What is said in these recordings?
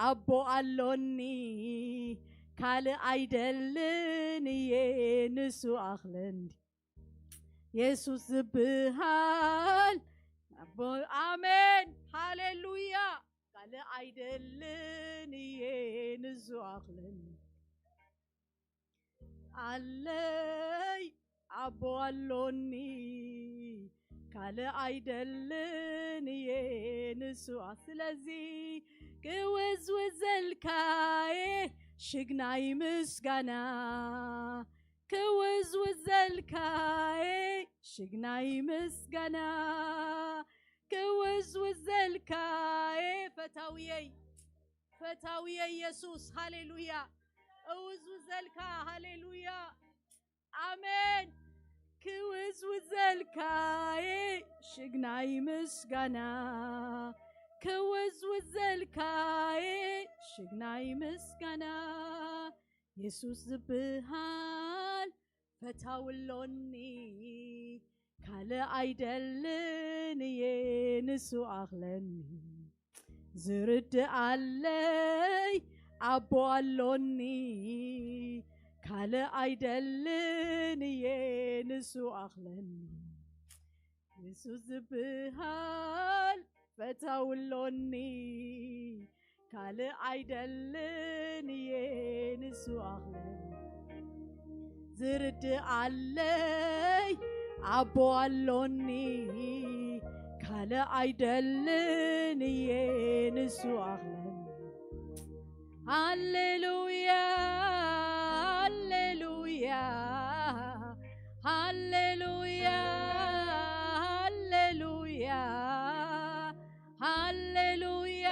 ኣቦ ኣሎኒ፣ ካልእ ኣይደልን እየ፣ ንሱ ኣኽለኒ። የሱስ ዝበሃል ኣቦ፣ ኣሜን፣ ሃሌሉያ። ካልእ ኣይደልን እየ፣ ንሱ ኣኽለኒ። ኣለይ ኣቦ ኣሎኒ፣ ካልእ ኣይደልን እየ፣ ንሱ። ስለዚ ክውዝውዘልካየ ሽግናይ ምስጋና፣ ክውዝውዘልካየ ሽግናይ ምስጋና፣ ክውዝውዘልካየ ፈታውየይ፣ ፈታውየይ የሱስ፣ ሃሌሉያ። እውዝውዘልካ፣ ሃሌሉያ፣ ኣሜን። ክውዝውዘልካየ ሽግናይ ምስጋና፣ ክውዝውዘልካየ ሽግናይ ምስጋና። የሱስ ዝበሃል ፈታውሎኒ፣ ካልእ ኣይደልን እየ፣ ንሱ ኣኽለኒ። ዝርድኣለይ ኣቦ ኣሎኒ፣ ካልእ ኣይደልን እየ፣ ንሱ ኣኽለኒ። ንሱ ዝበሃል ፈታውሎኒ፣ ካልእ ኣይደልን እየ፣ ንሱ ኣኽለኒ። ዝርድኣለይ ኣቦ ኣሎኒ፣ ካልእ ኣይደልን እየ፣ ንሱ ኣኽለኒ። ሃሌሉያ፣ ሃሌሉያ፣ ሃሌሉያ፣ ሃሌሉያ፣ ሃሌሉያ፣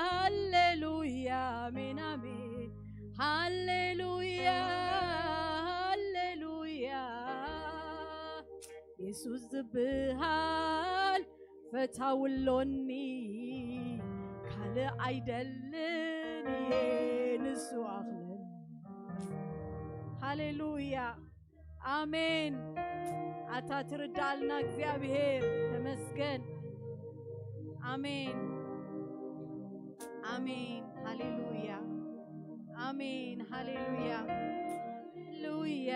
ሃሌሉያ፣ ኣሜን፣ ኣሜን። ሃሌሉያ፣ ሃሌሉያ። የሱስ ዝበሃል ፈታውሎኒ፣ ካልእ ኣይደልን እየ፣ ንሱ ኣኽለኒ። ሃሌሉያ፣ ኣሜን። ኣታ ትርዳኣልና እግዚኣብሔር፣ ተመስገን። ኣሜን፣ ኣሜን። ሃሌሉያ፣ ኣሜን። ሃሌሉያ፣ ሃሌሉያ፣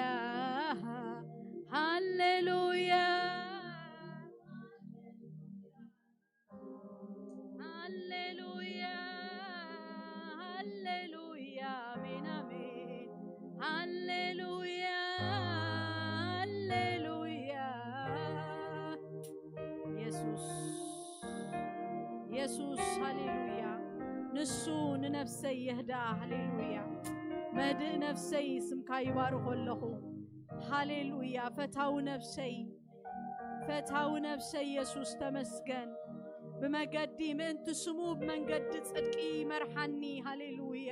ሃሌሉያ፣ ሃሌሉያ፣ ሃሌሉያ፣ ኣሜን፣ ኣሜን። ሃሌሉያ፣ ሃሌሉያ። የሱስ፣ የሱስ፣ ሃሌሉያ። ንሱ ንነፍሰይ የህድኣ፣ ሃሌሉያ። መድእ ነፍሰይ ስምካ ይባርኾ ኣለኹ፣ ሃሌሉያ። ፈታዊ ነፍሰይ፣ ፈታዊ ነፍሰይ የሱስ ተመስገን። ብመገዲ ምእንቲ ስሙ ብመንገዲ ጽድቂ መርሓኒ፣ ሃሌሉያ።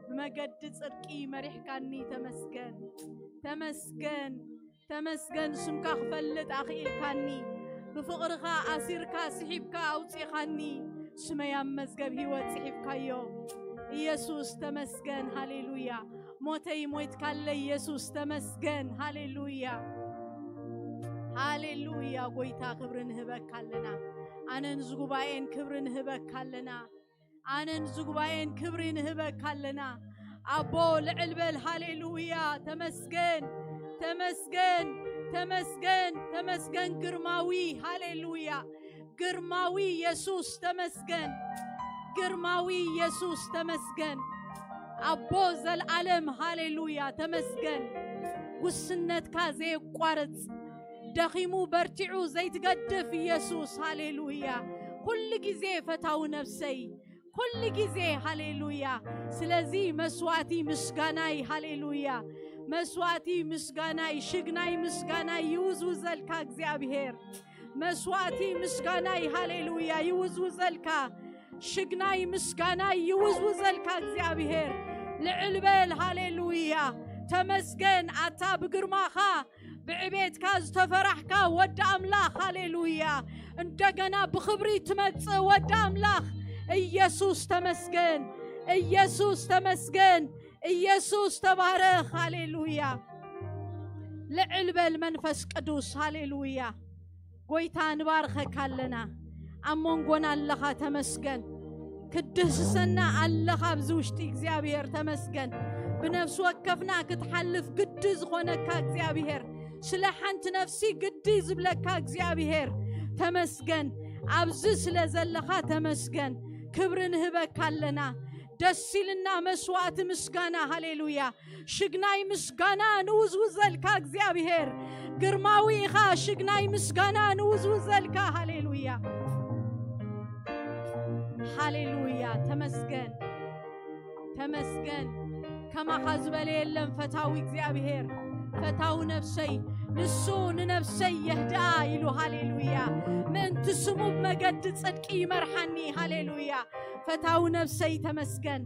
ብመገዲ ጽድቂ መሪሕካኒ፣ ተመስገን፣ ተመስገን፣ ተመስገን። ስምካ ክፈልጥ ኣኽኢልካኒ፣ ብፍቕርኻ ኣሲርካ ስሒብካ ኣውጺኻኒ፣ ስመይ ኣብ መዝገብ ህይወት ጽሒፍካዮ። ኢየሱስ ተመስገን፣ ሃሌሉያ። ሞተይ ሞይትካለይ የሱስ ተመስገን። ሃሌሉያ፣ ሃሌሉያ። ጎይታ ክብሪ ንህበካ ኣለና። ኣነን ዝጉባኤን ክብሪ ንህበካ ኣለና። ኣነን ዝጉባኤን ክብሪ ንህበካ ኣለና። ኣቦ ልዕል በል። ሃሌሉያ፣ ተመስገን፣ ተመስገን፣ ተመስገን፣ ተመስገን። ግርማዊ፣ ሃሌሉያ፣ ግርማዊ የሱስ ተመስገን። ግርማዊ የሱስ ተመስገን። ኣቦ ዘልዓለም፣ ሃሌሉያ፣ ተመስገን። ጉስነትካ ዘየቋርጽ፣ ደኺሙ በርቲዑ ዘይትገድፍ ኢየሱስ፣ ሃሌሉያ። ኩሉ ግዜ ፈታዊ ነፍሰይ፣ ኩሉ ግዜ፣ ሃሌሉያ። ስለዚ መስዋዕቲ ምስጋናይ፣ ሃሌሉያ፣ መስዋዕቲ ምስጋናይ፣ ሽግናይ ምስጋናይ ይውዝውዘልካ እግዚኣብሔር። መስዋዕቲ ምስጋናይ፣ ሃሌሉያ፣ ይውዝውዘልካ። ሽግናይ ምስጋናይ ይውዝውዘልካ እግዚኣብሔር። ልዕል በል፣ ሃሌሉያ። ተመስገን፣ ኣታ ብግርማኻ ብዕቤትካ ዝተፈራሕካ ወዲ ኣምላኽ፣ ሃሌሉያ። እንደገና ብኽብሪ ትመጽእ ወዲ ኣምላኽ። ኢየሱስ ተመስገን፣ ኢየሱስ ተመስገን፣ ኢየሱስ ተባረኽ፣ ሃሌሉያ። ልዕል በል መንፈስ ቅዱስ፣ ሃሌሉያ። ጎይታ ንባርኸካ ኣለና፣ ኣብ መንጎና ኣለኻ፣ ተመስገን። ክትድህስሰና ኣለኻ ኣብዚ ውሽጢ እግዚኣብሔር ተመስገን። ብነፍሲ ወከፍና ክትሓልፍ ግዲ ዝኾነካ እግዚኣብሔር፣ ስለ ሓንቲ ነፍሲ ግዲ ዝብለካ እግዚኣብሔር ተመስገን። ኣብዚ ስለ ዘለኻ ተመስገን። ክብሪ ንህበካ ኣለና። ደስ ኢልና መስዋዕቲ ምስጋና። ሃሌሉያ። ሽግናይ ምስጋና ንውዝውዘልካ እግዚኣብሔር። ግርማዊ ኢኻ። ሽግናይ ምስጋና ንውዝውዘልካ። ሃሌሉያ። ሃሌሉያ። ተመስገን። ተመስገን። ከማኻ ዝበለ የለን ፈታዊ እግዚኣብሔር። ፈታዊ ነፍሰይ ንሱ ንነፍሰይ የህድኣ ኢሉ። ሃሌሉያ። ምእንቲ ስሙ ብመገዲ ጽድቂ ይመርሓኒ። ሃሌሉያ። ፈታዊ ነፍሰይ ተመስገን።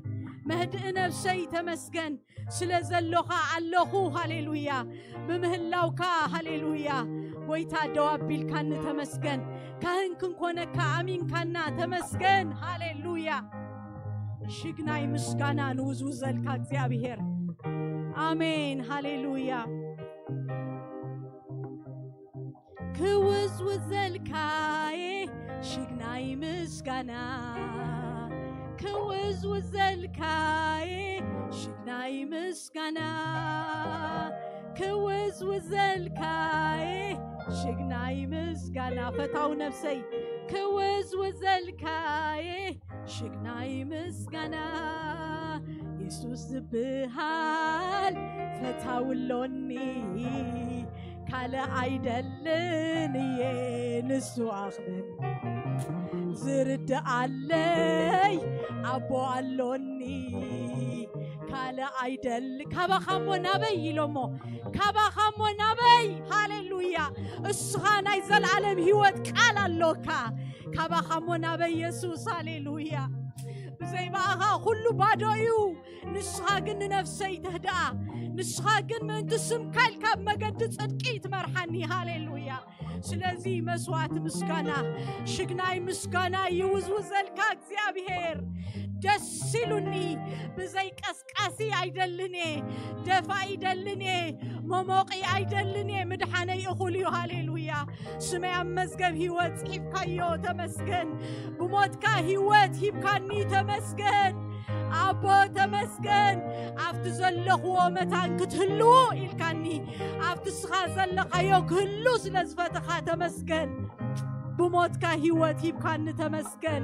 መህድኢ ነፍሰይ ተመስገን። ስለ ዘሎኻ ኣለኹ። ሃሌሉያ። ብምህላውካ። ሃሌሉያ። ጎይታ ደው ኣቢልካኒ ተመስገን። ካህን ክንኮነካ ኣሚንካና ተመስገን። ሃሌሉያ። ሽግናይ ምስጋና ንውዝውዘልካ እግዚኣብሔር። ኣሜን። ሃሌሉያ። ክውዝውዘልካዬ ሽግናይ ምስጋና፣ ክውዝውዘልካዬ ሽግናይ ምስጋና፣ ክውዝውዘልካዬ ሽግናይ ምስጋና። ፈታው ነፍሰይ ክውዝውዘልካዬ ሽግናይ ምስጋና። የሱስ ዝበሃል ፈታው ኣሎኒ፣ ካልእ ኣይደልን እየ ንሱ ኣኽብር። ዝርድኣለይ ኣቦ ኣሎኒ፣ ካልእ ኣይደል። ካባኻ እሞ ናበይ ኢሎሞ፣ ካባኻ እሞ ናበይ። ሃሌሉያ። እስኻ ናይ ዘላለም ህይወት ቃል ኣሎካ። ካባኻ እሞ ናበይ የሱስ። ሃሌሉያ። ብዘይ ብኣኻ ኩሉ ባዶ እዩ። ንስኻ ግን ንነፍሰይ ተህድኣ። ንስኻ ግን ምእንቲ ስምካ ኢልካ ኣብ መገዲ ጽድቂ ትመርሓኒ። ሃሌሉያ። ስለዚ መስዋዕቲ ምስጋና፣ ሽግናይ ምስጋና ይውዝውዘልካ እግዚኣብሔር። ደስ ኢሉኒ። ብዘይ ቀስቃሲ ኣይደልን እየ፣ ደፋኢ ኣይደልን እየ፣ መሞቂ ኣይደልን እየ። ምድሓነይ እኹል እዩ። ሃሌሉያ። ስመይ ኣብ መዝገብ ህይወት ጽሒፍካዮ። ተመስገን። ብሞትካ ህይወት ሂብካኒ። ተመስገን ኣቦ፣ ተመስገን። ኣብቲ ዘለኽዎ መታን ክትህልዉ ኢልካኒ፣ ኣብቲ ስኻ ዘለኻዮ ክህሉ ስለ ዝፈተኻ ተመስገን። ብሞትካ ህይወት ሂብካኒ። ተመስገን።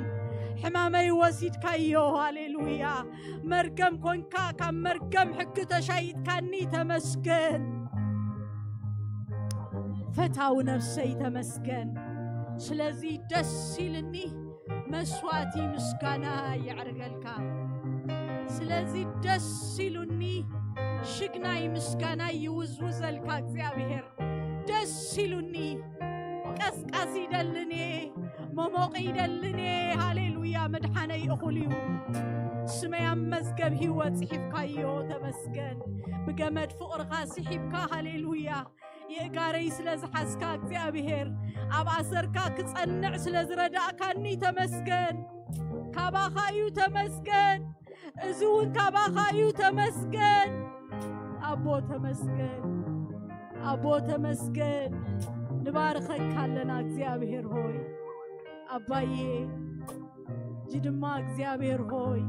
ሕማመይ ወሲድካዮ። ሃሌሉያ። መርገም ኮንካ፣ ካብ መርገም ሕጊ ተሻይጥካኒ። ተመስገን። ፈታው ነፍሰይ ተመስገን። ስለዚ ደስ ኢልኒ መስዋዕቲ ምስጋና የዕርገልካ። ስለዚ ደስ ኢሉኒ ሽግናይ ምስጋና ይውዝውዘልካ እግዚኣብሔር። ደስ ኢሉኒ። ቀስቃሲ ይደልን እየ፣ መሞቂ ይደልን እየ። ሃሌሉያ። መድሓነይ እኹል እዩ። ስመይ ኣብ መዝገብ ህይወት ጽሒፍካዮ። ተመስገን። ብገመድ ፍቕርኻ ስሒብካ። ሃሌሉያ። የእጋረይ ስለ ዝሓዝካ እግዚኣብሔር፣ ኣብ ኣሰርካ ክጸንዕ ስለ ዝረዳእካኒ ተመስገን። ካባኻ እዩ። ተመስገን። እዚ እውን ካባኻ እዩ። ተመስገን ኣቦ፣ ተመስገን ኣቦ፣ ተመስገን። ንባርኸካ ኣለና እግዚኣብሔር ሆይ፣ ኣባዬ፣ እጂ ድማ እግዚኣብሔር ሆይ፣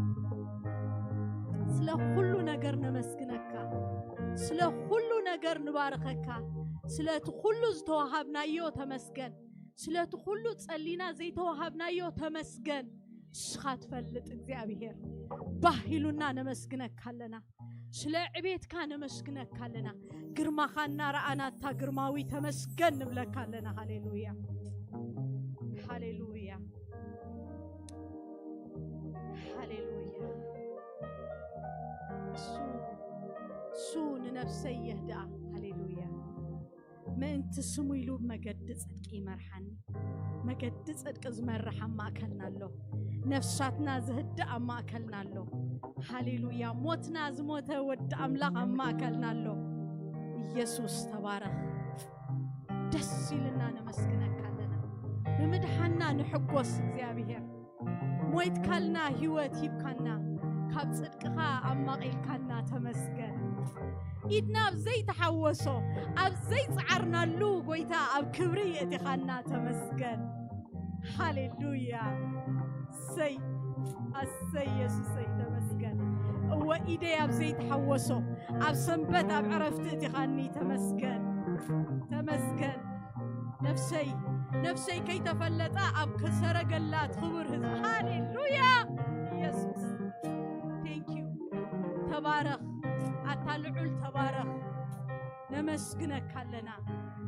ስለ ኩሉ ነገር ነመስግነካ፣ ስለ ኩሉ ነገር ንባርኸካ። ስለቲ ኩሉ ዝተዋሃብናዮ ተመስገን። ስለቲ ኩሉ ጸሊና ዘይተዋሃብናዮ ተመስገን። ንስኻ ትፈልጥ እግዚኣብሔር። ባህ ኢሉና ነመስግነካ ኣለና። ስለ ዕቤትካ ነመስግነካ ኣለና። ግርማኻ እናረኣና እታ ግርማዊ ተመስገን ንብለካ ኣለና። ሃሌሉያ። ሃሌሉያ። ሃሌሉያ። እሱ፣ እሱ ንነፍሰይ የህድኣ። ሃሌሉያ። ምእንቲ ስሙ ኢሉ መገዲ ጽድቂ ይመርሓኒ። መገዲ ጽድቂ ዝመርሕ ኣብ ማእከልና ኣሎ። ነፍሳትና ዝህድእ ኣብ ማእከልና ኣሎ። ሃሌሉያ። ሞትና ዝሞተ ወዲ ኣምላኽ ኣብ ማእከልና ኣሎ። ኢየሱስ ተባረኽ። ደስ ኢልና ነመስግነካ ኣለና። ብምድሓና ንሕጎስ እግዚኣብሔር። ሞይትካልና፣ ህይወት ሂብካና፣ ካብ ጽድቅኻ ኣማቒልካና፣ ተመስገን። ኢድና ኣብ ዘይተሓወሶ፣ ኣብ ዘይጸዓርናሉ፣ ጎይታ ኣብ ክብሪ የእቲኻና፣ ተመስገን። ሃሌሉያ። ሰይ እሰይ፣ ኢየሱሰይ፣ ተመስገን። እወ፣ ኢደይ ኣብ ዘይተሓወሶ፣ ኣብ ሰንበት፣ ኣብ ዕረፍቲ እቲኻኒ። ተመስገን፣ ተመስገን። ነፍሰይ፣ ነፍሰይ ከይተፈለጣ ኣብ ከ-፣ ሰረገላ ትኽብር ህዝቢ። ሃሌሉያ! ኢየሱስ፣ thank you። ተባረኽ፣ ኣታ ልዑል ተባረኽ። ነመስግነካ ኣለና፣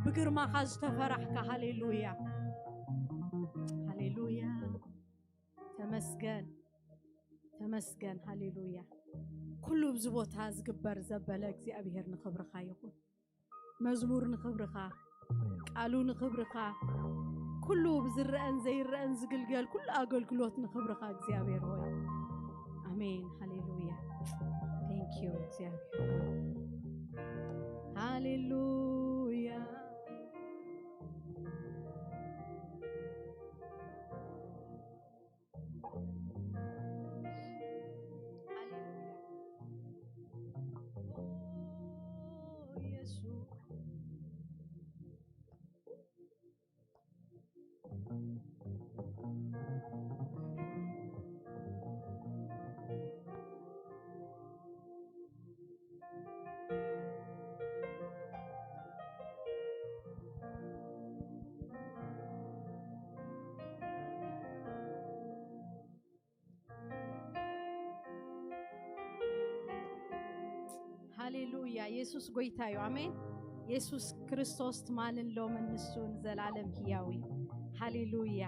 ብግርማኻ ዝተፈራሕካ። ሃሌሉያ፣ ሃሌሉያ። ተመስገን፣ ተመስገን። ሃሌሉያ። ኩሉ ኣብዚ ቦታ ዝግበር ዘበለ እግዚኣብሔር ንኽብርኻ ይኹን። መዝሙር ንኽብርኻ፣ ቃሉ ንኽብርኻ፣ ኩሉ ብዝረአን ዘይረአን ዝግልገል ኩሉ ኣገልግሎት ንኽብርኻ እግዚኣብሔር ሆይ። ኣሜን። ሃሌሉያ። Thank you እግዚኣብሔር ሆይ። ሃሌሉያ። ሃሌሉያ። የሱስ ጎይታ እዩ። ኣሜን። የሱስ ክርስቶስ ትማልን ሎምን ንሱ ንዘላለም ህያው እዩ። ሃሌሉያ።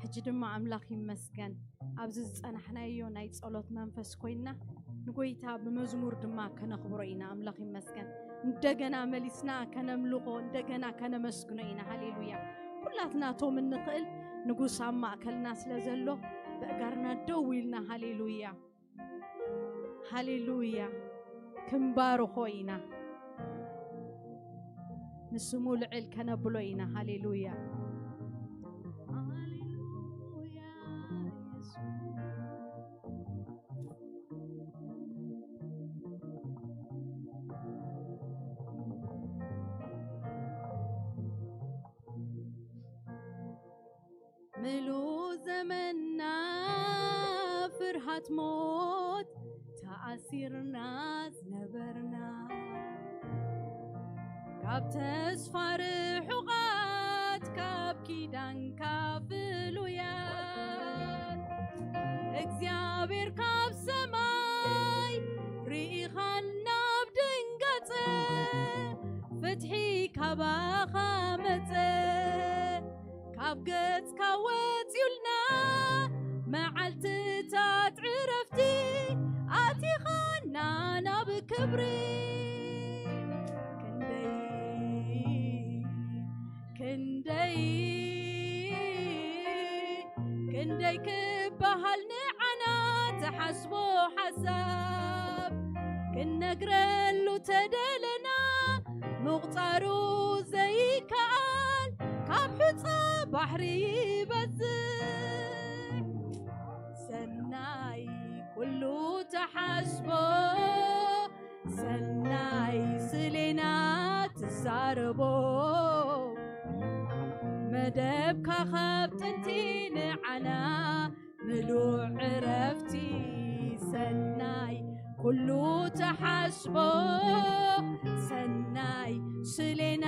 ሕጂ ድማ ኣምላኽ ይመስገን፣ ኣብዚ ዝጸናሕናዮ ናይ ጸሎት መንፈስ ኮይንና ንጎይታ ብመዝሙር ድማ ከነኽብሮ ኢና። ኣምላኽ ይመስገን። እንደገና መሊስና ከነምልኾ፣ እንደገና ከነመስግኖ ኢና። ሃሌሉያ። ኩላትና ቶም እንኽእል ንጉስ ኣብ ማእከልና ስለ ዘሎ ብእጋርና ደው ኢልና፣ ሃሌሉያ፣ ሃሌሉያ፣ ክንባርኾ ኢና። ንስሙ ልዕል ከነብሎ ኢና። ሃሌሉያ፣ ሃሌሉያ፣ ኢየሱስ። ምሉእ ዘመንና ፍርሃት ሞት ተኣሲርና ዝነበርና፣ ካብ ተስፋ ርሑቓት፣ ካብ ኪዳንካ ፍሉያት፣ እግዚኣብሔር ካብ ሰማይ ርኢኻና ኣብ ድንጋጸ፣ ፍትሒ ካባኻ መጸ። ካብ ገጽካ ወጽዩልና፣ መዓልትታት ዕረፍቲ ኣቲኻና ናብ ክብሪ። ክንደይ፣ ክንደይ፣ ክንደይ ክበሃል ንዓና ትሓስቦ ሓሳብ፣ ክነግረሉ ተደለና፣ ምቑጻሩ ዘይከኣል፣ ካብ ሑጻ ባሕሪ ይበዝሕ። ሰናይ ኩሉ ተሓስቦ፣ ሰናይ ስሌና ትዛረቦ፣ መደብካ ካብ ጥንቲ ንዓና ምሉእ ዕረፍቲ። ሰናይ ኩሉ ተሓስቦ፣ ሰናይ ስሌና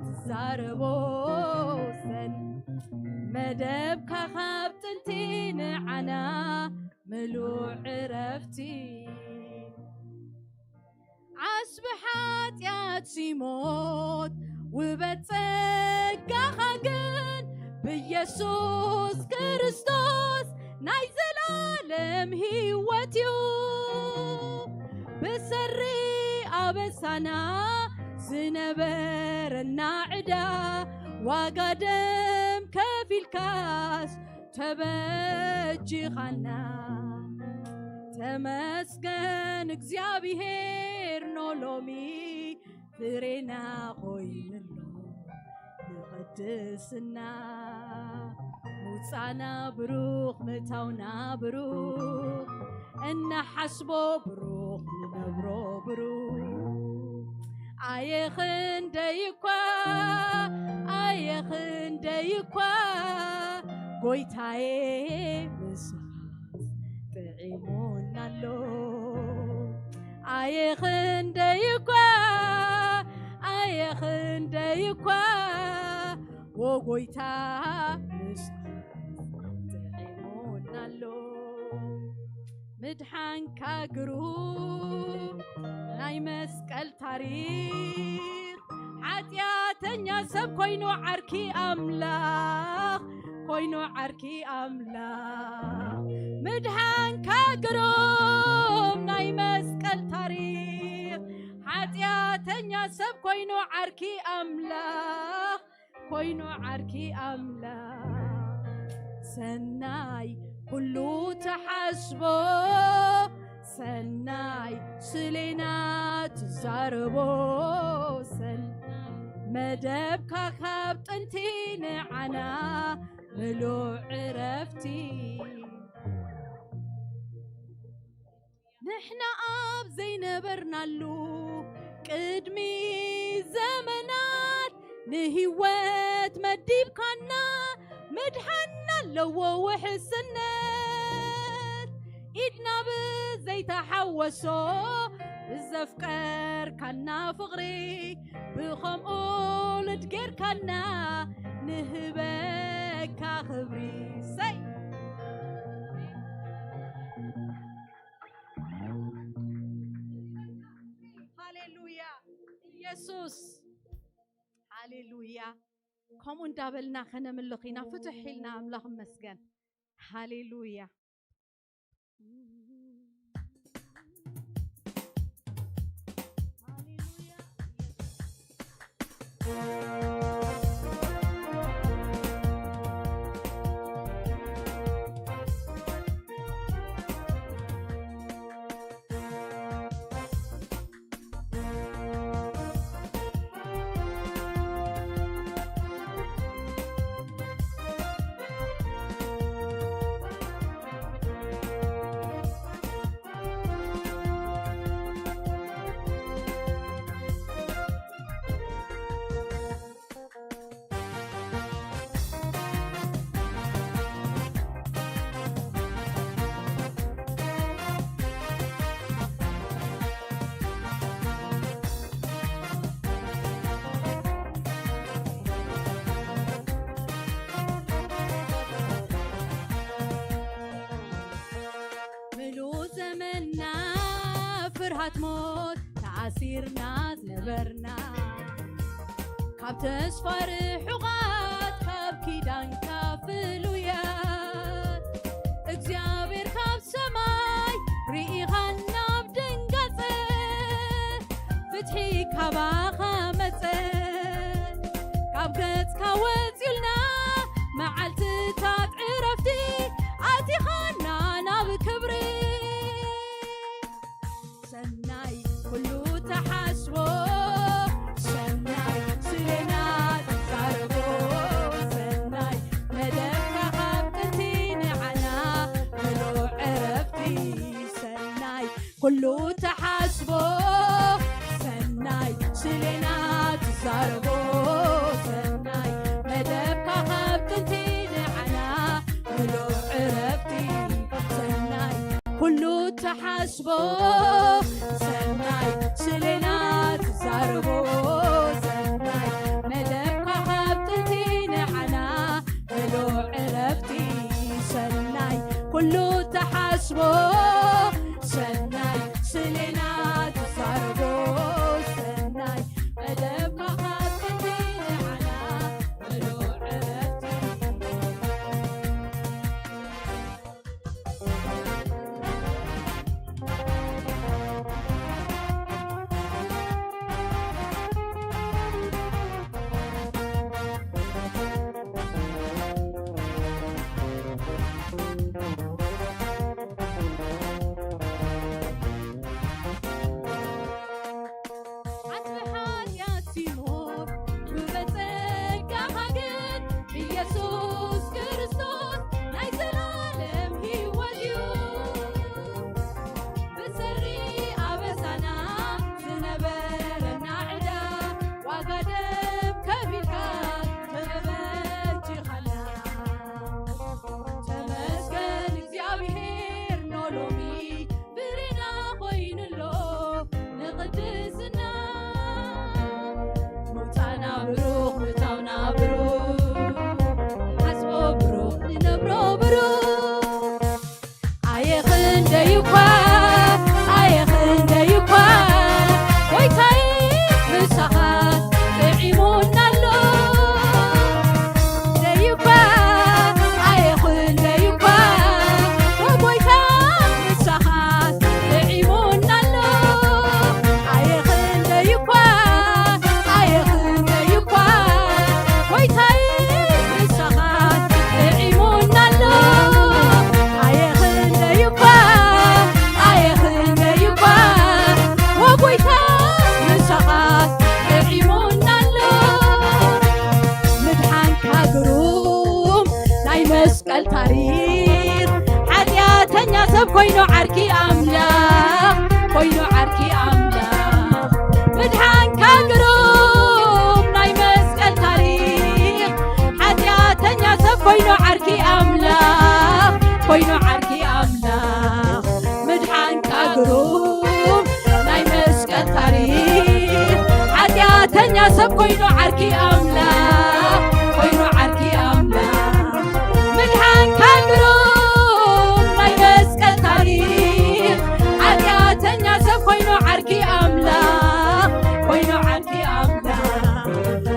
ትዛረቦ፣ ሰን-፣ መደብካ ካብ ጥንቲ ንዓና ምሉእ ዕረፍቲ። ዓስቢ ሓጢኣት ሲሞት፣ ውበት ጸጋኻ ግን ብኢየሱስ ክርስቶስ ናይ ዘላለም ህይወት እዩ። ብሰሪ ኣበሳና ዝነበረና ዕዳ፣ ዋጋ ደም ከፊልካስ ተበጂኻና። ተመስገን እግዚኣብሔር፣ ኖሎሚ ፍሬና ኮይንሎ ንቕድስና። ምውጻና ብሩኽ፣ ምእታውና ብሩኽ፣ እናሓስቦ ብሩኽ፣ ንነብሮ ብሩኽ። ኣየ ክንደይ እኳ፣ ኣየ ክንደይ እኳ፣ ጎይታዬ፣ ምስኻስ ጥዒ ኣየኽንደይ እኳ ኣየኽንደይ እኳ ወጎይታ ምስ ጥዒሙናሎ። ምድሓንካ ግሩም ናይ መስቀል ታሪኽ፣ ሓጢኣተኛ ሰብ ኮይኑ ዓርኪ ኣምላኽ፣ ኮይኑ ዓርኪ ኣምላኽ። ምድሓንካ ግሩም ናይ መስቀል ታሪኽ፣ ሓጢኣተኛ ሰብ ኮይኑ ዓርኪ ኣምላኽ፣ ኮይኑ ዓርኪ ኣምላኽ። ሰናይ ኩሉ ተሓስቦ፣ ሰናይ ስሌና ትዛረቦ፣ ሰናይ መደብካ ካብ ጥንቲ ንዓና ምሉእ ዕረፍቲ። ንሕና ኣብ ዘይነበርናሉ ቅድሚ ዘመናት ንህይወት መዲብካና፣ ምድሓን ኣለዎ ውሕስነት። ኢድና ብዘይተሓወሶ ብዘፍቀርካና ፍቕሪ፣ ብኸምኡ ልድ ጌርካና፣ ንህበካ ክብሪ። ሰይ ሃሌሉያ ኢየሱስ። ሃሌሉያ። ከምኡ እንዳበልና ከነምልኽ ኢና። ፍትሕ ኢልና ኣምላኽ ይመስገን። ሃሌሉያ። ምሉእ ዘመንና ፍርሃት ሞት ተኣሲርና ዝነበርና፣ ካብ ተስፋ ርሑቓት፣ ካብ ኪዳንካ ፍሉያት፣ እግዚኣብሔር ካብ ሰማይ ርኢኻና ኣብ ድንጋጸ፣ ፍትሒ ካባኻ መጸ። ካብ ገጽካ ወጽዩልና መዓልትታት ዕረፍቲ፣ ኣቲኻና ናብ ክብሪ። ሰናይ ኩሉ ተሓስቦ፣ ሰናይ ስሌና ትዛረቦ፣ ሰናይ መደብካ ካብ ጥንቲ ንዓና ምሉእ ዕረፍቲ። ሰናይ ኩሉ ተሓስቦ፣ ሰናይ ስሌና ትዛረቦ፣ ሰናይ መደብካ ካብ ጥንቲ ንዓና ምሉእ ዕረፍቲ። ሰናይ ኩሉ ተሓስቦ፣ ሰናይ ስሌና ትዛረቦ፣ ሰናይ መደብካ ካብ ጥንቲ ንዓና ምሉእ ዕረፍቲ። ሰናይ ኩሉ ተሓስቦ፣ ሰናይ ስሌና ትዛረቦ፣ ሰናይ መደብካ ካብ ጥንቲ ንዓና ምሉእ ዕረፍቲ። ኣየ ክንደይ እኳ ኣየ ክንደይ እኳ ጎይታይ ምሳኻ ጥዒሙና ኣሎ። ደይ እኳ ኣየ ክንደይ እኳ ጎይታ ምሳኻ ጥዒሙና ኣሎ። ኣየ ክንደይ እኳ ኣየ ክንደይ እኳ ጎይታይ ንስኻ ጥዒሙና ኣሎ። ኣየ ክንደይ እኳ ኣየ ክንደይ እኳ ወጎይታ ንስኻ ጥዒሙና ኣሎ። ምድሓንካ ግሩም ናይ መስቀል ታሪኽ ሓጢኣተኛ ሰብ ኮይኑ ዓርኪ ኣምላኽ ኮይኑ ዓርኪ ኣምላኽ ምድሓንካ ግሩም ናይ መስቀል ታሪኽ ሓጢኣተኛ ሰብ ኮይኑ ዓርኪ ኣምላኽ ኮይኑ ዓርኪ ኣምላኽ ምድሓንካ ግሩም ናይ መስቀል ታሪኽ ሓጢኣተኛ ሰብ ኮይኑ ዓርኪ ኣምላኽ ኮይኑ ዓርኪ ኣምላኽ ምድሓንካ ግሩም ናይ መስቀል ታሪኽ ሓጢኣተኛ ሰብ ኮይኑ ዓርኪ ኣምላኽ ኮይኑ ዓርኪ ኣምላኽ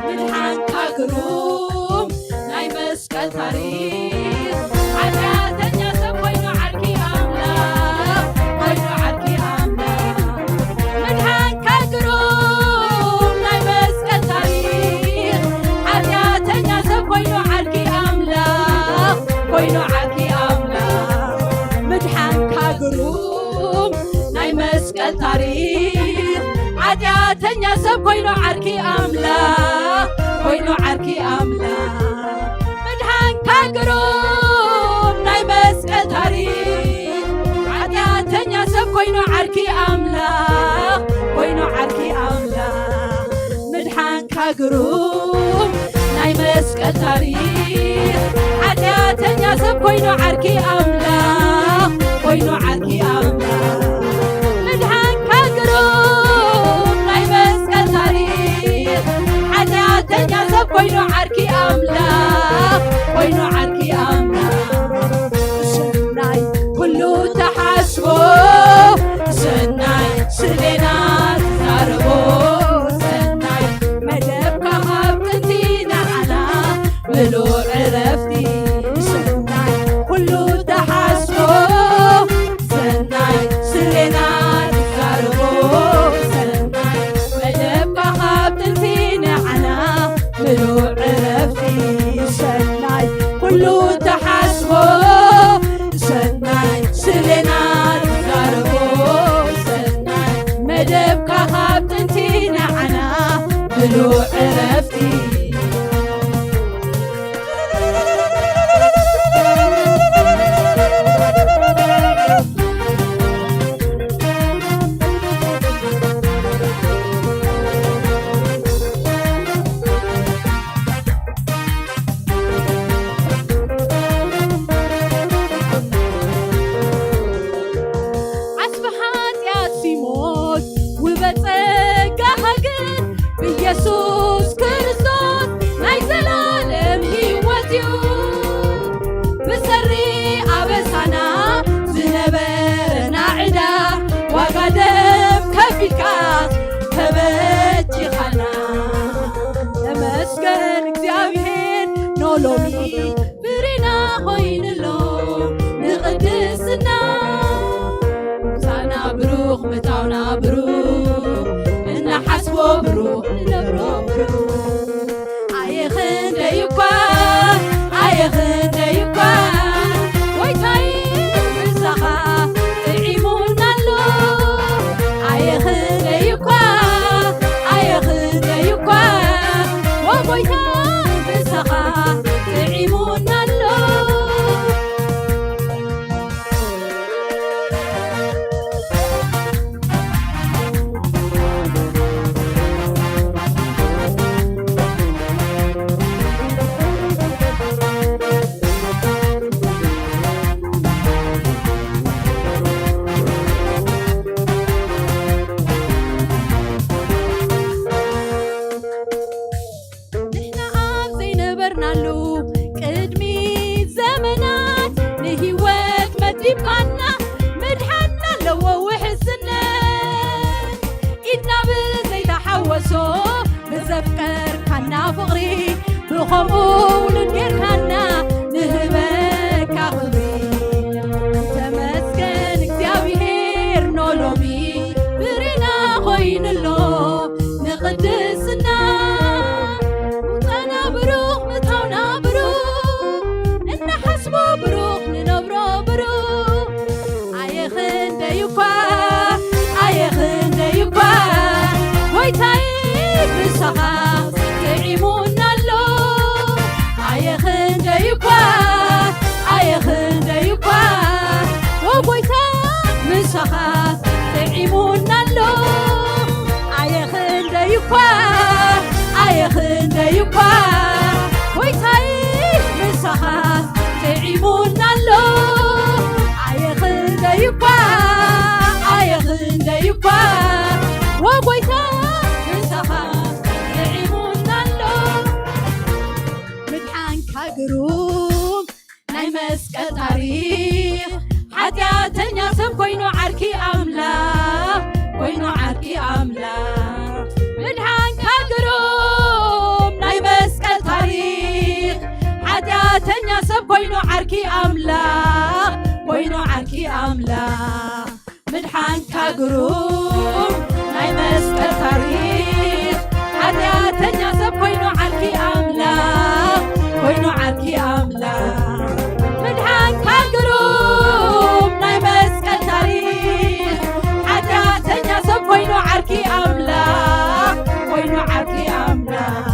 ምድሓንካ ግሩም ናይ መስቀል ታሪኽ ሓጢኣተኛ ሰብ ኮይኑ ዓርኪ ኣምላኽ ኮይኑ ዓርኪ ኣምላኽ ምድሓንካ ግሩም ናይ መስቀል ታሪኽ ሓጢኣተኛ ሰብ ኮይኑ ዓርኪ ኣምላኽ ኮይኑ ዓርኪ ኣምላኽ ምድሓንካ ግሩም ናይ መስቀል ታሪኽ ሓጢኣተኛ ሰብ ኮይኑ ዓርኪ ኣምላኽ ኮይኑ ዓርኪ ኣምላኽ ምድሓንካ ግሩም ናይ መስቀል ታሪኽ ሓጢኣተኛ ሰብ ኮይኑ ዓርኪ ኣምላኽ ኮይኑ ዓርኪ ኣምላኽ ምድሓንካ ግሩም ናይ መስቀል ታሪኽ ሓጢኣተኛ ሰብ ኮይኑ ዓርኪ ኣምላኽ ኮይኑ ዓርኪ ኣምላኽ ምድሓንካ ግሩም ናይ መስቀል ታሪኽ ሓጢኣተኛ ሰብ ኮይኑ ዓርኪ ኣምላኽ ኮይኑ ዓርኪ ኣምላኽ ሰናይ ኩሉ ተሓስቦ ሰናይ ስሌና ትዛረቦ ሰናይ መደብካ ካብ ጥንቲ ንዓና ምሉእ ዕረፍቲ ሰናይ ኩሉ ተሓስቦ ሰናይ ስሌና ትዛረቦ ሰናይ መደብካ ካብ ጥንቲ ንዓና ምሉእ ዕረፍቲ ሰናይ ኩሉ ተሓስቦ ሰናይ ስሌና ከምኡ ውሉድ ጌርካና ንህበካ ክብሪ። ተመስገን እግዚኣብሔር ኖሎሚ ብሬና ኮይኑሎ ንቕድስና። ምውፃና ብሩኽ ምእታውና ብሩኽ፣ እንሓስቦ ብሩኽ ንነብሮ ብሩኽ። ኣየ ክንደይ እኳ ኣየ ክንደይ እኳ ጎይታይ ምሳኻ ጥዒሙና ኣሎ። ኣየ ክንደይ እኳ ኣየ ክንደይ እኳ ወጎይታ ምሳኻ ጥዒሙና ኣሎ። ኣየ ክንደይ እኳ ኣየ ክንደይ እኳ ጎይታይ ምሳኻ ጥዒሙና ኣሎ። ኣየ ክንደይ እኳ ኣየ ክንደይ እኳ ወጎይታ ምሳኻ ጥዒሙና ኣሎ። ምድሓንካ ግሩም ናይ መስቀል ታሪኽ፣ ሓጢኣተኛ ሰብ ኮይኑ ዓርኪ ኣምላኽ፣ ኮይኑ ዓርኪ ኣምላኽ። ምድሓንካ ግሩም ናይ መስቀል ታሪኽ፣ ሓጢኣተኛ ሰብ ኮይኑ ዓርኪ ኣምላኽ፣ ኮይኑ ዓርኪ ኣምላኽ። ምድሓንካ ግሩም ናይ መስቀል ታሪኽ፣ ሓጢኣተኛ ሰብ ኮይኑ ዓርኪ ኣምላኽ፣ ኮይኑ ዓርኪ ኣምላኽ። ምድሓንካ ግሩም ናይ መስቀል ታሪኽ፣ ሓጢኣተኛ ሰብ ኮይኑ ዓርኪ ኣምላኽ፣ ኮይኑ ዓርኪ ኣምላኽ።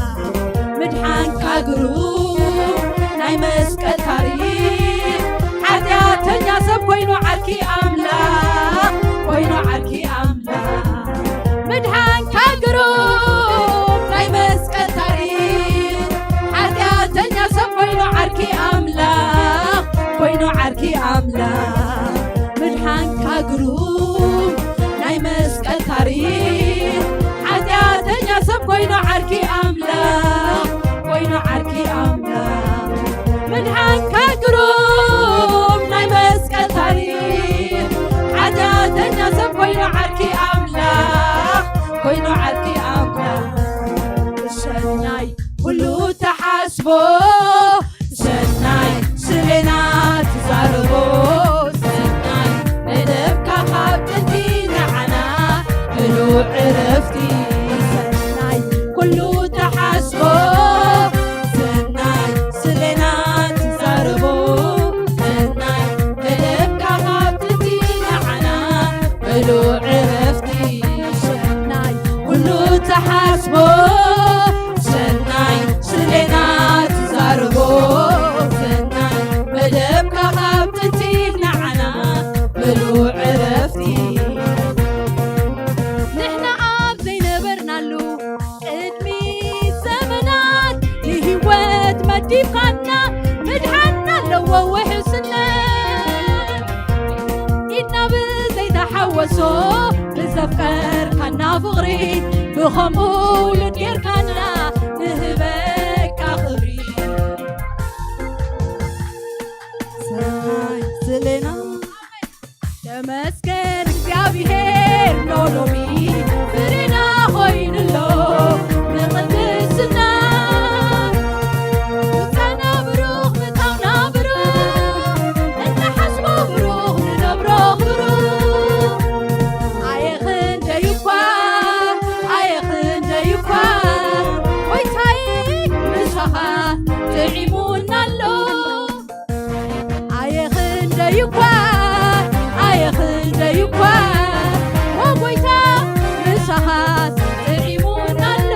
ምድሓንካ ግሩም ናይ መስቀል ታሪኽ፣ ሓጢኣተኛ ሰብ ኮይኑ ዓርኪ ኣምላኽ፣ ኮይኑ ዓርኪ ኣምላኽ። ምድሓንካ ግሩም ናይ መስቀል ታሪኽ፣ ሓጢኣተኛ ሰብ ኮይኑ ዓርኪ ኣምላኽ፣ ኮይኑ ዓርኪ ኣምላኽ። ምድሓንካ ግሩም ናይ መስቀል ታሪኽ፣ ሓጢኣተኛ ሰብ ኮይኑ ዓርኪ ኣምላኽ፣ ኮይኑ ዓርኪ ኣምላኽ። ምድሓንካ ግሩም ናይ መስቀል ታሪኽ፣ ሓጢኣተኛ ሰብ ኮይኑ ዓርኪ ኣምላኽ፣ ኮይኑ ዓርኪ ኣምላኽ። ሰናይ ኩሉ ተሓስቦ፣ ሰናይ ስሌና ትዛረቦ፣ ሰናይ መደብካ ካብ ጥንቲ ንዓና ምሉእ ዕረፍቲ። ሰናይ ኩሉ ተሓስቦ፣ ሰናይ ስሌና ትዛረቦ፣ ሰናይ መደብካ ካብ ጥንቲ ንዓና ምሉእ ዕረፍቲ። ሰናይ ኩሉ ተሓስቦ፣ ሰናይ ስሌና ትዛረቦ፣ ሰናይ መደብካ ካብ ጥንቲ ንዓና ምሉእ ዕረፍቲ። ንሕና ኣብ ዘይነበርናሉ ቅድሚ ዘመናት ንህይወት መዲብካና፣ ምድሓንና ኣለዎ ውሕስነት። ኢድና ብዘይተሓወሶ ብዘፍቀርካና ፍቕሪ፣ ብኸምኡ ውሉድ ጌርካና ንህበካ ክብሪ። ሰናይ ስሌና ተመስገን እግዚኣብሔር ኖሎሚ ብሬና ኮይኑሎ ንቕድስና። ውፃና ብሩኽ ምእታውና ብሩኽ፣ እንሓስቦ ብሩኽ ንነብሮ ብሩኽ። ኣየ ክንደይ እኳ ኣየ ክንደይ እኳ ጎይታይ ምሳኻ ጥዒሙና ኣሎ። ኣየ ክንደይ እኳ ኣየ ክንደይ እኳ ኦ ጎይታ ምሳኻስ ጥዒሙና ኣሎ።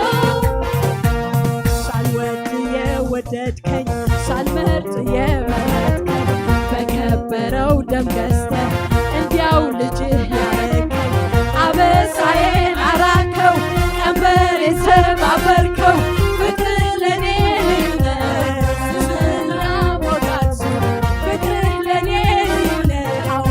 ሳልወድ የወደድከኝ፣ ሳልመርጥ የመረጥከኝ፣ በከበረው ደም ገዝተህ እንዲያው ልጅህ ያረከኝ። አበሳዬን አራከው፣ ቀንበሬን ሰባበርከው፣ ፍቅርህ ለኔ ልዩ ነው። ስምህን ላሞጋግስ፣ ፍቅርህ ለኔ ልዩ ነው። አዎ፣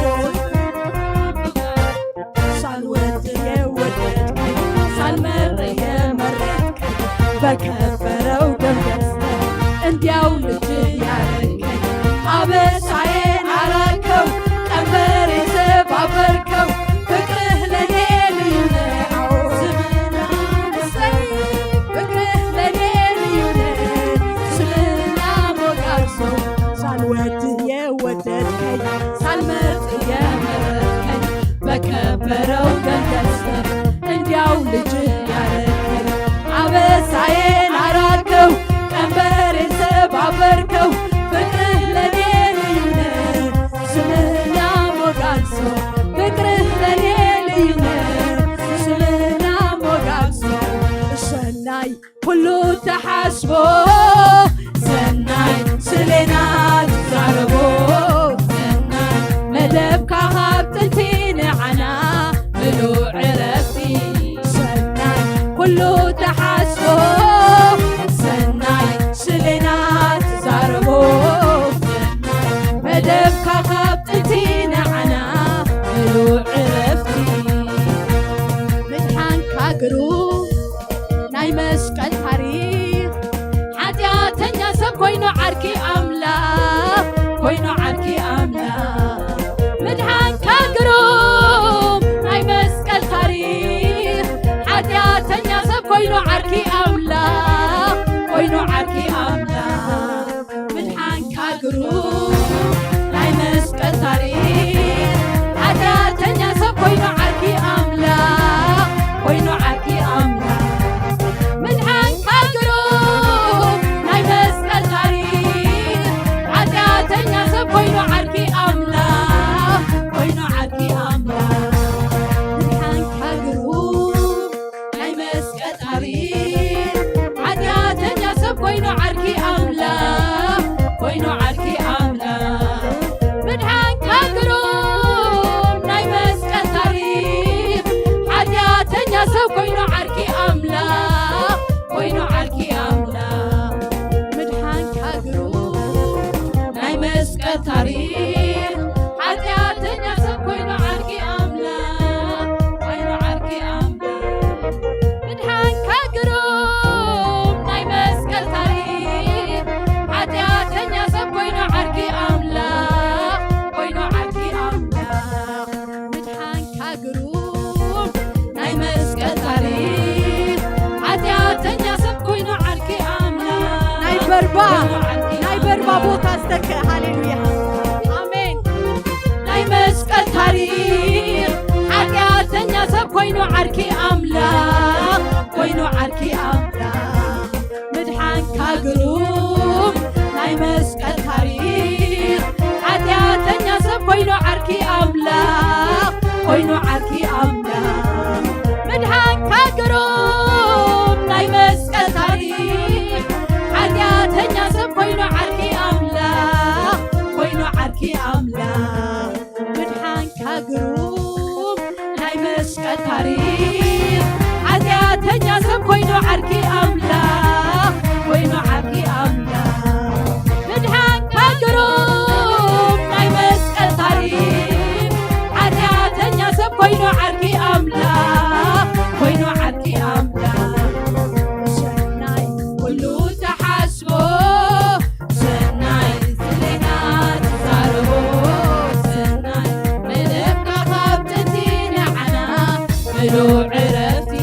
ሳልወድ የወደድከኝ፣ ሳልመርጥ የመረጥከኝ፣ በከበረው ደም ገዝተህ እንዲያው ልጅ ያረከኝ። አበሳዬን አራከው፣ ቀንበር ሳልመርጥ የመረጥከኝ በከበረው ደም ገዝተህ እንዲያው ልጅ ያረከኝ። አበሳዬን አራከው ቀንበሬን ሰባበርከው። ፍቅርህ ለኔ ልዩ ነው ስምህን ያሞጋግሰው። ፍቅርህ ለኔ ልዩ ነው ስምህን ያሞጋግሰው። እሸናይ ኩሉ ተሓስቦ ሰናይ ስሌና ትዛረቦ ሰናይ መደብካ ካብ ጥንቲ ንዓና ምሉእ ዕረፍቲ ሰናይ ኩሉ ተሓስቦ ሰናይ ስሌና ትዛረቦ ሰናይ መደብካ ካብ ጥንቲ ንዓና ምሉእ ዕረፍቲ ምድሓንካ ግሩ ናይ መስቀል ታሪኽ ሓጢኣተኛ ሰብ ኮይኑ ዓርኪ ኣምላኽ ኮይኑ ዓርኪ ኣምላኽ ምድሓንካ ግሩም ናይ መስቀል ታሪኽ ሓጢኣተኛ ሰብ ኮይኑ ዓርኪ ኣምላኽ ኮይኑ ዓርኪ ኣምላኽ ምድሓንካ ግሩም ናይ መስቀል ታሪኽ ሓጢኣተኛ ሰብ ኮይኑ ዓርኪ ኣምላኽ ኮይኑ ዓርኪ ኣምላኽ ምድሓንካ ግሩም ናይ መስቀል ታሪኽ ሓጢኣተኛ ሰብ ኮይኑ ዓርኪ ኣምላኽ ኮይኑ ዓርኪ ኣምላኽ ምድሓንካ ግሩም ናይ መስቀል ታሪኽ ሓጢኣተኛ ሰብ ኮይኑ ዓርኪ ኣምላኽ ኮይኑ ዓርኪ ኣምላኽ ምድሓንካ ግሩም ናይ መስቀል ታሪኽ ሓጢኣተኛ ሰብ ኮይኑ ዓርኪ ኣምላኽ ኮይኑ ዓርኪ ኣምላኽ ምድሓንካ ግሩም ናይ መስቀል ታሪኽ ሓጢኣተኛ ሰብ ኮይኑ ዓርኪ ኣምላኽ ኮይኑ ዓርኪ ኣምላኽ ምድሓንካ ግሩም ናይ መስቀል ታሪኽ ሓጢኣተኛ ሰብ ኮይኑ ዓርኪ ኣምላኽ ኮይኑ ዓርኪ ኣምላኽ ምድሓንካ ግሩም ናይ መስቀል ታሪኽ ሓጢኣተኛ ሰብ ኮይኑ ዓርኪ ኣምላኽ ናይ በርባ ናይ በርባ ቦታ ዝተክእ ሃሌሉያ ኣሜን ናይ መስቀል ታሪኽ ሓጢኣተኛ ሰብ ኮይኑ ዓርኪ ኣምላኽ ኮይኑ ዓርኪ ኣምላኽ ምድሓንካ ግሩም ናይ መስቀል ታሪኽ ሓጢኣተኛ ሰብ ኮይኑ ዓርኪ ኣምላኽ ኮይኑ ዓርኪ ኣምላኽ ምድሓንካ ግሩም ናይ መስቀል ታሪኽ ሓጢኣተኛ ሰብ ኮይኑ ዓርኪ ኣምላኽ ኮይኑ ዓርኪ ኣምላኽ ምድሓንካ ግሩም ናይ መስቀል ታሪኽ ሓጢኣተኛ ሰብ ኮይኑ ዓርኪ ኣምላኽ ኮይኑ ዓርኪ ኣምላኽ ምድሓንካ ግሩም ናይ መስቀል ታሪኽ ሓጢኣተኛ ሰብ ኮይኑ ዓርኪ ኣምላኽ ኮይኑ ዓርኪ ኣምላኽ ሰናይ ኩሉ ተሓስቦ ሰናይ ዝሌና ትዛረቦ ሰናይ መደብካ ካብ ጥንቲ ንዓና ምሉእ ዕረፍቲ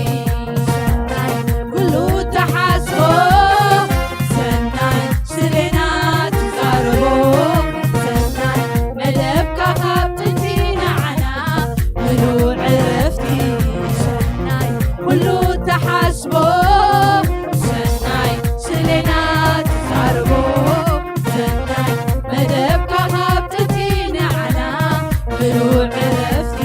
ሰናይ ኩሉ ተሓስቦ ሰናይ ስሌና ትዛረቦ ሰናይ መደብካ ካብ ጥንቲ ንዓና ምሉእ ዕረፍቲ ሰናይ ኩሉ ተሓስቦ ሰናይ ስሌና ትዛረቦ ሰናይ መደብካ ካብ ጥንቲ ንዓና ምሉእ ዕረፍቲ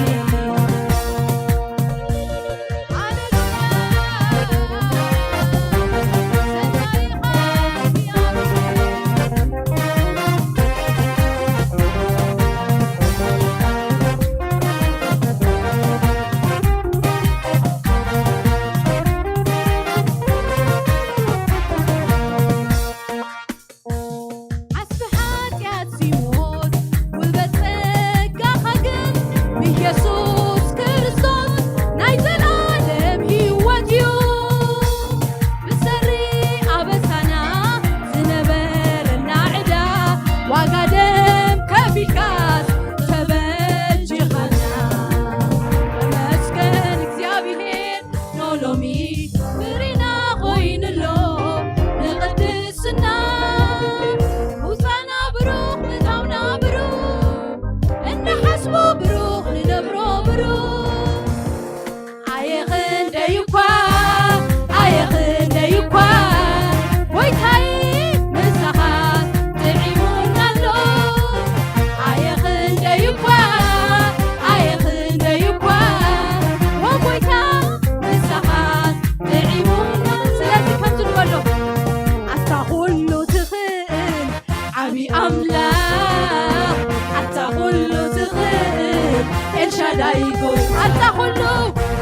ኤልሻዳይ ጎይታ ኣታ ኩሉ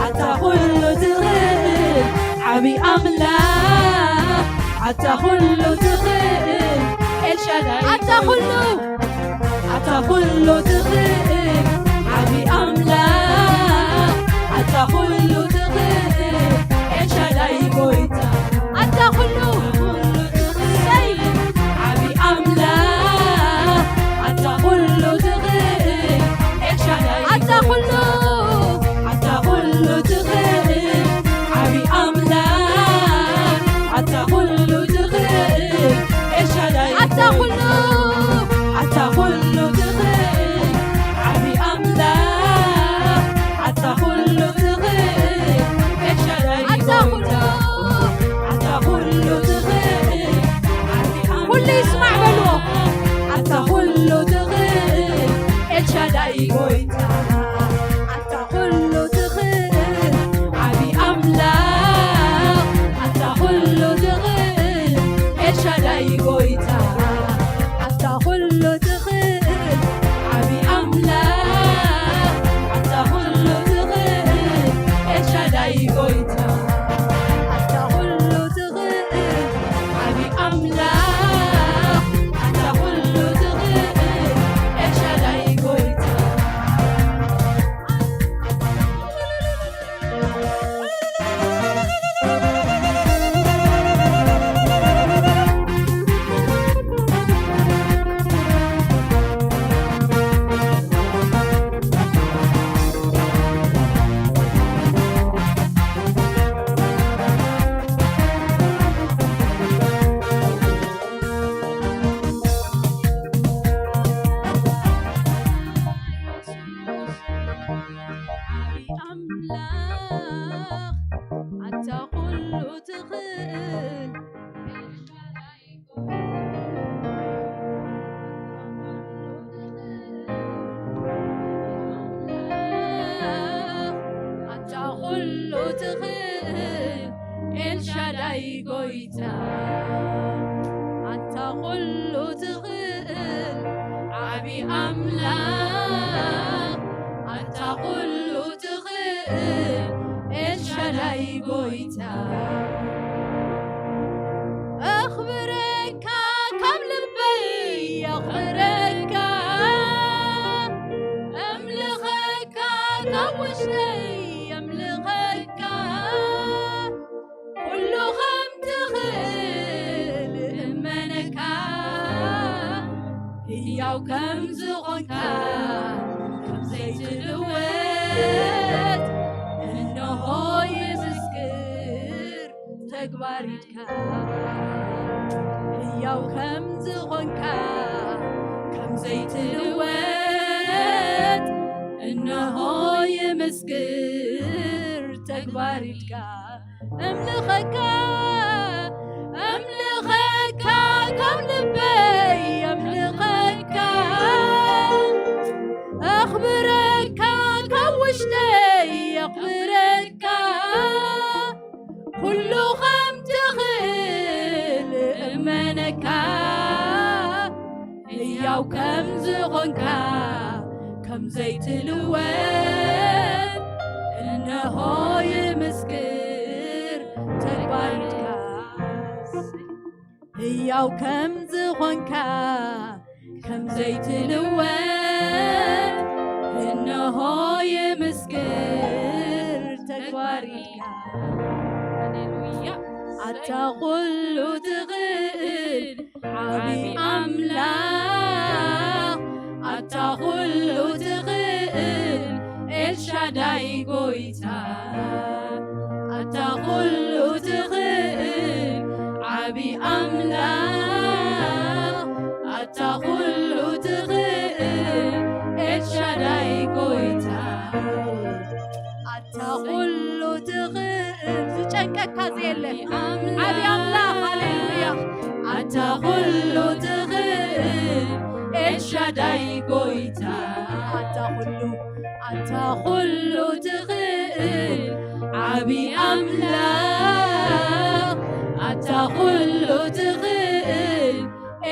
ኣታ ኩሉ ትኽእል ዓቢ ኣምላኽ ኣታ ኩሉ ትኽእል ኤልሻዳይ ኣታ ኩሉ ኣታ ኩሉ ትኽእል ዓቢ ኣምላኽ ኣታ ኩሉ ትኽእል ኤልሻዳይ ጎይታ ኣታ ኩሉ ሰይ ዓቢ ኣምላኽ ኣታ ኩሉ ትኽእል ኤልሻዳይ ኣታ ኩሉ ኣታ ኩሉ ትኽእል ዓቢ ኣምላኽ ኣታ ኩሉ ትኽእል ኤልሻዳይ ኣታ ኩሉ ኣታ ኩሉ ትኽእል ዓቢ ኣምላኽ ኣታ ኩሉ ትኽእል ኤልሻዳይ ኣታ ኩሉ ኣታ ኩሉ ትኽእል ዓቢ ኣምላኽ ኩሉ ይስማዕ በልዎ ኣታ ኩሉ ትኽእል ኤልሻዳይ ጎይታ ኣታ ኩሉ ትኽእል ዓቢ ኣምላኽ ኣታ ኩሉ ትኽእል ኤልሻዳይ ጎይታ ኣታ ኩሉ ትኽእል ዓቢ ኣምላኽ ኣታ ኩሉ ትኽእል ኤልሻዳይ ጎይታ ኣታ ኩሉ ትኽእል ዓቢ ኣምላኽ ኣታ ኩሉ ትኽእል ኤልሻዳይ ጎይታ ኣምላኽ ኣታ ኩሉ ትኽእል ኣታ ኩሉ ትኽእል ኤልሻዳይ ጎይታ ኣታ ኩሉ ትኽእል ዓቢ ኣምላኽ ኣታ ኩሉ ትኽእል ኤልሻዳይ ጎይታ ኣኽብረካ ካብ ልበይ ኣኽብረካ ኣምልኸካ ካብ ውሽጠይ ኣምልኸካ ኩሉ ከም ትኽእል እመነካ ህያው ከም ዝኾንካ ከም ዘይትልወጥ እንሆ ይምስክር ተግባር ኢድካ ህያው ከም ዝኾንካ ከም ዘይትልወጥ እንሆ ይምስክር ተግባር ኢድካ እምልኸካ እምልኸካ ካብ ልበይ እምልኸካ ኣኽብረካ ካብ ውሽጠይ ኣኽብረካ ኩሉ ከም ትኽእል እመነካ ህያው ከም ዝኾንካ ከም ዘይትልወጥ እንሆ ይምስክር ተግባርካ ህያው ከም ዝኾንካ ከም ዘይትልወጥ እንሆ ይምስክር ተግባርካ ሃሌሉያ ኣታ ኩሉ ትኽእል ዓቢ ኣምላኽ ኣታ ኩሉ ትኽእል ኤልሻዳይ ጎይታ ኣታ ኩሉ ትኽእል ዓቢ ኣምላኽ ኣታ ኩሉ ትኽእል ኤልሻዳይ ጎይታ ኣታ ኩሉ ትኽእል ዝጨንቀካ ዘየለ ዓቢ ኣምላኽ ሃሌሉያ ኣታ ኩሉ ትኽእል ኤልሻዳይ ጎይታ ኣታ ኩሉ ኣታ ኩሉ ትኽእል ዓቢ ኣምላኽ ኣታ ኩሉ ትኽእል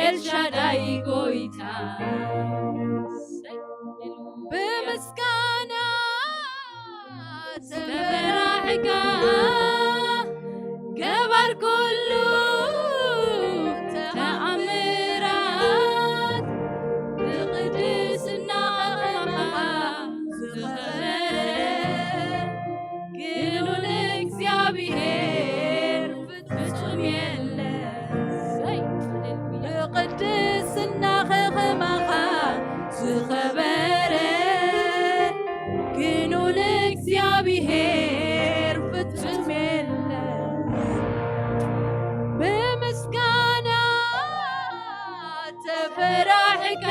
ኤልሻዳይ ጎይታ ብምስጋና ጋ ገባር ኩሉ ተኣምራት ብቕድስና ኸማኻ ዝኸበረ ግኑን እግዚኣብሔር ፍጹም የለን። ብቕድስና ኸማኻ ዝኸበረ ግኑን እግዚኣብሔር ፍጹም የለን። ብምስጋና ተፈራሕካ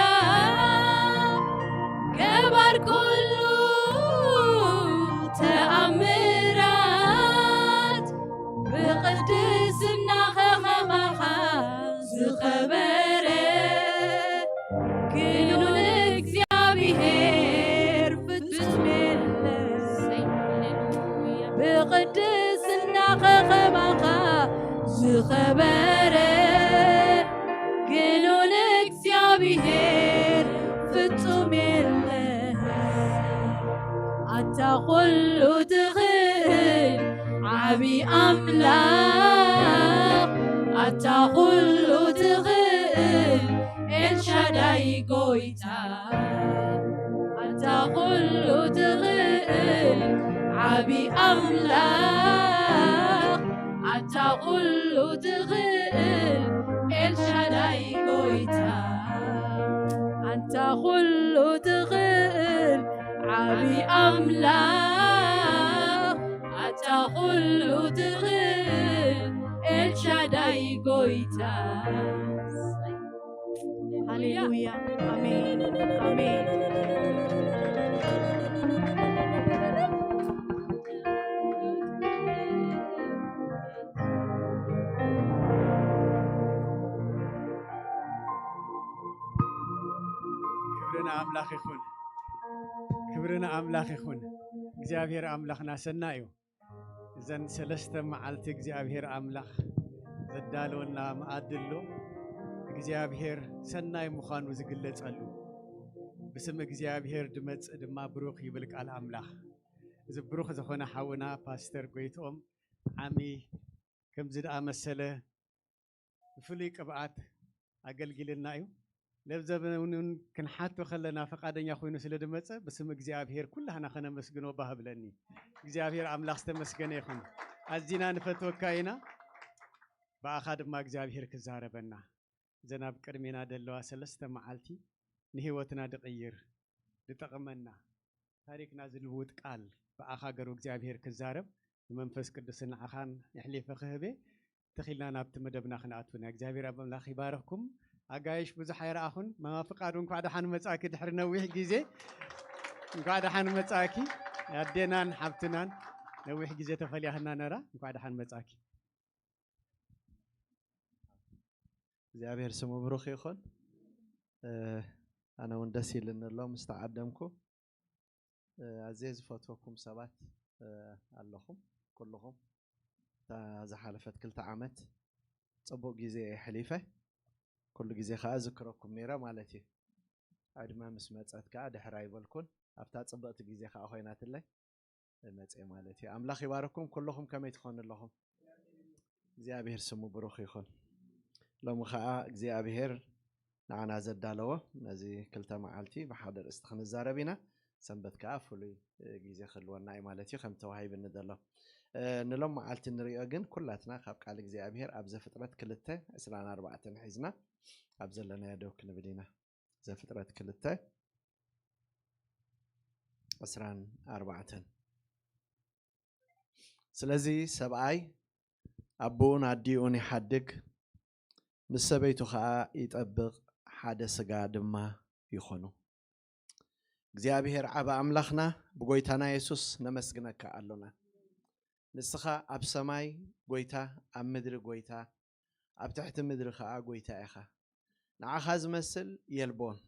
ገባር ኩሉ ተኣምራት ብቕድስና ኸማኻ ዝኸበረ ግኑን እግዚኣብሔር ፍጹም የለን። ብቕድስና ኸማኻ ዝኸበረ ግኑን እግዚኣብሔር ፍጹም የለን። ኣታ ኩሉ ትኽእል ዓቢ ኣምላኽ፣ ኣታ ኩሉ ትኽእል ኤልሻዳይ ጎይታ፣ ኣታ ኩሉ ትኽእል ዓቢ ኣምላኽ፣ ኣታ ኩሉ ትኽእል ኤልሻዳይ ጎይታ፣ ኣንታ ኩሉ ትኽእል ዓቢ ኣምላኽ፣ ኣታ ኩሉ ትኽእል ኤልሻዳይ ጎይታ። ሃሌሉያ። ኣሜን። ኣሜን። ክብሪ ንኣምላኽ ይኹን። ክብሪ ንኣምላኽ ይኹን። እግዚኣብሔር ኣምላኽና ሰናይ እዩ። እዘን ሰለስተ መዓልቲ እግዚኣብሔር ኣምላኽ ዘዳለወና መኣዲ ኣሎ። እግዚኣብሔር ሰናይ ምዃኑ ዝግለጸሉ፣ ብስም እግዚኣብሔር ድመጽእ ድማ ብሩኽ ይብል ቃል ኣምላኽ። እዚ ብሩኽ ዝኾነ ሓውና ፓስተር ጎይትኦም ዓሚ ከምዚ ደኣ መሰለ ብፍሉይ ቅብኣት ኣገልጊልና እዩ። ለብዘበኑን ክንሓቶ ከለና ፈቃደኛ ኮይኑ ስለ ድመጸ ብስም እግዚኣብሔር ኩላህና ከነመስግኖ ባህ ብለኒ። እግዚኣብሔር ኣምላኽ ዝተመስገነ ይኹን። ኣዚና ንፈትወካ ኢና። ብኣኻ ድማ እግዚኣብሔር ክዛረበና። እዘን ኣብ ቅድሜና ዘለዋ ሰለስተ መዓልቲ ንህይወትና ድቕይር፣ ድጠቕመና፣ ታሪክና ዝልውጥ ቃል ብኣኻ ገሩ እግዚኣብሔር ክዛረብ ንመንፈስ ቅዱስን ንዓኻን የሕሊፈ ክህቤ። ተኺልና ናብቲ መደብና ክንኣቱ ኢና። እግዚኣብሔር ኣምላኽ ይባርኽኩም። ኣጋይሽ ብዙሕ ኣይረኣኹን። ማማ ፍቃዱ እንኳዕ ደሓን መጻእኪ ድሕሪ ነዊሕ ግዜ። እንኳዕ ደሓን መጻእኪ። ኣዴናን ሓብትናን ነዊሕ ግዜ ተፈልያህና ነራ። እንኳዕ ደሓን መጻእኪ። እግዚኣብሔር ስሙ ብሩኽ ይኹን። እ፣ ኣነ እውን ደስ ኢልኒ ኣሎ ምስ ተዓደምኩ። እ፣ ኣዝየ ዝፈትወኩም ሰባት፣ እ፣ ኣለኹም። ኩልኹም እታ ዝሓለፈት ክልተ ዓመት ጽቡቕ ግዜ እየ ኣሕሊፈ። ኩሉ ግዜ ከኣ ዝክረኩም ነይረ ማለት እዩ። ዕድመ ምስ መጸት ከኣ ድሕር ኣይበልኩን። ኣብታ ጽብቕቲ ግዜ ከኣ ኮይናትለይ እመጽእ ማለት እዩ። ኣምላኽ ይባርኩም። ኩልኹም ከመይ ትኾኑ ኣለኹም? እግዚኣብሔር ስሙ ብሩኽ ይኹን። ሎሚ ኸኣ እግዚኣብሔር ንዓና ዘዳለዎ ነዚ ክልተ መዓልቲ ብሓደ ርእስቲ ክንዛረብ ኢና። ሰንበት ከኣ ፍሉይ፣ እ፣ ግዜ ክህልወና እዩ ማለት እዩ፣ ከም ተዋሂብኒ ዘሎ። እ፣ ንሎም መዓልቲ ንሪኦ ግን ኩላትና ካብ ቃል እግዚኣብሔር ኣብ ዘፍጥረት ክልተ ዕስራን ኣርባዕተን ሒዝና ኣብ ዘለናዮ ደው ክንብል ኢና። ዘፍጥረት ክልተ ዕስራን ኣርባዕተን። ስለዚ ሰብኣይ ኣቦኡን ኣዲኡን ይሓድግ፣ ምስ ሰበይቱ ኸኣ ይጠብቕ፣ ሓደ ስጋ ድማ ይኾኑ። እግዚኣብሔር ዓቢ ኣምላኽና ብጎይታና የሱስ ነመስግነካ ኣሎና። ንስኻ ኣብ ሰማይ ጎይታ፣ ኣብ ምድሪ ጎይታ፣ ኣብ ትሕቲ ምድሪ ኸኣ ጎይታ ኢኻ። ንዓኻ ዝመስል የልቦን።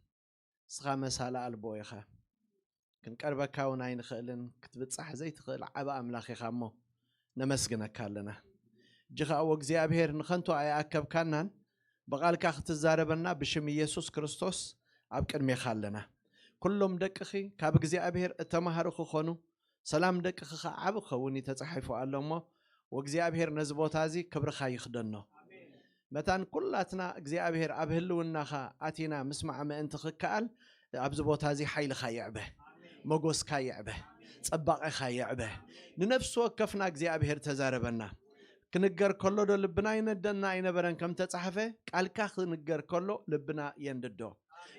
ንስኻ መሳሊ ኣልቦ ኢኻ። ክንቀርበካ እውን ኣይንኽእልን፣ ክትብጻሕ ዘይትኽእል ዓቢ ኣምላኽ ኢኻ እሞ ነመስግነካ ኣለና። ሕጂ ኸኣ ወእግዚኣብሔር ንኸንቱ ኣይኣከብካናን፣ ብቓልካ ክትዛረበና ብሽም ኢየሱስ ክርስቶስ ኣብ ቅድሜኻ ኣለና። ኩሎም ደቅኺ ካብ እግዚኣብሔር እተማህሩ ክኾኑ፣ ሰላም ደቅኺ ኸዓ ዓቢ ክኸውን እዩ ተጻሒፉ ኣሎ እሞ፣ ወእግዚኣብሔር ነዚ ቦታ እዚ ክብርኻ ይኽደኖ። መታን ኩላትና እግዚኣብሔር ኣብ ህልውናኻ ኣቲና ምስማዕ ምእንቲ ክከኣል፣ ኣብዚ ቦታ እዚ ሓይልኻ ይዕበ፣ መጎስካ ይዕበ፣ ጸባቐኻ ይዕበ። ንነፍሲ ወከፍና እግዚኣብሔር ተዛረበና። ክንገር ከሎ ዶ ልብና ይነደና ኣይነበረን ከም ተጻሕፈ፣ ቃልካ ክንገር ከሎ ልብና የንድዶ።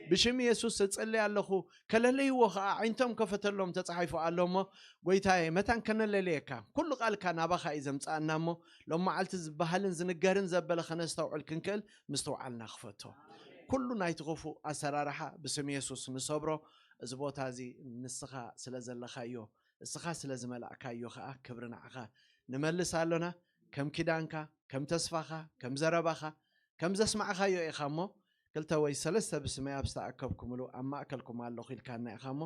ብሽም የሱስ እጽሊ ኣለኹ፣ ከለለይዎ ኸዓ ዓይንቶም ከፈተሎም ተጻሒፉ ኣሎ እሞ፣ ጎይታየ፣ መታን ከነለለየካ፣ ኩሉ ቃልካ ናባኻ እዩ ዘምጽኣና እሞ፣ ሎም መዓልቲ ዝበሃልን ዝንገርን ዘበለ ከነስተውዕል ክንክእል ምስትውዓልና ክፈቶ። ኩሉ ናይቲ ክፉእ ኣሰራርሓ ብስም የሱስ ንሰብሮ። እዚ ቦታ እዚ ንስኻ ስለ ዘለኻዮ፣ ንስኻ ስለ ዝመላእካዮ ኸዓ ክብሪ ንዓኻ ንመልስ ኣሎና። ከም ኪዳንካ፣ ከም ተስፋኻ፣ ከም ዘረባኻ፣ ከም ዘስማዕካዮ ኢኻ እሞ፣ ክልተ ወይ ሰለስተ ብስመይ ኣብ ዝተኣከብኩምሉ ኣብ ማእከልኩም ኣለኹ ኢልካና ኢኻ እሞ፣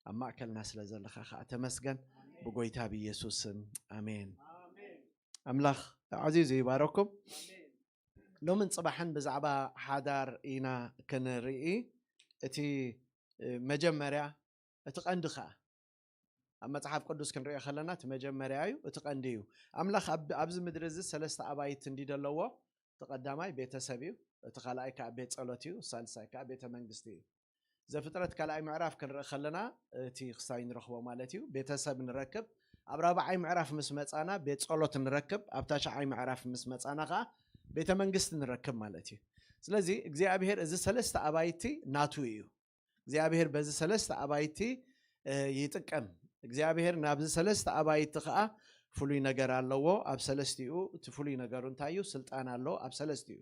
ኣብ ማእከልና ስለ ዘለኻ ኸዓ ተመስገን። ብጎይታ ብኢየሱስ ስም፣ ኣሜን። ኣምላኽ ኣዕዚዙ ይባረኩም። ሎምን ጽባሕን ብዛዕባ ሓዳር ኢና ክንርኢ። እቲ፣ እ፣ መጀመርያ፣ እቲ ቀንዲ ኸኣ ኣብ መጽሓፍ ቅዱስ ክንሪኦ ከለና እቲ መጀመርያ እዩ፣ እቲ ቀንዲ እዩ። ኣምላኽ ኣብ-፣ ኣብዚ ምድሪ እዚ ሰለስተ ኣባይቲ እንዲ ዘለዎ፣ እቲ ቀዳማይ ቤተሰብ እዩ፣ እቲ ካልኣይ ከኣ ቤት ጸሎት እዩ፣ ሳልሳይ ከኣ ቤተ መንግስቲ እዩ። ዘፍጥረት ካልኣይ ምዕራፍ ክንርኢ ከለና እቲ ክሳይ ንረኽቦ ማለት እዩ። ቤተሰብ ንረክብ። ኣብ ራብዓይ ምዕራፍ ምስ መጻና ቤት ጸሎት ንረክብ። ኣብ ታሽዓይ ምዕራፍ ምስ መጻና ከኣ ቤተ መንግስቲ ንረክብ ማለት እዩ። ስለዚ እግዚኣብሔር እዚ ሰለስተ ኣባይቲ ናቱ እዩ። እግዚኣብሔር በዚ ሰለስተ ኣባይቲ፣ እ፣ ይጥቀም። እግዚኣብሔር ናብዚ ሰለስተ ኣባይቲ ከኣ ፍሉይ ነገር ኣለዎ። ኣብ ሰለስቲኡ እቲ ፍሉይ ነገሩ እንታይ እዩ? ስልጣን ኣሎ ኣብ ሰለስቲኡ።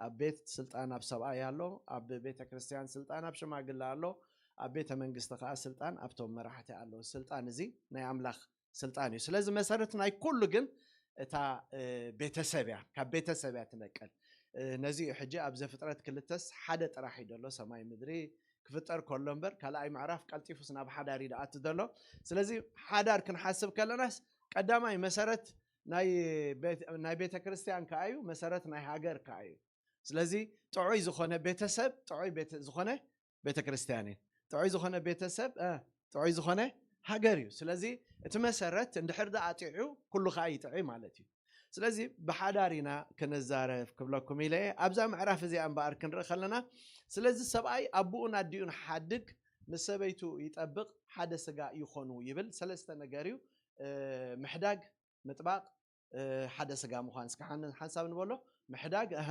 ኣብ ቤት ስልጣን ኣብ ሰብኣይ ኣሎ፣ ኣብ ቤተ ክርስቲያን ስልጣን ኣብ ሽማግለ ኣሎ፣ ኣብ ቤተ መንግስቲ ከኣ ስልጣን ኣብቶም መራሕቲ ኣሎ። ስልጣን እዚ ናይ ኣምላኽ ስልጣን እዩ። ስለዚ መሰረት ናይ ኩሉ ግን እታ፣ እ፣ ቤተሰብ እያ፣ ካብ ቤተሰብ እያ ትነቅል። እ፣ ነዚ እዩ ሕጂ ኣብ ዘፍጥረት ክልተስ ሓደ ጥራሕ እዩ ዘሎ፣ ሰማይ ምድሪ ክፍጠር ከሎ እምበር፣ ካልኣይ ምዕራፍ ቀልጢፉስ ናብ ሓዳር እዩ ዝኣቱ ዘሎ። ስለዚ ሓዳር ክንሓስብ ከለናስ ቀዳማይ መሰረት ናይ ቤት-፣ ናይ ቤተ ክርስቲያን ከኣ እዩ፣ መሰረት ናይ ሃገር ከኣ እዩ። ስለዚ ጥዑይ ዝኾነ ቤተሰብ፣ ጥዑይ ቤተ-፣ ዝኾነ ቤተ ክርስቲያን እዩ። ጥዑይ ዝኾነ ቤተሰብ፣ እ፣ ጥዑይ ዝኾነ ሃገር እዩ። ስለዚ እቲ መሰረት እንድሕር ደኣ ጥዑዩ፣ ኩሉ ከኣ ይጥዑይ ማለት እዩ። ስለዚ ብሓዳር ኢና ክንዛረብ ክብለኩም ኢለ እየ። ኣብዛ ምዕራፍ እዚኣ እምበኣር ክንርኢ ከለና፣ ስለዚ ሰብኣይ ኣቦኡን ኣዲኡን ሓድግ፣ ምስ ሰበይቱ ይጠብቕ፣ ሓደ ስጋ ይኾኑ ይብል። ሰለስተ ነገር እዩ፣ እ፣ ምሕዳግ፣ ምጥባቕ፣ እ፣ ሓደ ስጋ ምዃን። እስከ ሓን-፣ ሓንሳብ ንበሎ። ምሕዳግ፣ እህ፣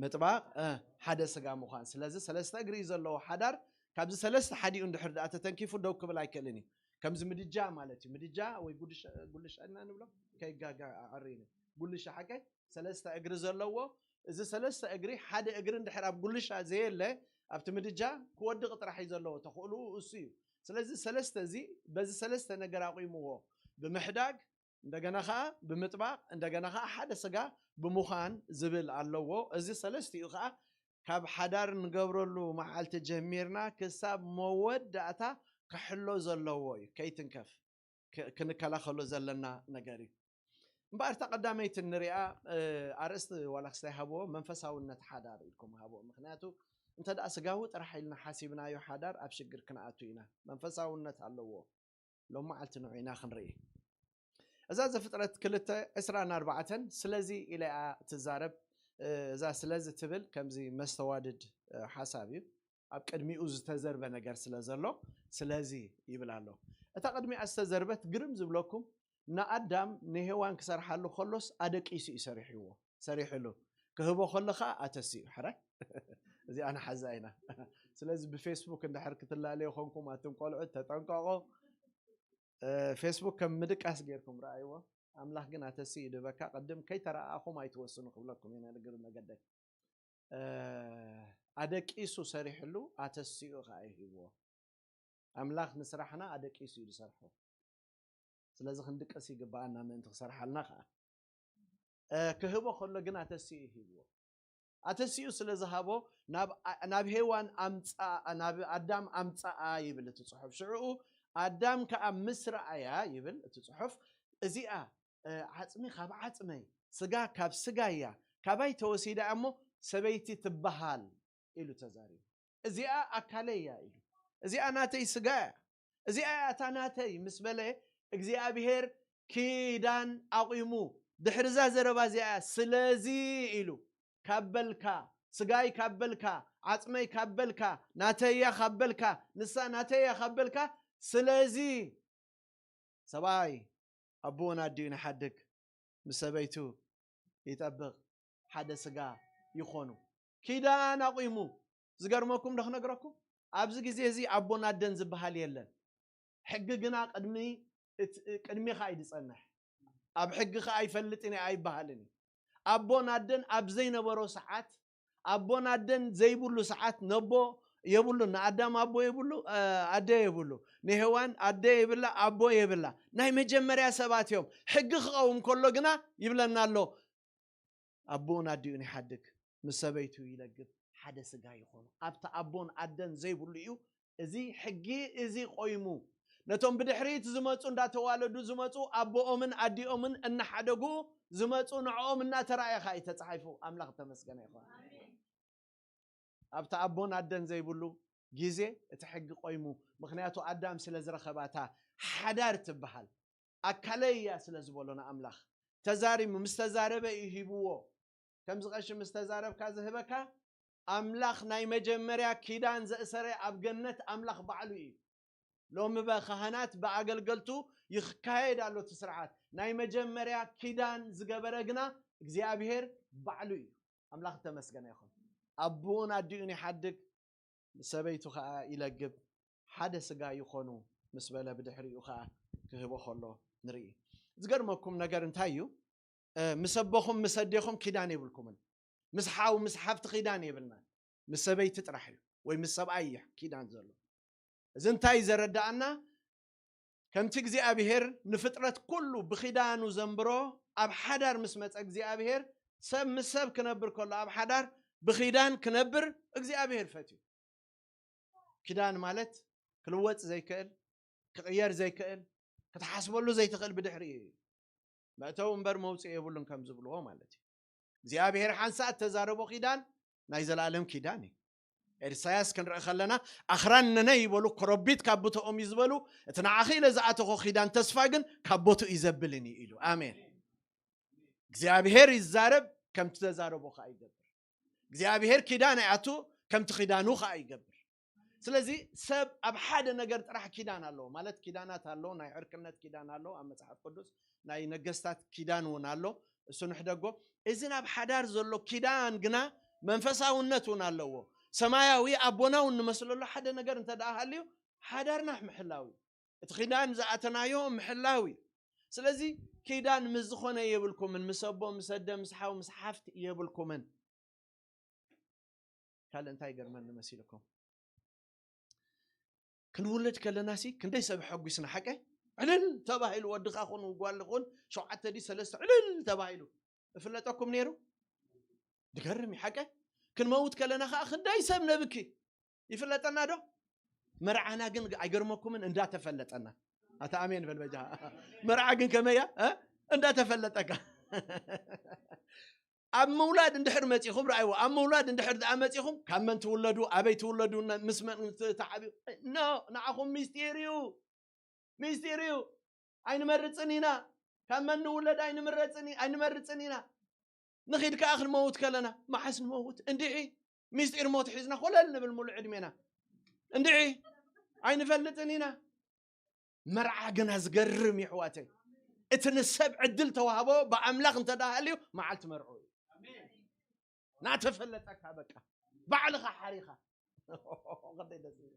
ምጥባቕ፣ እ፣ ሓደ ስጋ ምዃን። ስለዚ ሰለስተ እግሪ እዩ ዘለዎ ሓዳር። ካብዚ ሰለስተ ሓዲኡ እንድሕር ደኣ ተተንኪፉ ደው ክብል ኣይክእልን እዩ። ከምዚ ምድጃ ማለት እዩ። ምድጃ ወይ ጉድሻ-፣ ጉልሻ እና ንብሎ፣ ከይጋጋ ኣዕሪኒ። ጉልሻ ሓቀይ ሰለስተ እግሪ ዘለዎ፣ እዚ ሰለስተ እግሪ፣ ሓደ እግሪ እንድሕር ኣብ ጉልሻ ዘየለ፣ ኣብቲ ምድጃ ክወድቕ ጥራሕ እዩ ዘለዎ፣ ተኽእልኡ እሱ እዩ። ስለዚ ሰለስተ እዚ፣ በዚ ሰለስተ ነገር ኣቑምዎ፣ ብምሕዳግ፣ እንደገና ኸዓ ብምጥባቕ፣ እንደገና ኸዓ ሓደ ስጋ ብምዃን ዝብል ኣለዎ። እዚ ሰለስቲኡ ኸዓ ካብ ሓዳር ንገብረሉ መዓልቲ ጀሚርና ክሳብ መወዳእታ ክሕሎ ዘለዎ እዩ። ከይትንከፍ፣ ክ-፣ ክንከላኸሎ ዘለና ነገር እዩ። እምበኣር እታ ቀዳመይቲ እንሪኣ፣ እ፣ ኣርእስቲ ዋላ ክስታይ ሃብዎ፣ መንፈሳውነት ሓዳር ኢልኩም ሃብዎ። ምኽንያቱ እንተ ደኣ ስጋዊ ጥራሕ ኢልና ሓሲብናዮ ሓዳር ኣብ ሽግር ክንኣቱ ኢና። መንፈሳውነት ኣለዎ። ሎም መዓልቲ ንዑ ኢና ክንርኢ። እዛ ዘፍጥረት ክልተ ዕስራን ኣርባዕተን ስለዚ ኢላ እያ ትዛረብ። እ፣ እዛ ስለዚ ትብል ከምዚ መስተዋድድ፣ እ፣ ሓሳብ እዩ። ኣብ ቅድሚኡ ዝተዘርበ ነገር ስለ ዘሎ ስለዚ ይብል ኣሎ። እታ ቅድሚኣ ዝተዘርበት ግርም ዝብለኩም ንኣዳም ንሄዋን ክሰርሓሉ ከሎስ ኣደቂሱ እዩ ሰሪሕዎ፣ ሰሪሕሉ። ክህቦ ከሎ ኸዓ ኣተሲኡ። ሕራይ እዚኣ ንሓዛ ኢና። ስለዚ ብፌስቡክ እንድሕር ክትላለዩ ኾንኩም ኣቱም ቆልዑት ተጠንቀቑ። እ፣ ፌስቡክ ከም ምድቃስ ጌርኩም ረኣይዎ። ኣምላኽ ግን ኣተሲኡ ድበካ፣ ቅድም ከይተረኣኣኹም ኣይትወስኑ ክብለኩም እየ፣ ንእግሪ መገደይ። እ፣ ኣደቂሱ ሰሪሕሉ፣ ኣተሲኡ ኸዓ ይህብዎ። ኣምላኽ ንስራሕና ኣደቂሱ እዩ ዝሰርሖ። ስለዚ ክንድቅስ ይግብኣና፣ ምእንቲ ክሰርሓልና ኸዓ። እ፣ ክህቦ ከሎ ግን ኣተሲኡ ይህብዎ። ኣተሲኡ ስለ ዝሃቦ፣ ናብ፣ ናብ ሄዋን ኣምጽኣ፣ ናብ ኣዳም ኣምጽኣ ይብል እቲ ጽሑፍ። ሽዑኡ ኣዳም ከኣ ምስ ረኣያ ይብል እቲ ጽሑፍ፣ እዚኣ፣ እ፣ ዓጽሚ ካብ ዓጽመይ፣ ስጋ ካብ ስጋይ እያ፣ ካባይ ተወሲዳ እያ እሞ ሰበይቲ ትበሃል ኢሉ ተዛሪቡ። እዚኣ ኣካለይ እያ ኢሉ። እዚኣ ናተይ ስጋ እያ። እዚኣ እያ እታ ናተይ ምስ በለ፣ እግዚኣብሔር ኪዳን ኣቑሙ። ድሕሪ እዛ ዘረባ እዚኣ ስለዚ ኢሉ ካብ በልካ፣ ስጋይ ካብ በልካ፣ ዓጽመይ ካብ በልካ፣ ናተያ ካብ በልካ፣ ንሳ ናተያ ካብ በልካ፣ ስለዚ ሰብኣይ ኣቦን ኣዲኡን ይሓድግ፣ ምስ ሰበይቱ ይጠብቕ፣ ሓደ ስጋ ይኾኑ። ኪዳን ኣቑሙ። ዝገርመኩም ዶ ክነግረኩም? ኣብዚ ግዜ እዚ ኣቦን ኣደን ዝበሃል የለን። ሕጊ ግና ቅድሚ እት-፣ ቅድሚኻ እዩ ዝጸንሕ። ኣብ ሕጊ ኸኣ ኣይፈልጥን እየ ኣይበሃልን እዩ። ኣቦን ኣደን ኣብ ዘይነበሮ ሰዓት፣ ኣቦን ኣደን ዘይብሉ ሰዓት ነቦ የብሉን። ንኣዳም ኣቦ የብሉ፣ እ፣ ኣደ የብሉ። ንሄዋን ኣደ የብላ፣ ኣቦ የብላ። ናይ መጀመርያ ሰባት እዮም። ሕጊ ክቐውም ከሎ ግና ይብለና ኣሎ፣ ኣቦን ኣዲኡን ይሓድግ፣ ምስ ሰበይቱ ይለግብ፣ ሓደ ስጋ ይኾኑ። ኣብቲ ኣቦን ኣደን ዘይብሉ እዩ እዚ ሕጊ እዚ ቆይሙ። ነቶም ብድሕሪት ዝመጹ፣ እንዳተዋለዱ ዝመጹ፣ ኣቦኦምን ኣዲኦምን እናሓደጉ ዝመጹ፣ ንዕኦም እናተራእየ ኸኣ እዩ ተጻሒፉ። ኣምላኽ ተመስገነ ይኹን። ኣብቲ ኣቦን ኣደን ዘይብሉ ግዜ እቲ ሕጊ ቆይሙ። ምኽንያቱ ኣዳም ስለ ዝረኸባታ ሓዳር ትበሃል ኣካለይ እያ ስለ ዝበሎ ንኣምላኽ ተዛሪሙ፣ ምስ ተዛረበ እዩ ሂብዎ። ከምዚ ቀሺ ምስ ተዛረብካ ዝህበካ ኣምላኽ ናይ መጀመርያ ኪዳን ዘእሰረ ኣብ ገነት ኣምላኽ ባዕሉ እዩ። ሎሚ በ-፣ ካህናት ብኣገልገልቱ ይካየድ ኣሎ እቲ ስርዓት። ናይ መጀመርያ ኪዳን ዝገበረ ግና እግዚኣብሔር ባዕሉ እዩ። ኣምላኽ ተመስገነ ይኹን። ኣቦን ኣዲኡን ይሓድግ፣ ምስ ሰበይቱ ኸኣ ይለግብ፣ ሓደ ስጋ ይኾኑ ምስ በለ ብድሕሪኡ ኸኣ ክህቦ ከሎ ንርኢ። ዝገርመኩም ነገር እንታይ እዩ? እ፣ ምስ ኣቦኹም ምስ ኣዴኹም ኪዳን የብልኩምን። ምስ ሓው ምስ ሓፍቲ ኪዳን የብልናን። ምስ ሰበይቲ ጥራሕ እዩ ወይ ምስ ሰብኣይ እዩ ኪዳን ዘሎ። እዚ እንታይ እዩ ዘረድኣና? ከምቲ እግዚኣብሔር ንፍጥረት ኩሉ ብኺዳኑ ዘንብሮ፣ ኣብ ሓዳር ምስ መጸ እግዚኣብሔር፣ ሰብ ምስ ሰብ ክነብር ከሎ ኣብ ሓዳር ብኺዳን ክነብር እግዚኣብሔር ፈትዩ። ኪዳን ማለት ክልወጥ ዘይክእል፣ ክቕየር ዘይክእል፣ ክትሓስበሉ ዘይትኽእል ብድሕሪኡ እዩ። መእተዊ እምበር መውጽኢ የብሉን ከም ዝብልዎ ማለት እዩ። እግዚኣብሔር ሓንሳእ እተዛረቦ ኪዳን ናይ ዘላለም ኪዳን እዩ። ኤርሳያስ ክንርኢ ከለና፣ ኣኽራን ነነይ ይበሉ፣ ኮረቢት ካብ ቦታኦም እዩ ዝበሉ፣ እቲ ንዓኺ ኢለ ዝኣተኾ ኪዳን ተስፋ ግን ካብ ቦትኡ እዩ ዘብልን እዩ ኢሉ። ኣሜን። እግዚኣብሔር ይዛረብ፣ ከምቲ ተዛረቦ ኸኣ ይገብር። እግዚኣብሔር ኪዳን ኣይኣቱ፣ ከምቲ ኪዳኑ ኸኣ ይገብር። ስለዚ ሰብ ኣብ ሓደ ነገር ጥራሕ ኪዳን ኣለዎ። ማለት ኪዳናት ኣለዎ፣ ናይ ዕርክነት ኪዳን ኣለዎ ኣብ መጽሓፍ ቅዱስ፣ ናይ ነገስታት ኪዳን እውን ኣሎ። እሱ ንሕደጎ። እዚ ናብ ሓዳር ዘሎ ኪዳን ግና መንፈሳውነት እውን ኣለዎ። ሰማያዊ ኣቦና እውን ንመስለሉ ሓደ ነገር እንተ ደኣ ሃልዩ፣ ሓዳርና ምሕላው እዩ። እቲ ኪዳን ዝኣተናዮ ምሕላው እዩ። ስለዚ ኪዳን ምስ ዝኾነ የብልኩምን፣ ምስ ኣቦ፣ ምስ ኣደ፣ ምስ ሓው፣ ምስ ሓፍቲ የብልኩምን። ካልእ እንታይ ይገርመኒ መሲልኩም? ክንውለድ ከለናሲ ክንደይ ሰብ ሐጒስና፣ ሓቀይ? ዕልል ተባሂሉ፣ ወድኻ ኹን ጓል ኹን፣ ሸውዓተ ድዩ ሰለስተ፣ ዕልል ተባሂሉ። እፍለጠኩም ነይሩ? ድገርም እዩ፣ ሓቀይ? ክንመውት ከለና ኸዓ ክንደይ ሰብ ነብኪ። ይፍለጠና ዶ? መርዓና ግን ኣይገርመኩምን? እንዳተፈለጠና። ኣታ ኣሜን በል በጃ። መርዓ ግን ከመያ? እ? እንዳተፈለጠካ። ኣብ ምውላድ እንድሕር መጺኹም፣ ረኣይዎ፣ ኣብ ምውላድ እንድሕር ደኣ መጺኹም፣ ካብ መን ትውለዱ፣ ኣበይ ትውለዱ፣ ነ-፣ ምስ መን ት-፣ ትዓብዩ፣ ኖ፣ ንዓኹም ሚስጢር እዩ። ሚስጢር እዩ። ኣይንመርጽን ኢና። ካብ መን ንውለድ ኣይንምረጽን ኢ-፣ ኣይንመርጽን ኢና። ንኺድ ከኣ ክንመውት ከለና፣ መዓስ ንመውት? እንድዒ። ሚስጢር ሞት ሒዝና ኮለል ንብል ሙሉእ ዕድሜና። እንድዒ። ኣይንፈልጥን ኢና። መርዓ ግና ዝገርም እዩ፣ ኣሕዋተይ። እቲ ንሰብ ዕድል ተዋህቦ ብኣምላኽ እንተ ደኣ ሃልዩ፣ መዓልቲ መርዑ እዩ። እናተፈለጠካ በቃ። ባዕልኻ ሓሪኻ። ክንደይ ደስ ይብል።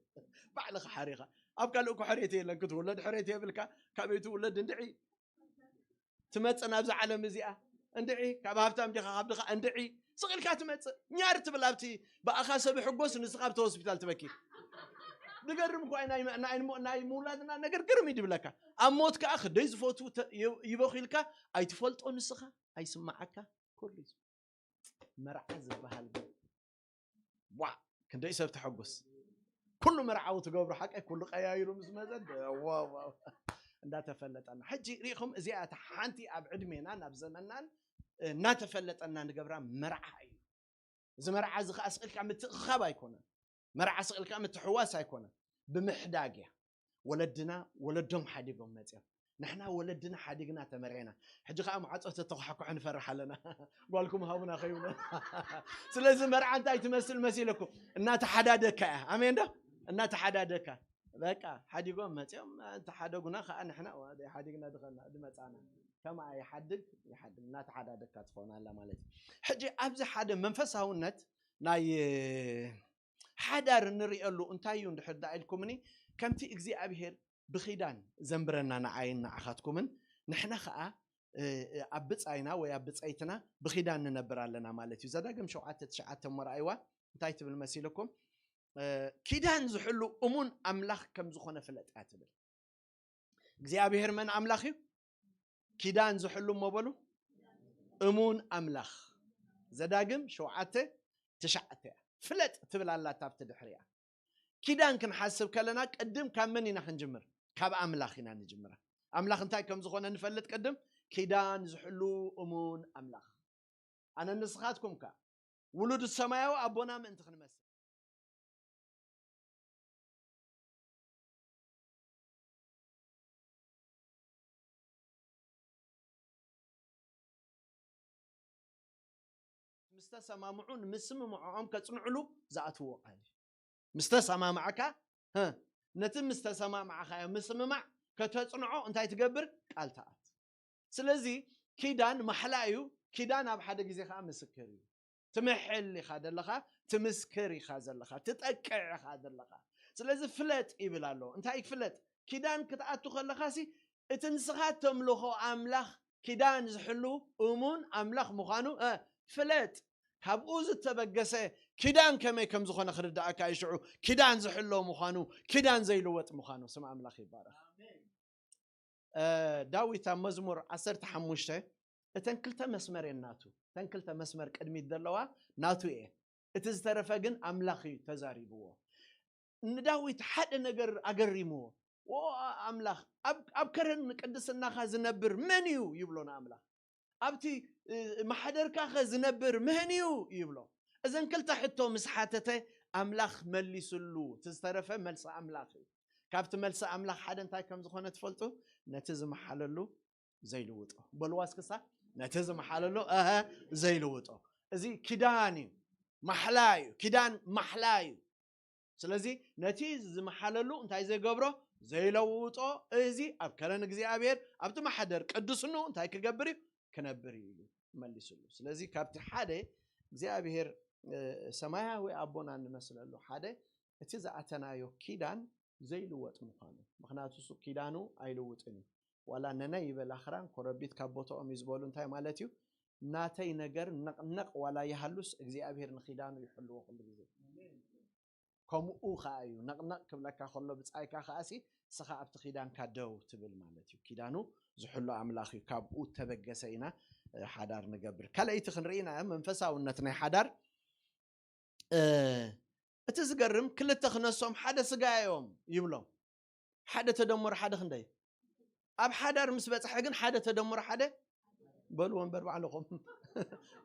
ባዕልኻ ሓሪኻ። ኣብ ካልእ እኮ ሕሬት የለን፣ ክትውለድ ሕሬት የብልካ። ካበይ ትውለድ እንድዒ? ትመጽእ ናብዛ ዓለም እዚኣ። እንድዒ፣ ካብ ሃብታም ዲኻ፣ ካብ ድኻ፣ እንድዒ። ስቕ ኢልካ ትመጽእ። ኛር ትብል ኣብቲ ብኣኻ ሰብ ይሕጎስ፣ ንስኻ ኣብቲ ሆስፒታል ትበኪ። ዝገርም እኮ እዩ ናይ፣ ናይ፣ ናይ ምውላድና ነገር ግርም እዩ ድብለካ። ኣብ ሞት ከኣ ክንደይ ዝፈትዉ ተ-፣ ይ-፣ ይበኹ ኢልካ ኣይትፈልጦ ንስኻ፣ ኣይስማዓካ፣ ኩሉ እዩ። መርዓ ዝበሃል ግን፣ ዋ፣ ክንደይ ሰብ ተሐጉስ። ኩሉ መርዓዊ ትገብሮ ሓቀይ፣ ኩሉ ቀያይሩ ምስ መጸ፣ ደ-፣ ዋ፣ ዋ፣ እንዳተፈለጠና። ሕጂ ሪኢኹም፣ እዚኣ እታ ሓንቲ ኣብ ዕድሜናን ኣብ ዘመናን፣ እ፣ እናተፈለጠና ንገብራ መርዓ እዩ። እዚ መርዓ እዚ ከኣ ስቕ ኢልካ ምትእኽኻብ ኣይኮነን። መርዓ ስቕ ኢልካ ምትሕዋስ ኣይኮነን። ብምሕዳግ እያ። ወለድና ወለዶም ሓዲጎም መጺኦም። ንሕና ወለድና ሓዲግና ተመርዕና። ሕጂ ከዓ ማዕጾ ተተኳሕኩሑ ንፈርሕ ኣለና። ጓልኩም ሃቡና ከይብሎ። ስለዚ መርዓ እንታይ ትመስል መሲለኩም? እናተሓዳደካ እያ። ኣሜን ዶ? እናተሓዳደካ። በቃ ሓዲጎም መጺኦም ተሓደጉና ከዓ ንሕና ሓዲግና ድኸና ድመጻና። ከማ ይሓድግ ይሓድግ እናተሓዳደካ ትኾን ኣላ ማለት እዩ። ሕጂ ኣብዚ ሓደ መንፈሳውነት ናይ ሓዳር እንርእየሉ እንታይ እዩ እንድሕር ዳ ኢልኩምኒ፣ ከምቲ እግዚኣብሔር ብኺዳን ዘንብረና ንዓይን ንዓኻትኩምን፣ ንሕና ኸዓ ኣብ ብጻይና ወይ ኣብ ብጸይትና ብኺዳን ንነብር ኣለና ማለት እዩ። ዘዳግም ሸውዓተ ትሽዓተ እሞ ረኣይዋ እንታይ ትብል መሲልኩም? ኪዳን ዝሕሉ እሙን ኣምላኽ ከም ዝኾነ ፍለጥ እያ ትብል። እግዚኣብሔር መን ኣምላኽ እዩ? ኪዳን ዝሕሉ እሞ በሉ እሙን ኣምላኽ። ዘዳግም ሸውዓተ ትሽዓተ እያ። ፍለጥ ትብል ኣላታ ኣብቲ ድሕሪያ። ኪዳን ክንሓስብ ከለና ቅድም ካብ መን ኢና ክንጅምር? ካብ ኣምላኽ ኢና ንጅምራ። ኣምላኽ እንታይ ከም ዝኾነ ንፈልጥ ቅድም። ኪዳን ዝሕሉ እሙን ኣምላኽ። ኣነ ንስኻትኩም ከ ውሉድ ሰማያዊ ኣቦና ምእንቲ ክንመስል ምስ ተሰማምዑ ንምስምምዖም ከጽንዕሉ ዝኣትዎ ቃል እዩ። ምስ ተሰማማዕካ፣ ህ፣ ነቲ ምስ ተሰማማዕካዮ ምስምማዕ ከተጽንዖ እንታይ ትገብር? ቃል ትኣት። ስለዚ ኪዳን ማሕላ እዩ። ኪዳን ኣብ ሓደ ግዜ ከኣ ምስክር እዩ። ትምሕል ኢኻ ዘለኻ፣ ትምስክር ኢኻ ዘለኻ፣ ትጠቅዕ ኢኻ ዘለኻ። ስለዚ ፍለጥ ይብል ኣሎ። እንታይ ፍለጥ? ኪዳን ክትኣቱ ከለኻሲ እቲ ንስኻ ተምልኾ ኣምላኽ ኪዳን ዝሕሉ እሙን ኣምላኽ ምዃኑ፣ እ፣ ፍለጥ። ካብኡ ዝተበገሰ ኪዳን ከመይ ከም ዝኾነ ክርድኣካ እዩ። ሽዑ ኪዳን ዝሕሎ ምዃኑ፣ ኪዳን ዘይልወጥ ምዃኑ። ስም ኣምላኽ ይባረኽ። እ፣ ዳዊት ኣብ መዝሙር ዓሰርተ ሓሙሽተ እተን ክልተ መስመር እየን ናቱ። እተን ክልተ መስመር ቅድሚት ዘለዋ ናቱ እየ። እቲ ዝተረፈ ግን ኣምላኽ እዩ ተዛሪብዎ። ንዳዊት ሓደ ነገር ኣገሪምዎ። "ኦ ኣምላኽ፣ ኣብ፣ ኣብ ከረን ቅድስናኻ ዝነብር መን እዩ?" ይብሎ ንኣምላኽ። "ኣብቲ፣ እ፣ ማሕደርካኸ ዝነብር መን እዩ?" ይብሎ። እዘን ክልተ ሕቶ ምስ ሓተተ ኣምላኽ መሊስሉ። እቲ ዝተረፈ መልሲ ኣምላኽ እዩ። ካብቲ መልሲ ኣምላኽ ሓደ እንታይ ከም ዝኾነ ትፈልጡ? ነቲ ዝመሓለሉ ዘይልውጦ። በልዋ እስክሳ፣ ነቲ ዝመሓለሉ፣ እሀ፣ ዘይልውጦ። እዚ ኪዳን እዩ፣ ማሕላ እዩ። ኪዳን ማሕላ እዩ። ስለዚ ነቲ ዝመሓለሉ እንታይ ዘይገብሮ? ዘይለውጦ። እዚ ኣብ ከረን እግዚኣብሔር፣ ኣብቲ ማሕደር ቅዱስኑ እንታይ ክገብር እዩ? ክነብር እዩ ኢሉ መሊስሉ። ስለዚ ካብቲ ሓደ እግዚኣብሔር፣ እ፣ ሰማያዊ ኣቦና እንመስለሉ ሓደ እቲ ዝኣተናዮ ኪዳን ዘይልወጥ ምዃኑ። ምኽንያቱ እሱ ኪዳኑ ኣይልውጥን እዩ። ዋላ ነነ ይበል ኣኽራን ኮረቢት ካብ ቦታኦም እዩ ዝበሉ እንታይ ማለት እዩ? ናተይ ነገር ነቕነቕ ዋላ ይሃሉስ እግዚኣብሔር ንኪዳኑ ይሕልዎ ኩሉ ግዜ። ከምኡ ኸዓ እዩ። ነቕነቕ ክብለካ ከሎ ብጻይካ ኸዓሲ ንስኻ ኣብቲ ኪዳንካ ደው ትብል ማለት እዩ። ኪዳኑ ዝሕሉ ኣምላኽ እዩ። ካብኡ ተበገሰ ኢና፣ እ፣ ሓዳር ንገብር። ካልኣይቲ ክንርኢ ኢና መንፈሳውነት ናይ ሓዳር። እ፣ እቲ ዝገርም ክልተ ክነሶም ሓደ ስጋ እዮም ይብሎም። ሓደ ተደመሩ ሓደ ክንደይ? ኣብ ሓዳር ምስ በጽሐ ግን ሓደ ተደመሩ ሓደ በልዎ እምበር ባዕልኹም።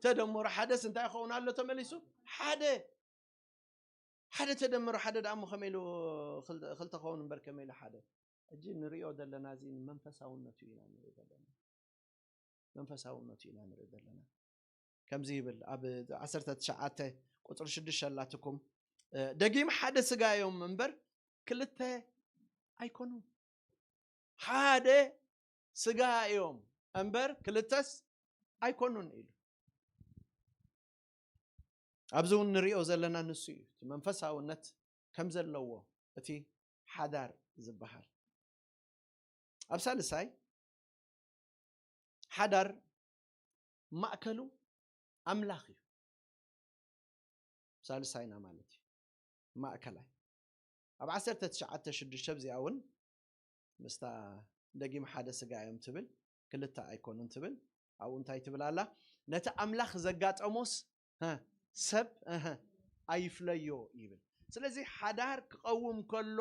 ተደመሩ ሓደስ እንታይ ይኸውን ኣሎ ተመሊሱ? ሓደ። ሓደ ተደመሩ ሓደ ደኣ እሞ ከመይ ኢሉ ክልተ፣ ክልተ ኸውን እምበር ከመይ ኢሉ ሓደ? ሕጂ ንሪኦ ዘለና እዚ መንፈሳውነቱ ኢና ንሪኦ ዘለና። መንፈሳውነቱ ኢና ንሪኦ ዘለና። ከምዚ ይብል ኣብ ዓሰርተ ትሽዓተ ቁጽሪ ሽዱሽተ ኣላትኩም፣ እ፣ ደጊም ሓደ ስጋ እዮም እምበር ክልተ ኣይኮኑን። ሓደ ስጋ እዮም እምበር ክልተስ ኣይኮኑን ኢሉ። ኣብዚ እውን ንሪኦ ዘለና ንሱ እዩ። እቲ መንፈሳውነት ከም ዘለዎ እቲ ሓዳር ዝበሃል። ኣብ ሳልሳይ ሓዳር ማእከሉ ኣምላኽ እዩ። ሳልሳይና ማለት እዩ። ማእከላይ። ኣብ ዓሰርተ ትሽዓተ ሽዱሽተ ኣብዚኣ እውን ምስታ ደጊም ሓደ ስጋ እዮም ትብል፣ ክልተ ኣይኮኑን ትብል። ኣብኡ እንታይ ትብል ኣላ? ነቲ ኣምላኽ ዘጋጠሞስ፣ ሀ፣ ሰብ፣ እህ፣ ኣይፍለዮ ይብል። ስለዚ ሓዳር ክቐውም ከሎ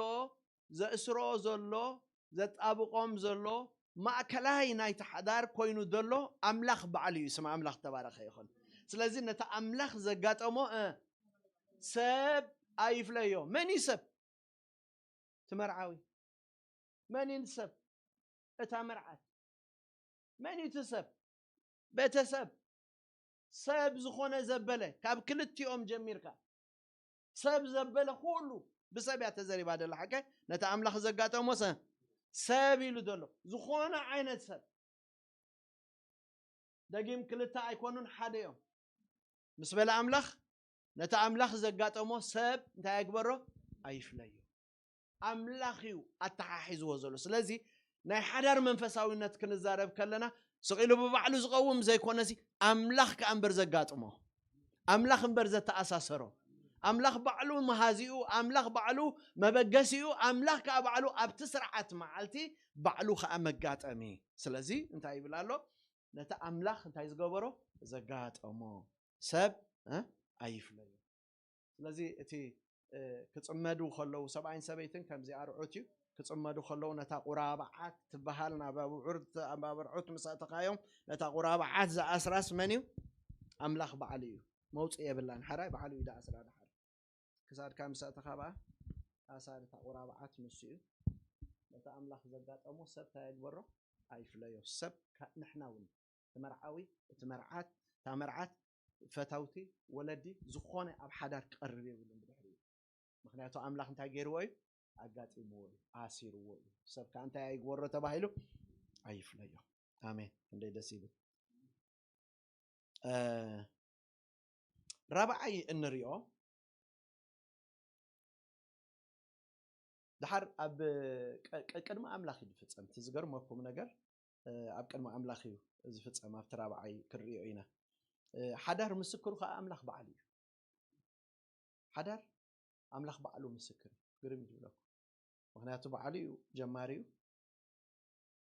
ዘእስሮ ዘሎ፣ ዘጣብቖም ዘሎ፣ ማእከላይ ናይቲ ሓዳር ኮይኑ ዘሎ ኣምላኽ ባዕሉ እዩ። ስም ኣምላኽ ተባረኸ ይኹን። ስለዚ ነቲ ኣምላኽ ዘጋጠሞ፣ እ፣ ሰብ ኣይፍለዮ። መን እዩ ሰብ? እቲ መርዓዊ። መን እዩ ሰብ? እታ መርዓት። መን እዩ እቲ ሰብ? ቤተሰብ። ሰብ ዝኾነ ዘበለ፣ ካብ ክልቲኦም ጀሚርካ ሰብ ዘበለ ኩሉ ብሰብ እያ ተዘሪባ ደላ። ሓቀ ነቲ ኣምላኽ ዘጋጠሞ ሰ-፣ ሰብ ኢሉ ዘሎ ዝኾነ ዓይነት ሰብ። ደጊም ክልተ ኣይኮኑን፣ ሓደ እዮም። ምስ በለ ኣምላኽ፣ ነቲ ኣምላኽ ዘጋጠሞ ሰብ እንታይ ኣይግበሮ? ኣይፍለዮ። ኣምላኽ እዩ ኣተሓሒዝዎ ዘሎ። ስለዚ ናይ ሓዳር መንፈሳዊነት ክንዛረብ ከለና ስቕ ኢሉ ብባዕሉ ዝቐውም ዘይኮነሲ ኣምላኽ ከኣ እምበር ዘጋጥሞ፣ ኣምላኽ እምበር ዘተኣሳሰሮ፣ ኣምላኽ ባዕሉ መሃዚኡ፣ ኣምላኽ ባዕሉ መበገሲኡ፣ ኣምላኽ ከኣ ባዕሉ ኣብቲ ስርዓት መዓልቲ ባዕሉ ከኣ መጋጠሚ። ስለዚ እንታይ ይብል ኣሎ? ነቲ ኣምላኽ እንታይ ዝገበሮ? ዘጋጠሞ ሰብ፣ እ፣ ኣይፍለዮ። ስለዚ እቲ፣ እ፣ ክጽመዱ ከለዉ ሰብኣይን ሰበይትን ከምዚ ኣርዑት እዩ። ክጽመዱ ከለዉ ነታ ቁራብዓት ትበሃል ናብ ኣብዑር-፣ ኣብ ኣብርዑት ምስ ኣእተኻዮም ነታ ቁራብዓት ዝኣስራስ መን እዩ? ኣምላኽ ባዕሉ እዩ። መውጽኢ የብላን። ሓራይ ባዕሉ እዩ ዝኣስራ። ድሓር ክሳድካ ምስ ኣእተኻ በኣ ኣሳሪ እታ ቁራብዓት ንሱ እዩ። ነቲ ኣምላኽ ዘጋጠሞ ሰብ እንታይ የግበሮ? ኣይፍለዮ። ሰብ ከ-፣ ንሕና እውን እቲ መርዓዊ፣ እቲ መርዓት፣ እታ መርዓት፣ ፈተውቲ፣ ወለዲ፣ ዝኾነ ኣብ ሓዳር ክቐርብ የብሉን ብድሕሪኡ። ምኽንያቱ ኣምላኽ እንታይ ገይርዎ እዩ? ኣጋጢምዎ እዩ፣ ኣሲርዎ እዩ። ሰብ ከኣ እንታይ ኣይግበሮ ተባሂሉ? ኣይፍለዮ። ኣሜን። ክንደይ ደስ ይብል። እ፣ ራብዓይ እንሪኦ ድሓር ኣብ ቀ-፣ ቀ-፣ ቅድሚ ኣምላኽ እዩ ዝፍጸም። እቲ ዝገርመኩም ነገር፣ እ፣ ኣብ ቅድሚ ኣምላኽ እዩ ዝፍጸም። ኣብቲ ራብዓይ ክንሪኦ ኢና። እ፣ ሓዳር ምስክሩ ከኣ ኣምላኽ ባዕሉ እዩ። ሓዳር ኣምላኽ ባዕሉ ምስክር እዩ። ግርም እዩ ዝብለኩም። ምኽንያቱ ባዕሉ እዩ ጀማሪ እዩ።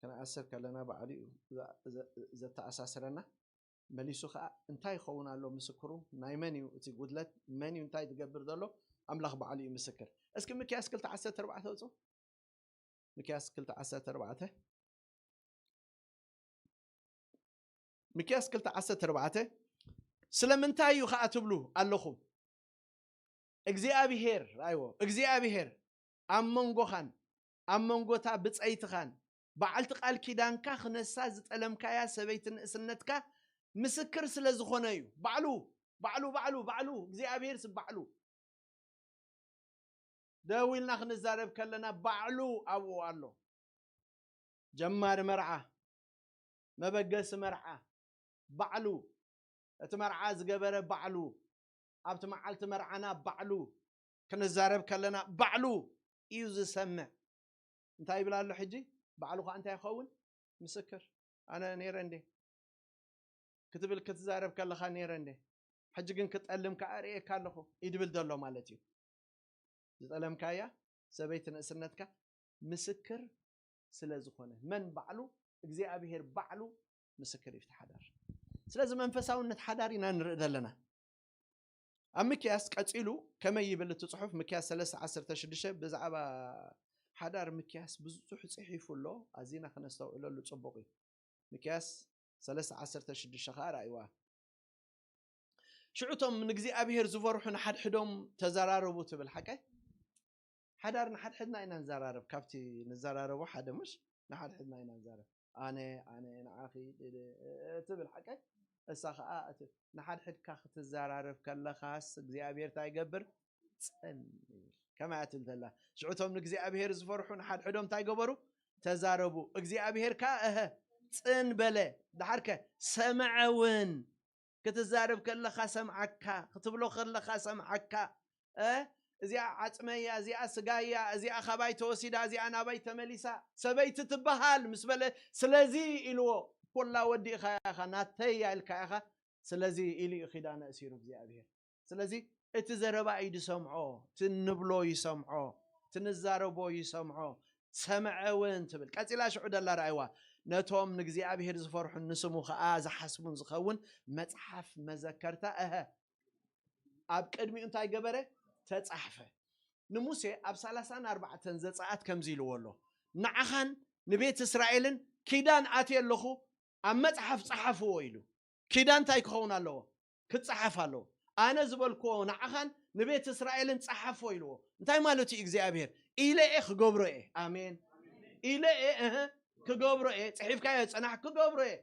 ክንኣስር ከለና ባዕሉ እዩ ዘ-፣ ዘ-፣ ዘተኣሳስረና። መሊሱ ከኣ እንታይ ይኸውን ኣሎ ምስክሩ? ናይ መን እዩ እቲ ጉድለት? መን እዩ እንታይ ዝገብር ዘሎ? ኣምላኽ ባዕሉ እዩ ምስክር። እስኪ ሚክያስ ክልተ ዓሰርተ ኣርባዕተ ኣውጽኡ። ሚክያስ ክልተ ዓሰርተ ኣርባዕተ። ሚክያስ ክልተ ዓሰርተ ኣርባዕተ። ስለምንታይ እዩ ከኣ ትብሉ ኣለኹም? እግዚኣብሄር፣ ኣይዎ፣ እግዚኣብሄር ኣብ መንጎኻን ኣብ መንጎታ ብጸይትኻን በዓልቲ ቃል ኪዳንካ ክነሳ ዝጠለምካያ ሰበይቲ ንእስነትካ ምስክር ስለ ዝኾነ እዩ። ባዕሉ፣ ባዕሉ፣ ባዕሉ፣ ባዕሉ፣ እግዚኣብሄር ስ-፣ ባዕሉ። ደው ኢልና ክንዛረብ ከለና ባዕሉ ኣብኡ ኣሎ። ጀማሪ መርዓ፣ መበገሲ መርዓ፣ ባዕሉ፣ እቲ መርዓ ዝገበረ ባዕሉ፣ ኣብቲ መዓልቲ መርዓና ባዕሉ፣ ክንዛረብ ከለና ባዕሉ እዩ ዝሰምዕ። እንታይ ይብል ኣሎ ሕጂ? ባዕሉ ኸኣ እንታይ ይኸውን? ምስክር። ኣነ ነይረ እንዴ? ክትብል ክትዛረብ ከለኻ ነይረ እንዴ? ሕጂ ግን ክጠልም ከኣ ርእየካ ኣለኹ። ይድብል ዘሎ ማለት እዩ። ዝጠለምካያ ሰበይቲ ንእስነትካ ምስክር ስለ ዝኾነ። መን ባዕሉ? እግዚኣብሄር ባዕሉ ምስክር እዩ እቲ ሓዳር። ስለዚ መንፈሳውነት ሓዳር ኢና ንርኢ ዘለና። ኣብ ሚክያስ ቀጺሉ ከመይ ይብል እቲ ጽሑፍ? ሚክያስ ሰለስተ ዓሰርተ ሽዱሽተ ብዛዕባ ሓዳር ሚክያስ ብዙሕ ጽሒፉ ኣሎ። ኣዚና ክነስተውዕለሉ ጽቡቕ እዩ። ሚክያስ ሰለስተ ዓሰርተ ሽዱሽተ ኸኣ ርኣይዋ። ሽዑ እቶም ንእግዚኣብሄር ዝፈርሑ ንሓድሕዶም ተዘራረቡ ትብል ሓቀ? ሓዳር ንሓድሕድና ኢና ንዘራረብ። ካብቲ ንዘራረቦ ሓደ ምሽ ንሓድሕድና ኢና ንዛረብ። ኣነ፣ ኣነ፣ ንዓኺ፣ ድ-፣ ድ-፣ ትብል ሓቀ? እሳ ኸኣ እቲ ንሓድሕድካ ክትዘራረብ ከለኻስ እግዚኣብሄር እንታይ ይገብር? ጽን ይብል። ከመይ እያ ትብል ዘላ? ሽዑ እቶም ንእግዚኣብሄር ዝፈርሑ ንሓድሕዶም እንታይ ገበሩ? ተዛረቡ። እግዚኣብሄር ከኣ፣ እህ፣ ጽን በለ። ደሓርከ ሰምዐ እውን። ክትዛረብ ከለኻ ሰምዓካ፣ ክትብሎ ከለኻ ሰምዓካ። እ፣ እዚኣ ዓጽመያ፣ እዚኣ ስጋያ፣ እዚኣ ካባይ ተወሲዳ፣ እዚኣ ናባይ ተመሊሳ፣ ሰበይቲ ትበሃል ምስ በለ፣ ስለዚ ኢልዎ፣ ኮላ ወዲ ኢኻ ኢኻ፣ ናተይ እያ ኢልካ ኢኻ፣ ስለዚ ኢሉ እዩ ኪዳነ እሲሩ እግዚኣብሄር። ስለዚ እቲ ዘረባ እዩ ዝሰምዖ፣ እቲ እንብሎ ይሰምዖ፣ እቲ ንዛረቦ ይሰምዖ፣ ሰምዐ እውን ትብል። ቀጺላ ሽዑ ደላ ረኣይዋ። ነቶም ንእግዚኣብሄር ዝፈርሑን ንስሙ ኸኣ ዝሓስቡን ዝኸውን መጽሓፍ መዘከርታ፣ እሀ፣ ኣብ ቅድሚኡ እንታይ ገበረ? ተጻሕፈ። ንሙሴ ኣብ ሰላሳን ኣርባዕተን ዘጸኣት ከምዚ ኢልዎ ኣሎ፣ ንዓኻን ንቤት እስራኤልን ኪዳን ኣትየ ኣለኹ፣ ኣብ መጽሓፍ ጸሓፍዎ ኢሉ። ኪዳን እንታይ ክኸውን ኣለዎ? ክጸሓፍ ኣለዎ። ኣነ ዝበልክዎ ንዓኻን ንቤት እስራኤልን ጸሓፎ ኢልዎ። እንታይ ማለት እዩ እግዚኣብሄር? ኢለ እየ ክገብሮ እየ። ኣሜን። ኢለ እየ፣ እህ፣ ክገብሮ እየ፣ ጽሒፍካዮ ጽናሕ፣ ክገብሮ እየ።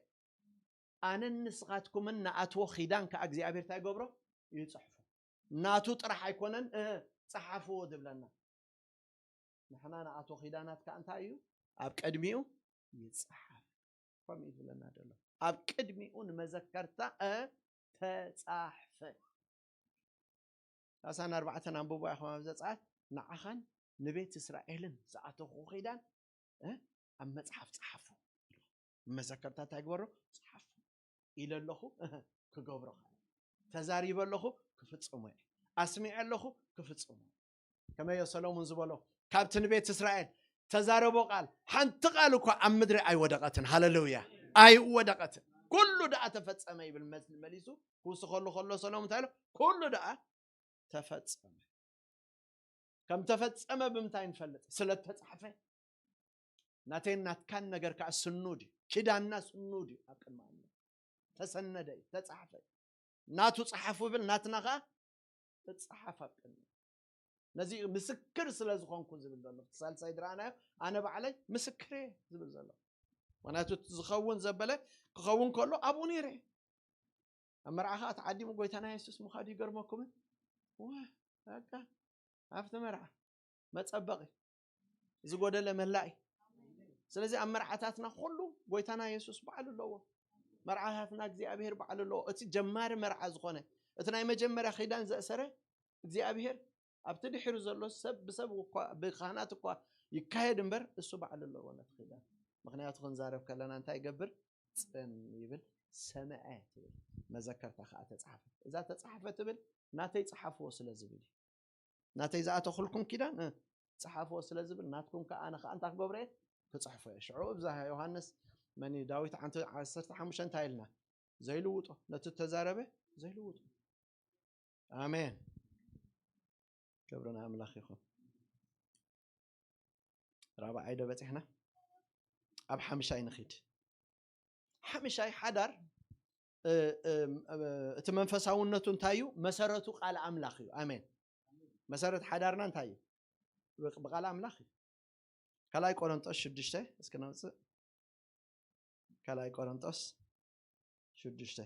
ኣነን ንስኻትኩምን ንኣትዎ ኺዳን ከኣ እግዚኣብሔር እንታይ ይገብሮ? ይጽሕፎ። ናቱ ጥራሕ ኣይኮነን፣ እ፣ ጸሓፍዎ ዝብለና። ንሕና ንኣትዎ ኺዳናት ከኣ እንታይ እዩ? ኣብ ቅድሚኡ ይጽሓፍ። ከምኡ እዩ ዝብለና ዘሎ። ኣብ ቅድሚኡ ንመዘከርታ፣ እ፣ ተጻሕፈ። ሰላሳን ኣርባዕተን ኣንብቦ ኢኹም ኣብ ዘጸኣት፣ ንዓኻን ንቤት እስራኤልን ዝኣተኹ ኺዳን፣ እ፣ ኣብ መጽሓፍ ጸሓፉ። መዘከርታ እንታይ ግበሮ? ጸሓፉ። ኢለ ኣለኹ፣ እ፣ ክገብሮ ኸኣ። ተዛሪበ ኣለኹ፣ ክፍጽሞ እየ። ኣስሚዐ ኣለኹ፣ ክፍጽሞ እየ። ከመዮ ሰሎሞን ዝበሎ፣ ካብቲ ንቤት እስራኤል ተዛረቦ ቃል፣ ሓንቲ ቃል እኳ ኣብ ምድሪ ኣይወደቐትን። ሃሌሉያ። ኣይወደቐትን። ኩሉ ደኣ ተፈጸመ ይብል መስ-፣ መሊሱ ክውስኸሉ ከሎ ሰሎሞን እንታይ ኢሉ? ኩሉ ደኣ ተፈጸመ። ከም ተፈጸመ ብምንታይ ንፈልጥ? ስለ እተጻሕፈ። ናተይን ናትካን ነገር ከኣ ስኑድ እዩ። ኪዳንና ስኑድ እዩ ኣብ ቅድሚ ኣምላኽ። ተሰነደ እዩ፣ ተጻሕፈ እዩ። ናቱ ጸሓፉ ይብል፣ ናትና ከኣ እጸሓፍ ኣብ ቅድሚ። ነዚ ምስክር ስለ ዝኾንኩ ዝብል ዘሎ። እቲ ሳልሳይ ዝረኣናዮ፣ ኣነ ባዕለይ ምስክር እየ ዝብል ዘሎ። ምኽንያቱ እቲ ዝኸውን ዘበለ ክኸውን ከሎ ኣብኡ ነይረ እየ። ኣብ መርዓ ኸኣ ተዓዲሙ ጎይታና የሱስ ምዃዱ ይገርመኩምን? ወ-፣ በቃ ኣብቲ መርዓ መጸበቒ፣ ዝጎደለ መላኢ። ስለዚ ኣብ መርዓታትና ኩሉ ጎይታና የሱስ በዓል ኣለዎ። መርዓታትና እግዚኣብሔር በዓል ኣለዎ። እቲ ጀማሪ መርዓ ዝኾነ፣ እቲ ናይ መጀመርያ ኺዳን ዘእሰረ እግዚኣብሔር፣ ኣብቲ ድሒሩ ዘሎ ሰብ ብሰብ እኳ፣ ብካህናት እኳ ይካየድ እምበር፣ እሱ በዓል ኣለዎ ነቲ ኺዳን። ምኽንያቱ ክንዛረብ ከለና እንታይ ይገብር? ጽን ይብል፣ ሰምዐ ትብል። መዘከርታ ከኣ ተጻሕፈ። እዛ ተጻሕፈ ትብል ናተይ ጸሓፍዎ ስለ ዝብል እዩ። ናተይ ዝኣተኹልኩም ኪዳን፣ እ፣ ጸሓፍዎ ስለ ዝብል፣ ናትኩም ከኣ ኣነ ከኣ እንታይ ክገብሮ እየ? ክጽሕፎ እየ። ሽዑ እብዛ ዮሃንስ መን እዩ? ዳዊት ዓንተ-፣ ዓሰርተ ሓሙሽተ እንታይ ኢልና? ዘይልውጦ፣ ነቲ እተዛረበ ዘይልውጦ። ኣሜን። ክብሪ ንኣምላኽ ይኹን። ራብዓይ ዶ በጺሕና? ኣብ ሓምሻይ ንኺድ። ሓምሻይ ሓዳር፣ እ፣ እ፣ እ፣ እቲ መንፈሳውነቱ እንታይ እዩ? መሰረቱ ቃል ኣምላኽ እዩ። ኣሜን። መሰረት ሓዳርና እንታይ እዩ? ብቕ-፣ ብቃል ኣምላኽ እዩ። ካልኣይ ቆሮንጦስ ሽዱሽተ እስኪ ነውጽእ። ካልኣይ ቆሮንጦስ ሽዱሽተ።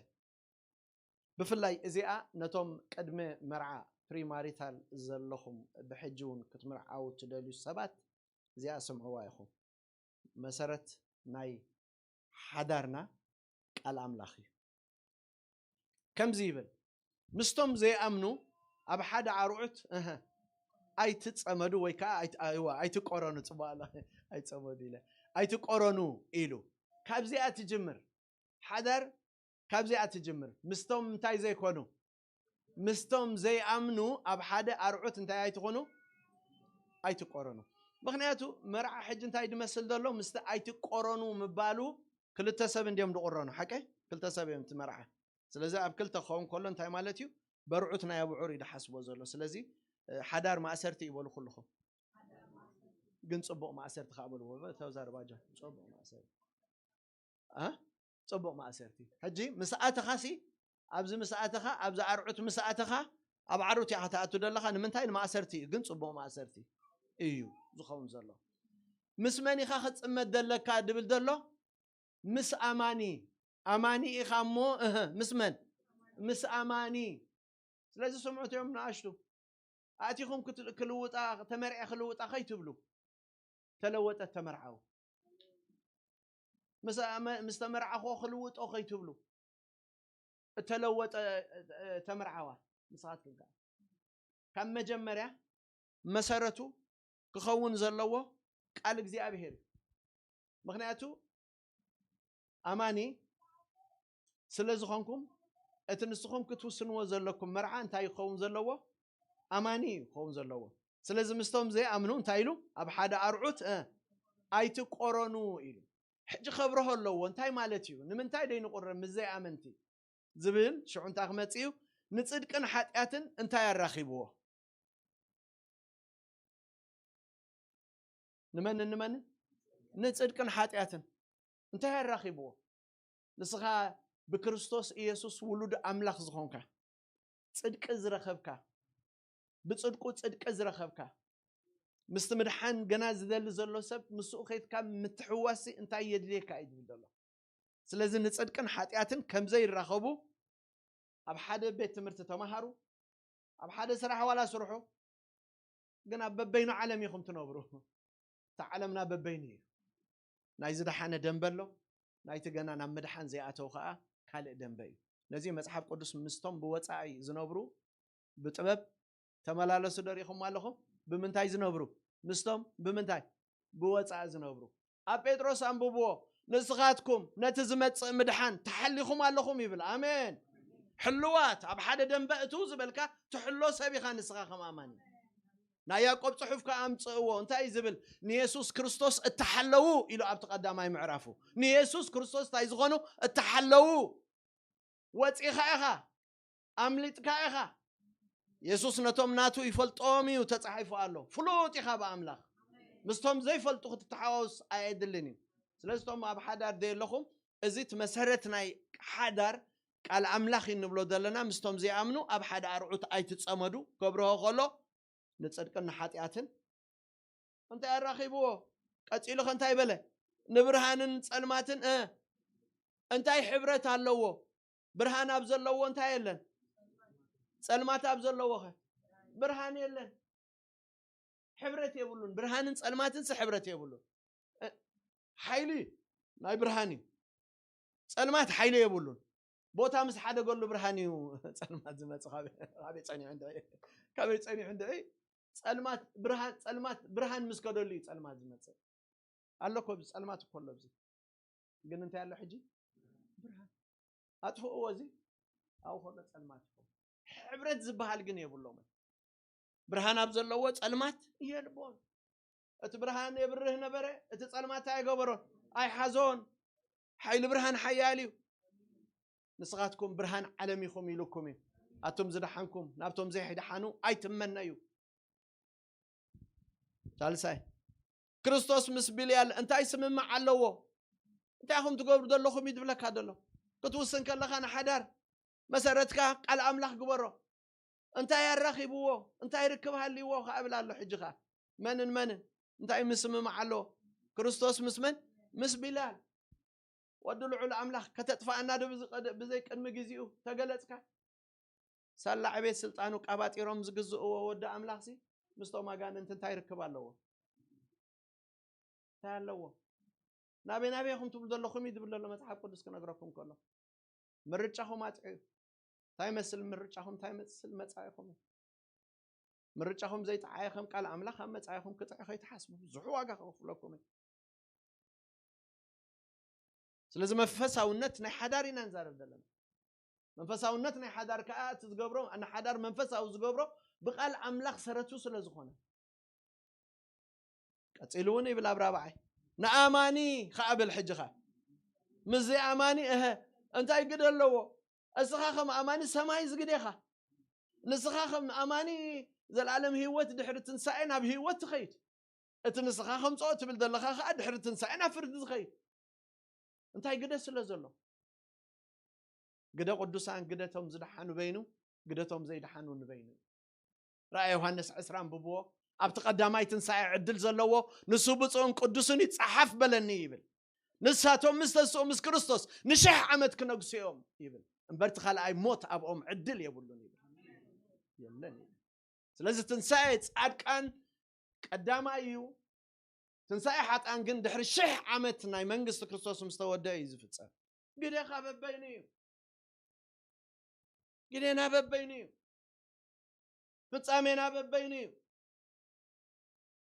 ብፍላይ እዚኣ ነቶም ቅድሚ መርዓ ፕሪማሪታል ዘለኹም ብሕጂ እውን ክትምርዓዉ ትደልዩ ሰባት እዚኣ ስምዕዋ ኢኹም። መሰረት ናይ ሓዳርና ቃል ኣምላኽ እዩ። ከምዚ ይብል፣ ምስቶም ዘይኣምኑ ኣብ ሓደ ኣርዑት፣ እህ፣ ኣይትጸመዱ ወይ ከዓ ኣይት-፣ ኣይዋ፣ ኣይትቆረኑ፣ ጽቡቕ ኣሎ፣ ኣይትጸመዱ ኢለ፣ ኣይትቆረኑ ኢሉ። ካብዚኣ ትጅምር፣ ሓዳር ካብዚኣ ትጅምር። ምስቶም እንታይ ዘይኮኑ? ምስቶም ዘይኣምኑ ኣብ ሓደ ኣርዑት እንታይ ኣይትኾኑ? ኣይትቆረኑ። ምኽንያቱ መርዓ ሕጂ እንታይ ዝመስል ዘሎ? ምስቲ ኣይትቆረኑ ምባሉ ክልተ ሰብ እንዲዮም ዝቑረኑ፣ ሓቀይ? ክልተ ሰብ እዮም እቲ መርዓ። ስለዚ ኣብ ክልተ ክኸውን ከሎ እንታይ ማለት እዩ? በርዑት ናይ ኣብዑር እዩ ዝሓስቦ ዘሎ። ስለዚ፣ እ፣ ሓዳር ማእሰርቲ እዩ በሉ ኩልኹም። ግን ጽቡቕ ማእሰርቲ ከኣ በልዎ። ተዛረባ ጆን። ጽቡቕ ማእሰርቲ። እ? ጽቡቕ ማእሰርቲ። ሕጂ ምስ ኣተኻሲ፣ ኣብዚ ምስ ኣተኻ፣ ኣብዚ ኣርዑት ምስ ኣተኻ፣ ኣብ ዓሩት ኢኻ ትኣቱ ዘለኻ። ንምንታይ? ንማእሰርቲ እዩ። ግን ጽቡቕ ማእሰርቲ እዩ ዝኸውን ዘሎ። ምስ መን ኢኻ ክትጽመድ ዘለካ ድብል ዘሎ? ምስ ኣማኒ። ኣማኒ ኢኻ እሞ፣ እህ፣ ምስ መን? ምስ ኣማኒ። ስለዚ ስምዑት እዮም ንኣሽቱ። ኣእቲኹም ክት-፣ ክልውጣ፣ ተመርዐ ክልውጣ ከይትብሉ። ተለወጠት ተመርዓው። ምስ ኣመ-፣ ምስ ተመርዓኹ ክልውጦ ከይትብሉ። እተለወጠ፣ እ፣ ተመርዓዋ። ንስኻትኩም ከኣ። ካብ መጀመርያ መሰረቱ ክኸውን ዘለዎ ቃል እግዚኣብሔር እዩ። ምኽንያቱ ኣማኒ ስለ ዝኾንኩም፣ እቲ ንስኹም ክትውስንዎ ዘለኩም መርዓ እንታይ ክኸውን ዘለዎ? ኣማኒ እዩ ክኸውን ዘለዎ። ስለዚ ምስቶም ዘይኣምኑ እንታይ ኢሉ? ኣብ ሓደ ኣርዑት፣ እ፣ ኣይትቆረኑ ኢሉ። ሕጂ ከብርሆ ኣለዎ። እንታይ ማለት እዩ? ንምንታይ ደይንቁረብ ምስ ዘይኣመንቲ? ዝብል ሽዑ እንታይ ክመጽእ እዩ? ንጽድቅን ሓጢኣትን እንታይ ኣራኺብዎ? ንመንን ንመንን? ንጽድቅን ሓጢኣትን እንታይ ኣራኺብዎ? ንስኻ ብክርስቶስ ኢየሱስ ውሉድ ኣምላኽ ዝኾንካ፣ ጽድቂ ዝረኸብካ፣ ብጽድቁ ጽድቂ ዝረኸብካ፣ ምስቲ ምድሓን ገና ዝደሊ ዘሎ ሰብ ምስኡ ከይድካ ምትሕዋሲ እንታይ የድልየካ እዩ ዝብል ዘሎ። ስለዚ ንጽድቅን ሓጢኣትን ከምዘይራኸቡ ኣብ ሓደ ቤት ትምህርቲ ተማሃሩ፣ ኣብ ሓደ ስራሕ ዋላ ስርሑ፣ ግን ኣብ በበይኑ ዓለም ኢኹም ትነብሩ። እታ ዓለምና በበይኑ እዩ። ናይ ዝደሓነ ደንበ ኣሎ፣ ናይቲ ገና ናብ ምድሓን ዘይኣተው ከዓ ካልእ ደንበ እዩ። ነዚ መጽሓፍ ቅዱስ ምስቶም ብወጻኢ ዝነብሩ ብጥበብ ተመላለሱ ዶ ርኢኹም ኣለኹም? ብምንታይ ዝነብሩ? ምስቶም ብምንታይ? ብወጻኢ ዝነብሩ። ኣብ ጴጥሮስ ኣንብብዎ፣ ንስኻትኩም ነቲ ዝመጽእ ምድሓን ተሓሊኹም ኣለኹም ይብል። ኣሜን። ሕልዋት፣ ኣብ ሓደ ደንበ እትው ዝበልካ ትሕሎ ሰብ ኢኻ ንስኻ ከም ኣማኒ። ናይ ያዕቆብ ጽሑፍ ከኣ ኣምጽእዎ። እንታይ እዩ ዝብል? ንየሱስ ክርስቶስ እተሓለዉ ኢሉ ኣብቲ ቀዳማይ ምዕራፉ። ንየሱስ ክርስቶስ እንታይ ዝኾኑ? እተሓለዉ። ወጺኻ ኢኻ፣ ኣምሊጥካ ኢኻ። የሱስ ነቶም ናቱ ይፈልጦም እዩ ተጻሒፉ ኣሎ። ፍሉጥ ኢኻ ብኣምላኽ። ምስቶም ዘይፈልጡ ክትተሓዋወስ ኣየድልን እዩ። ስለዚ እቶም ኣብ ሓዳር ዘየለኹም፣ እዚ እቲ መሰረት ናይ ሓዳር ቃል ኣምላኽ እዩ እንብሎ ዘለና። ምስቶም ዘይኣምኑ ኣብ ሓደ ኣርዑት ኣይትጸመዱ። ከብርሆ ከሎ ንጽድቅን ንሓጢኣትን እንታይ ኣራኺብዎ? ቀጺሉ ኸ እንታይ በለ? ንብርሃንን ጸልማትን እ እንታይ ሕብረት ኣለዎ? ብርሃን ኣብ ዘለዎ እንታይ የለን? ጸልማት ኣብ ዘለዎ ኸ ብርሃን የለን። ሕብረት የብሉን። ብርሃንን ጸልማትን ስ ሕብረት የብሉን። እ፣ ሓይሊ ናይ ብርሃን እዩ። ጸልማት ሓይሊ የብሉን። ቦታ ምስ ሓደገሉ ብርሃን እዩ ጸልማት ዝመጽእ። ካበይ፣ ካበይ ጸኒሑ እንድዒ? ካበይ ጸኒሑ እንድዒ? ጸልማት ብርሃን፣ ጸልማት ብርሃን ምስ ከደሉ እዩ ጸልማት ዝመጽእ። ኣሎ እኮ፣ ኣብዚ ጸልማት እኮ ኣሎ። ኣብዚ ግን እንታይ ኣሎ ሕጂ? ብርሃን። ኣጥፍእዎ፣ እዚ ኣብኡ ከሎ ጸልማት ይኸውን። ሕብረት ዝበሃል ግን የብሎምን። ብርሃን ኣብ ዘለዎ ጸልማት የልቦን። እቲ ብርሃን የብርህ ነበረ፣ እቲ ጸልማት ኣይገበሮን፣ ኣይሓዞን። ሓይሊ ብርሃን ሓያል እዩ። ንስኻትኩም ብርሃን ዓለም ኢኹም ኢሉኩም እዩ። ኣቱም ዝደሓንኩም ናብቶም ዘይድሓኑ ኣይትመነዩ። ሳልሳይ፣ ክርስቶስ ምስ ቢልያል እንታይ ስምምዕ ኣለዎ? እንታይ ኢኹም ትገብሩ ዘለኹም እዩ ዝብለካ ዘሎ። ክትውስን ከለኻ ንሓዳር መሰረትካ ቃል ኣምላኽ ግበሮ። እንታይ ኣራኺብዎ? እንታይ ርክብ ሃልይዎ ከኣ እብል ኣሎ። ሕጂ ኸኣ መንን መንን እንታይ ምስምማዕ ኣለዎ? ክርስቶስ ምስ መን? ምስ ቢላል። ወዲ ልዑል ኣምላኽ ከተጥፍኣና ዶ ብዝቐደ-፣ ብዘይ ቅድሚ ግዜኡ ተገለጽካ? ሳላ ዕቤት ስልጣኑ ቀባጢሮም ዝግዝእዎ ወዲ ኣምላኽሲ ምስቶም ኣጋንንቲ እንታይ ርክብ ኣለዎ? እንታይ ኣለዎ? ናበይ ናበይ ኢኹም ትብሉ ዘለኹም እዩ ዝብል ዘሎ መጽሓፍ ቅዱስ ክነግረኩም ከሎ። ምርጫኹም ኣጥዕዩ። እንታይ መስል ምርጫኹም፣ እንታይ መስል መጻኢኹም እዩ። ምርጫኹም ዘይጠዓየ ከም ቃል ኣምላኽ ኣብ መጻኢኹም ክጥዕ ከይትሓስቡ። ብዙሕ ዋጋ ከኽፍለኩም እዩ። ስለዚ መንፈሳውነት ናይ ሓዳር ኢና ንዛረብ ዘለና። መንፈሳውነት ናይ ሓዳር ከኣ እቲ ዝገብሮ፣ ንሓዳር መንፈሳዊ ዝገብሮ ብቃል ኣምላኽ ሰረቱ ስለ ዝኾነ። ቀጺሉ እውን ይብል ኣብ ራብዓይ፣ ንኣማኒ ከኣ በል ሕጂ ኸኣ። ምስ ዘይኣማኒ እሀ እንታይ ግደ ኣለዎ? እስኻ ከም ኣማኒ ሰማይ ዝግዴኻ። ንስኻ ከም ኣማኒ ዘላለም ህይወት ድሕሪ ትንሳኤ ናብ ህይወት ትኸይድ። እቲ ንስኻ ከምጽኦ ትብል ዘለኻ ከኣ ድሕሪ ትንሳኤ ናብ ፍርዲ ዝኸይድ። እንታይ ግደ ስለ ዘሎ? ግደ ቅዱሳን፣ ግደቶም ዝደሓኑ በይኑ፣ ግደቶም ዘይደሓኑ ንበይኑ እዩ። ራእይ ዮሃንስ ዕስራ ኣንብብዎ። ኣብቲ ቀዳማይ ትንሳኤ ዕድል ዘለዎ ንሱ ብፁዕን ቅዱስን እዩ፣ ጸሓፍ በለኒ ይብል። ንሳቶም ምስ ተስኡ ምስ ክርስቶስ ንሽሕ ዓመት ክነግሱ እዮም ይብል። እምበር እቲ ካልኣይ ሞት ኣብኦም ዕድል የብሉን ይብል። የለን ይብል። ስለዚ ትንሳኤ ጻድቃን ቀዳማይ እዩ። ትንሳኤ ሓጥኣን ግን ድሕሪ ሽሕ ዓመት ናይ መንግስቲ ክርስቶስ ምስ ተወደአ እዩ ዝፍጸም። ግደኻ በበይኑ እዩ። ግደና በበይኑ እዩ። ፍጻሜና በበይኑ እዩ።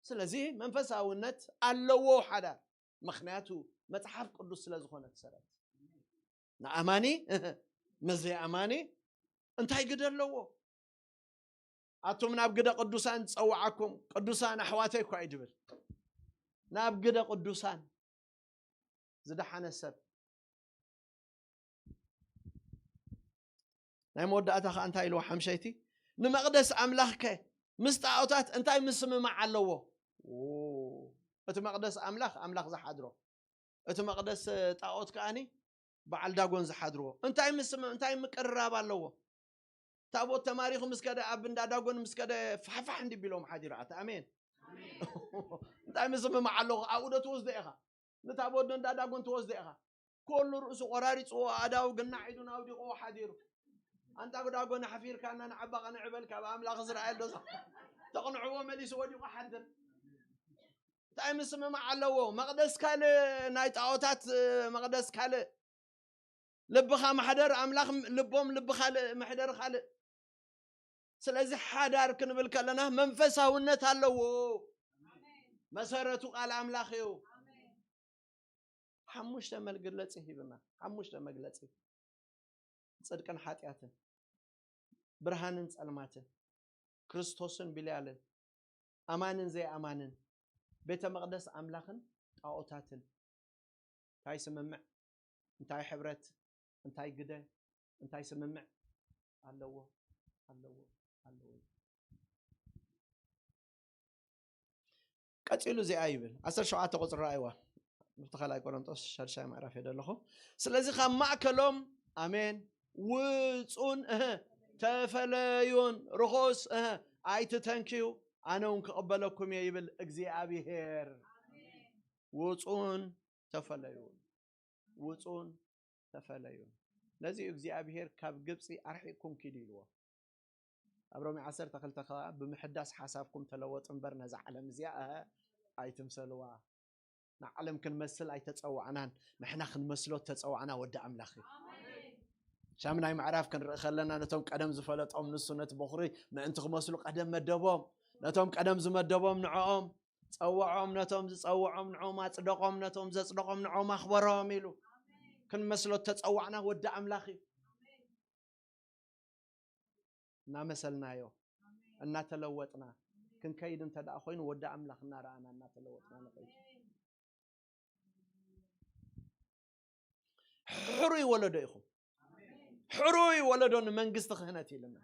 ስለዚ መንፈሳውነት ኣለዎ ሓዳር፣ ምኽንያቱ መጽሓፍ ቅዱስ ስለ ዝኾነ ትሰረት። ንኣማኒ ምስ ዘይኣማኒ እንታይ ግደ ኣለዎ? ኣቱም ናብ ግደ ቅዱሳን ዝጸውዓኩም ቅዱሳን ኣሕዋተይ እኳ እዩ ድብል። ናብ ግደ ቅዱሳን ዝደሓነ ሰብ። ናይ መወዳእታ ከኣ እንታይ ኢልዎ? ሓምሸይቲ፣ ንመቕደስ ኣምላኽከ ምስ ጣዖታት እንታይ ምስምማዕ ኣለዎ? ዎ፣ እቲ መቕደስ ኣምላኽ፣ ኣምላኽ ዝሓድሮ፣ እቲ መቕደስ ጣዖት ከኣኒ በዓል ዳጎን ዝሓድርዎ። እንታይ ምስም-፣ እንታይ ምቅርራብ ኣለዎ? ታቦት ተማሪኹ ምስ ከደ፣ ኣብ እንዳ ዳጎን ምስ ከደ ፋሕፋሕ እንዲ ቢሎም ሓዲሩ። ኣታ ኣሜን። እንታይ ምስምማዕ ኣለኹ? ኣብኡ ዶ ትወስዶ ኢኻ? ንታቦት ዶ እንዳዳጎን ትወስዶ ኢኻ? ኩሉ ርእሱ ቆራሪፅዎ ኣእዳው ግናዕ ኢዱን ኣውዲቕዎ ሓዲሩ። ኣንታ ጉዳጎ ንሓፊርካና ንዓባ ቀንዕ በል ካብ ኣምላኽ እስራኤል ዶ ተቕንዕዎ መሊሱ ወዲቑ ሓድር። እንታይ ምስምማዕ ኣለዎ? መቕደስ ካልእ ናይ ጣዖታት መቕደስ ካልእ ልብኻ ማሕደር ኣምላኽ ልቦም ልቢ ካልእ መሕደር ካልእ። ስለዚ ሓዳር ክንብል ከለና መንፈሳውነት ኣለዎ። መሰረቱ ቃል ኣምላኽ እዩ። ሓሙሽተ መግለፂ ሂብና። ሓሙሽተ መግለፂ፣ ጽድቅን ሓጢኣትን፣ ብርሃንን ጸልማትን፣ ክርስቶስን ቢልያልን፣ ኣማንን ዘይኣማንን፣ ቤተ መቕደስ ኣምላኽን ጣዖታትን። እንታይ ስምምዕ? እንታይ ሕብረት? እንታይ ግደ? እንታይ ስምምዕ ኣለዎ? ኣለዎ፣ ኣለዎ። ቀጺሉ እዚኣ ይብል። ዓሰርተ ሸውዓተ ቁጽሪ ረኣይዋ። ኣብቲ ካልኣይ ቆሮንጦስ ሻድሻይ ምዕራፍ እየ ዘለኹ። ስለዚ ካብ ማእከሎም፣ ኣሜን፣ ውጹን፣ እህ፣ ተፈለዩን፣ ርኹስ፣ እህ፣ ኣይትተንክዩ፣ ኣነ እውን ክቕበለኩም እየ ይብል እግዚኣብሄር። ውጹን ተፈለዩን፣ ውጹን ተፈለዩን። ነዚ እዩ እግዚኣብሄር ካብ ግብጺ ኣርሒቕኩም ኪዱ ኢልዎ። ኣብ ሮሜ ዓሰርተ ክልተ ከኣ ብምሕዳስ ሓሳብኩም ተለወጡ እምበር ነዛ ዓለም እዚኣ፣ እህ፣ ኣይትምሰልዋ። ንዓለም ክንመስል ኣይተጸዋዕናን፣ ንሕና ክንመስሎ ተጸዋዕና ወዲ ኣምላኽ እዩ። ሻምናይ ምዕራፍ ክንርኢ ከለና ነቶም ቀደም ዝፈለጦም ንሱ ነቲ በኹሪ ምእንቲ ክመስሉ ቀደም መደቦም፣ ነቶም ቀደም ዝመደቦም ንዕኦም ጸውዖም፣ ነቶም ዝጸውዖም ንዕኦም ኣጽደቖም፣ ነቶም ዘጽደቖም ንዕኦም ኣኽበሮም ኢሉ። ክንመስሎ ተጸዋዕና ወዲ ኣምላኽ እዩ። እናመሰልናዮ እናተለወጥና ክንከይድ እንተ ደኣ ኮይኑ ወዲ ኣምላኽ እናረኣና እናተለወጥና ንኸይድ። ሕሩይ ወለዶ ኢኹም። ሕሩይ ወለዶ ንመንግስቲ ክህነት ኢልና።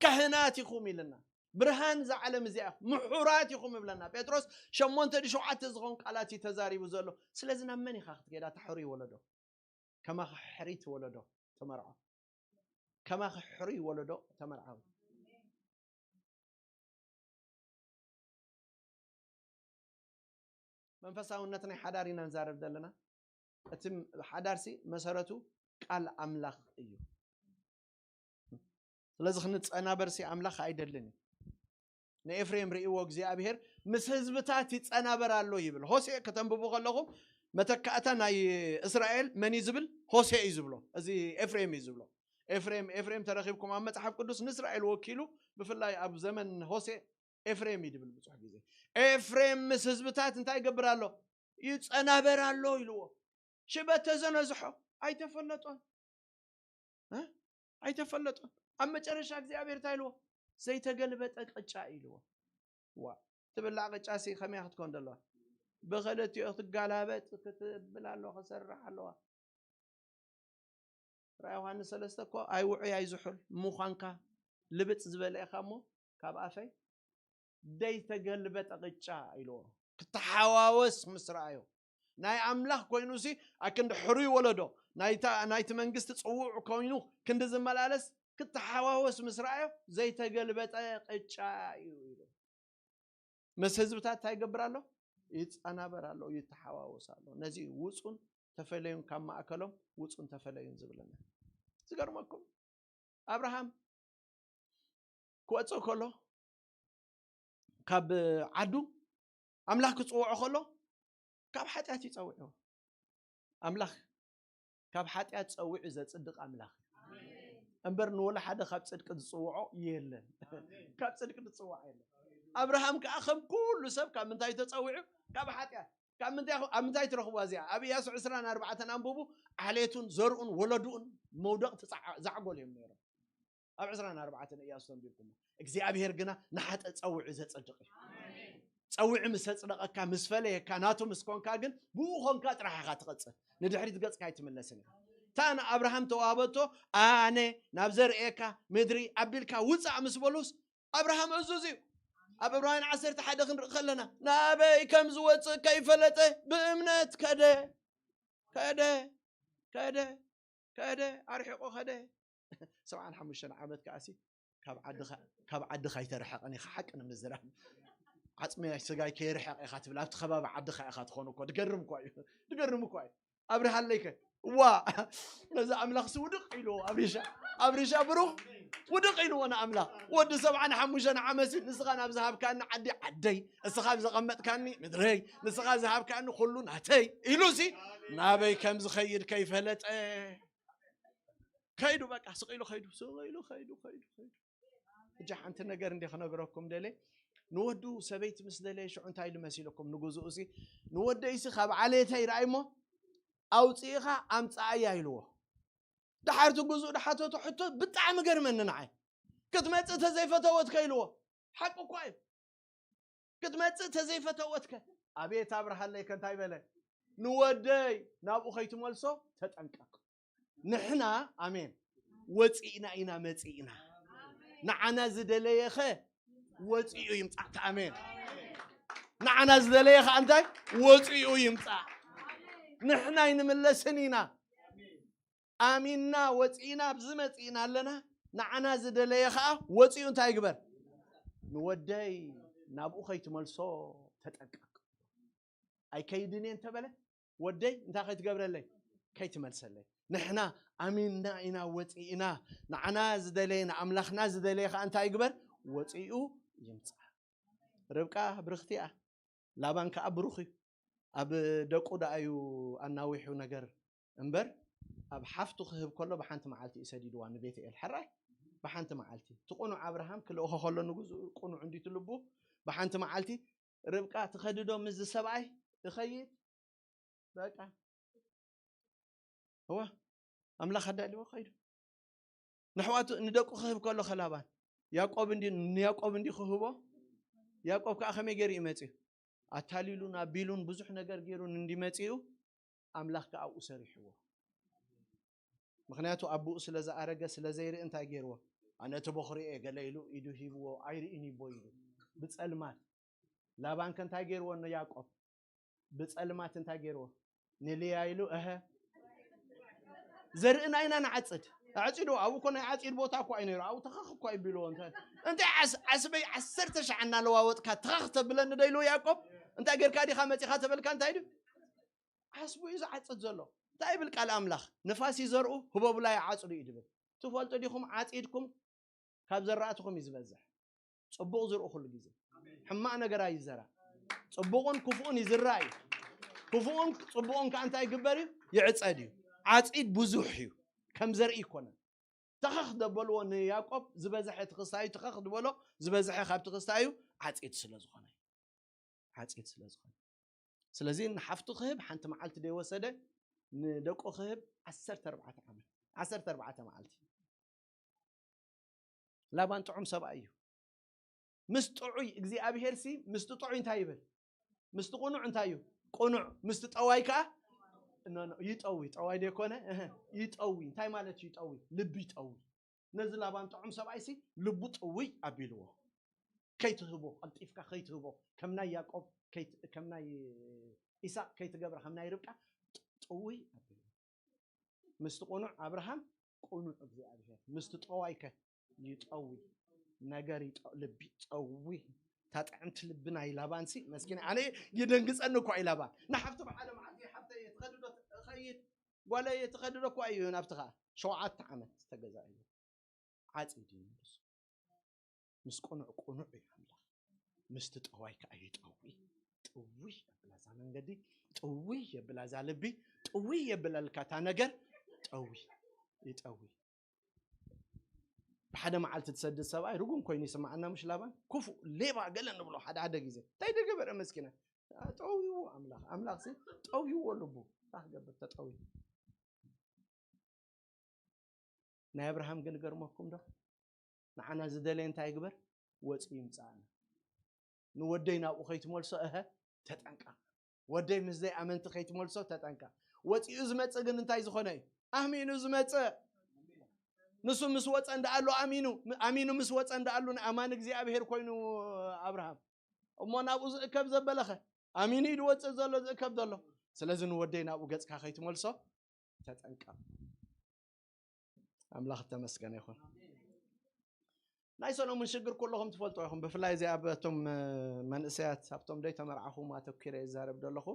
ካህናት ኢኹም ኢልና። ብርሃን እዛ ዓለም እዚኣ ምሑራት ኢኹም ይብለና ጴጥሮስ። ሸሞንተ ድዩ ሸውዓተ ዝኸውን ቃላት እዩ ተዛሪቡ ዘሎ። ስለዚ ናብ መን ኢኻ ክትከይዳ እታ ሕሩይ ወለዶ? ከማኻ ሕሪት ወለዶ ተመርዖ። ከማኻ ሕሩይ ወለዶ ተመርዓዊ። መንፈሳውነት ናይ ሓዳር ኢና ንዛረብ ዘለና። እቲ ሓዳርሲ መሰረቱ ቃል ኣምላኽ እዩ። ስለዚ ክንጸናበርሲ ኣምላኽ ኣይደልን እዩ። ንኤፍሬም ርእይዎ እግዚኣብሄር ምስ ህዝብታት ይጸናበር ኣሎ ይብል። ሆሴዕ ከተንብቡ ከለኹም መተካእታ ናይ እስራኤል መን እዩ ዝብል? ሆሴዕ እዩ ዝብሎ። እዚ ኤፍሬም እዩ ዝብሎ። ኤፍሬም፣ ኤፍሬም ተረኺብኩም ኣብ መጽሓፍ ቅዱስ ንእስራኤል ወኪሉ ብፍላይ ኣብ ዘመን ሆሴዕ ኤፍሬም እዩ ዝብል ብዙሕ ግዜ። ኤፍሬም ምስ ህዝብታት እንታይ ይገብር ኣሎ? ይጸናበር ኣሎ ኢልዎ። ሽበት ተዘነዝሖ ኣይተፈለጦን። እ? ኣይተፈለጦን። ኣብ መጨረሻ እግዚኣብሔር እንታይ ኢልዎ? ዘይተገልበጠ ቅጫ ኢልዎ። ዋ፣ ትብላዕ ቅጫ ሲ ከመይ ክትኮን ዘለዋ? ብክልቲኡ ክትጋላበጥ ክትብል ኣሎ፣ ክሰርሕ ኣለዋ። ራእይ ዮሃንስ ሰለስተ እኮ ኣይውዑይ ኣይዝሑል ምዃንካ ልብጥ ዝበለ ኢኻ እሞ ካብ ኣፈይ ዘይተገልበጠ ቅጫ ኢልዎ። ክተሓዋወስ ምስ ረኣዮ ናይ ኣምላኽ ኮይኑሲ ኣክንዲ ሕሩይ ወለዶ ናይታ ናይቲ መንግስቲ ጽውዕ ኮይኑ ክንዲ ዝመላለስ ክተሓዋወስ ምስ ረኣዮ ዘይተገልበጠ ቅጫ እዩ ኢሉ። ምስ ህዝብታት እንታይ ይገብር ኣሎ? ይጸናበር ኣሎ፣ ይተሓዋወስ ኣሎ። ነዚ እዩ ውጹን ተፈለዩን ካብ ማእከሎም ውጹን ተፈለዩን ዝብለና። ዝገርመኩም ኣብርሃም ክወጽእ ከሎ ካብ ዓዱ ኣምላኽ ክጽውዖ ከሎ ካብ ሓጢኣት እዩ ጸዊዕዎ። ኣምላኽ ካብ ሓጢኣት ጸዊዑ ዘጽድቕ ኣምላኽ እዩ። እምበር ንወላ ሓደ ካብ ጽድቂ ዝጽውዖ የለን። ካብ ጽድቂ ዝጽዋዕ የለን። ኣብርሃም ከኣ ከም ኩሉ ሰብ ካብ ምንታይ ተጸዊዑ? ካብ ሓጢኣት። ካብ ምንታይ ኣብ ምንታይ ትረኽብዋ እዚኣ? ኣብ ኢያሱ ዕስራን ኣርባዕተን ኣንብቡ። ዓሌቱን ዘርኡን ወለድኡን መውደቕቲ ዛዕጎል እዮም ነይሮም። ኣብ ዕስራን ኣርባዕተን ኢያሱ ተንቢብኩሞ። እግዚኣብሔር ግና ንሓጥእ ጸዊዑ ዘጸድቕ እዩ። ጸዊዑ ምስ ኣጽደቐካ፣ ምስ ፈለየካ፣ ናቱ ምስ ኮንካ ግን ብኡ ኮንካ ጥራሕ ኢኻ ትቐጽል። ንድሕሪት ገጽካ ኣይትምለስን ኢኻ። እታ ንኣብርሃም ተዋህበቶ፣ ኣነ ናብ ዘርእየካ ምድሪ ኣቢልካ ውጻእ ምስ በሉስ ኣብርሃም እዙዝ እዩ። ኣብ ዕብራውያን ዓሰርተ ሓደ ክንርኢ ከለና ናበይ ከም ዝወጽእ ከይፈለጠ ብእምነት ከደ፣ ከደ፣ ከደ፣ ከደ፣ ኣርሒቑ ከደ። ሰብዓን ሓሙሽተን ዓመት ከኣሲ ካብ ዓድኻ ካብ ዓድኻ ኣይተርሕቕን ኢኻ፣ ሓቂ ንምዝራብ። ዓጽሚ ስጋይ ከይርሕቕ ኢኻ ትብል ኣብቲ ከባቢ ዓድኻ ኢኻ ትኾን እኮ ድገርም እኳ እዩ ድገርም እኳ እዩ ኣብርሃለይከ ዋ ነዚ ኣምላኽሲ ውድቕ ኢልዎ ኣብሪሻ ኣብሪሻ ብሩኽ ውድቕ ኢልዎ ንኣምላኽ ወዲ ሰብዓን ሓሙሽተን ዓመት ንስኻ ናብ ዝሃብካኒ ዓዲ ዓደይ እስኻ ኣብ ዘቐመጥካኒ ምድረይ ንስኻ ዝሃብካኒ ኩሉ ናተይ ኢሉሲ ናበይ ከም ዝኸይድ ከይፈለጠ ከይዱ በቃ ስቕ ኢሉ ከይዱ ስቕ ኢሉ ከይዱ ከይዱ ከይዱ ሕጂ ሓንቲ ነገር እንዲ ክነግረኩም ደለ ንወዱ ሰበይቲ ምስ ደለየ ሽዑ እንታይ ኢሉ መሲልኩም ንግዝኡ ሲ ንወደይሲ ካብ ዓሌተይ ረኣይ እሞ ኣውፅኢኻ ኣምፀኣያ ኢልዎ ድሓርቲ ግዝኡ ድሓተቱ ሕቶ ብጣዕሚ ገርመኒ ንዓይ ክትመፅእ ተዘይፈተወትከ ኢልዎ ሓቂ እኳ እዩ ክትመፅእ ተዘይፈተወትከ ኣቤት ኣብርሃለይ ከንታይ በለ ንወደይ ናብኡ ከይትመልሶ ተጠንቀቅ ንሕና ኣሜን ወፂእና ኢና መፂእና ንዓና ዝደለየኸ ወፂኡ ይምፃእ ኣሜን ንዓና ዝደለየ ከዓ እንታይ ወፂኡ ይምፃእ ንሕና ኣይንምለስን ኢና ኣሚንና ወፂእና ኣብዚ መፂእና ኣለና ንዓና ዝደለየ ከዓ ወፂኡ እንታይ ይግበር ንወደይ ናብኡ ከይትመልሶ ተጠንቀቅ ኣይከይድን እየ እንተበለ ወደይ እንታይ ከይትገብረለይ ከይትመልሰለይ ንሕና ኣሚንና ኢና ወፂእና ንዓና ዝደለየ ንኣምላኽና ዝደለየ ከዓ እንታይ ይግበር ወፂኡ ይምፃእ ርብቃ ብርኽቲ እያ ላባን ከዓ ብሩኽ እዩ ኣብ ደቁ ደኣ እዩ ኣናዊሑ ነገር እምበር ኣብ ሓፍቱ ክህብ ከሎ ብሓንቲ መዓልቲ እዩ ሰዲድዋ ንቤትኤል ሕራይ ብሓንቲ መዓልቲ እቲ ቁኑዕ ኣብርሃም ክልእኾ ከሎ ንግዝኡ ቁኑዕ እንዲቱ ልቡ ብሓንቲ መዓልቲ ርብቃ ትኸድዶ ምስ ዝሰብኣይ እኸይድ በቃ እወ ኣምላኽ ኣዳልዎ ከይዱ ንሕዋቱ ንደቁ ክህብ ከሎ ከላባን ያዕቆብ እንዲ ንያዕቆብ እንዲ ክህቦ ያዕቆብ ከዓ ከመይ ገይሩ እዩ መፅኡ ኣታሊሉን ኣቢሉን ብዙሕ ነገር ገይሩን እንዲመፅኡ ኣምላኽ ከዓ ኣብኡ ሰሪሕዎ ምኽንያቱ ኣቦኡ ስለ ዝኣረገ ስለ ዘይርኢ እንታይ ገይርዎ ኣነ እቲ በኹሪ እየ ገለ ኢሉ ኢዱ ሂብዎ ኣይርእን ይቦ ኢሉ ብፀልማት ላባን ከ እንታይ ገይርዎ ንያዕቆብ ብፀልማት እንታይ ገይርዎ ንልያ ኢሉ እሀ ዘርእና ኢና ንዓፅድ ኣዕፂዱ ኣብኡ እኮ ናይ ዓፂድ ቦታ እኮ እዩ ነይሩ ኣብኡ ተኸኽ እኮ ይቢልዎ እንተ እንታይ ዓስበይ ዓሰርተ ሸዓ እናለዋወጥካ ተኸኽ ተብለኒ ዶ ኢልዎ ያዕቆብ እንታይ ጌርካ ዲኻ መፂኻ ተበልካ እንታይ ድዩ ዓስቡ እዩ ዝዓፅድ ዘሎ እንታይ ይብል ቃል ኣምላኽ ንፋስ ይዘርኡ ህቦብላ ይዓፅዱ እዩ ድብል ትፈልጡ ዲኹም ዓፂድኩም ካብ ዘራእትኹም እዩ ዝበዝሕ ፅቡቕ ዝርኡ ኩሉ ግዜ ሕማቕ ነገር ኣይዘራ ፅቡቕን ክፉኡን ይዝራ እዩ ክፉኡን ፅቡቕን ከዓ እንታይ ይግበር እዩ ይዕፀድ እዩ ዓፂድ ብዙሕ እዩ ከም ዘርኢ ይኮነን ተኸኽ ደበልዎ ንያዕቆብ ዝበዝሐ እቲ ክስታዩ ተኸኽ ዝበሎ ዝበዝሐ ካብቲ ክስታዩ ዓፂድ ስለ ዝኾነ ዓፂድ ስለ ዝኾነ ስለዚ ንሓፍቱ ክህብ ሓንቲ መዓልቲ ደይወሰደ ንደቁ ክህብ ዓሰርተ ኣርባዕተ ዓመት ዓሰርተ ኣርባዕተ መዓልቲ ላባን ጥዑም ሰብኣይ እዩ ምስ ጥዑይ እግዚኣብሄር ሲ ምስቲ ጥዑይ እንታይ ይብል ምስቲ ቁኑዕ እንታይ እዩ ቁኑዕ ምስቲ ጠዋይ ከዓ ይጠዊ ጠዋይ ደይኮነ ይጠዊ እንታይ ማለት ይጠዊ ልቢ ይጠዊ ነዚ ላባን ጥዑም ሰብኣይ ሲ ልቡ ጥውይ ኣቢልዎ ከይትህቦ ቀልጢፍካ ከይትህቦ ከም ናይ ያዕቆብ ከም ናይ ኢሳቅ ከይትገብራ ከም ናይ ርብቃ ጥውይ ኣቢልዎ ምስቲ ቁኑዕ ኣብርሃም ቁኑዕ እግዚኣብሔር ምስቲ ጠዋይከ ይጠዊ ነገር ልቢ ጠዊ ታጥዕምቲ ልቢ ናይ ላባንሲ መስኪን ኣነ ይደንግፀኒ እኳ እዩ ላባ ንሓፍቲ ብሓደ መዓልቲ ሓፍተ ትኸድዶ እኸይድ ጓለ ትኸድዶ እኳ እዩ ናብቲ ከዓ ሸውዓተ ዓመት ተገዛእዮ ዓፂድ እዩ ንሱ ምስ ቁኑዕ ቁኑዕ እዩ ኣምላኽ ምስቲ ጠዋይ ከዓ ይጠዊ ጥዊ የብላ እዛ መንገዲ ጥዊ የብላ እዛ ልቢ ጥዊ የብለልካ እታ ነገር ጠዊ ይጠዊ ብሓደ መዓልቲ ትሰድድ ሰብኣይ ርጉም ኮይኑ ይስማዓና ምሽ ላባን ክፉእ ሌባ ገለ ንብሎ ሓደ ሓደ ግዜ እንታይ ደገበረ መስኪና ጠውይዎ ኣምላኽ ኣምላኽ ሲ ጠውይዎ ልቡ እንታይ ክገብር ተጠውዩ ናይ ኣብርሃም ግን ገርመኩም ዶ ንዓና ዝደለየ እንታይ ይግበር ወፂ ይምፃእና ንወደይ ናብኡ ከይትመልሶ እሀ ተጠንቀቕ ወደይ ምስ ዘይኣመንቲ ከይትመልሶ ተጠንቀቕ ወፂኡ ዝመፅእ ግን እንታይ ዝኾነ እዩ ኣሚኑ ዝመፅእ ንሱ ምስ ወፀ እንዳኣሉ ኣሚኑ ኣሚኑ ምስ ወፀ እንዳኣሉ ንኣማን እግዚኣብሄር ኮይኑ ኣብርሃም እሞ ናብኡ ዝእከብ ዘበለኸ ኣሚኑ እዩ ዝወፅእ ዘሎ ዝእከብ ዘሎ ስለዚ ንወደይ ናብኡ ገፅካ ከይትመልሶ ተጠንቀቕ ኣምላኽ ተመስገነ ይኹን ናይ ሰሎሙን ሽግር ኩለኹም ትፈልጥዎ ኢኹም። ብፍላይ እዚ ኣብ እቶም መንእሰያት ኣብቶም ደይ ተመርዓኹም ኣተኪረ ይዛረብ ዘለኹ።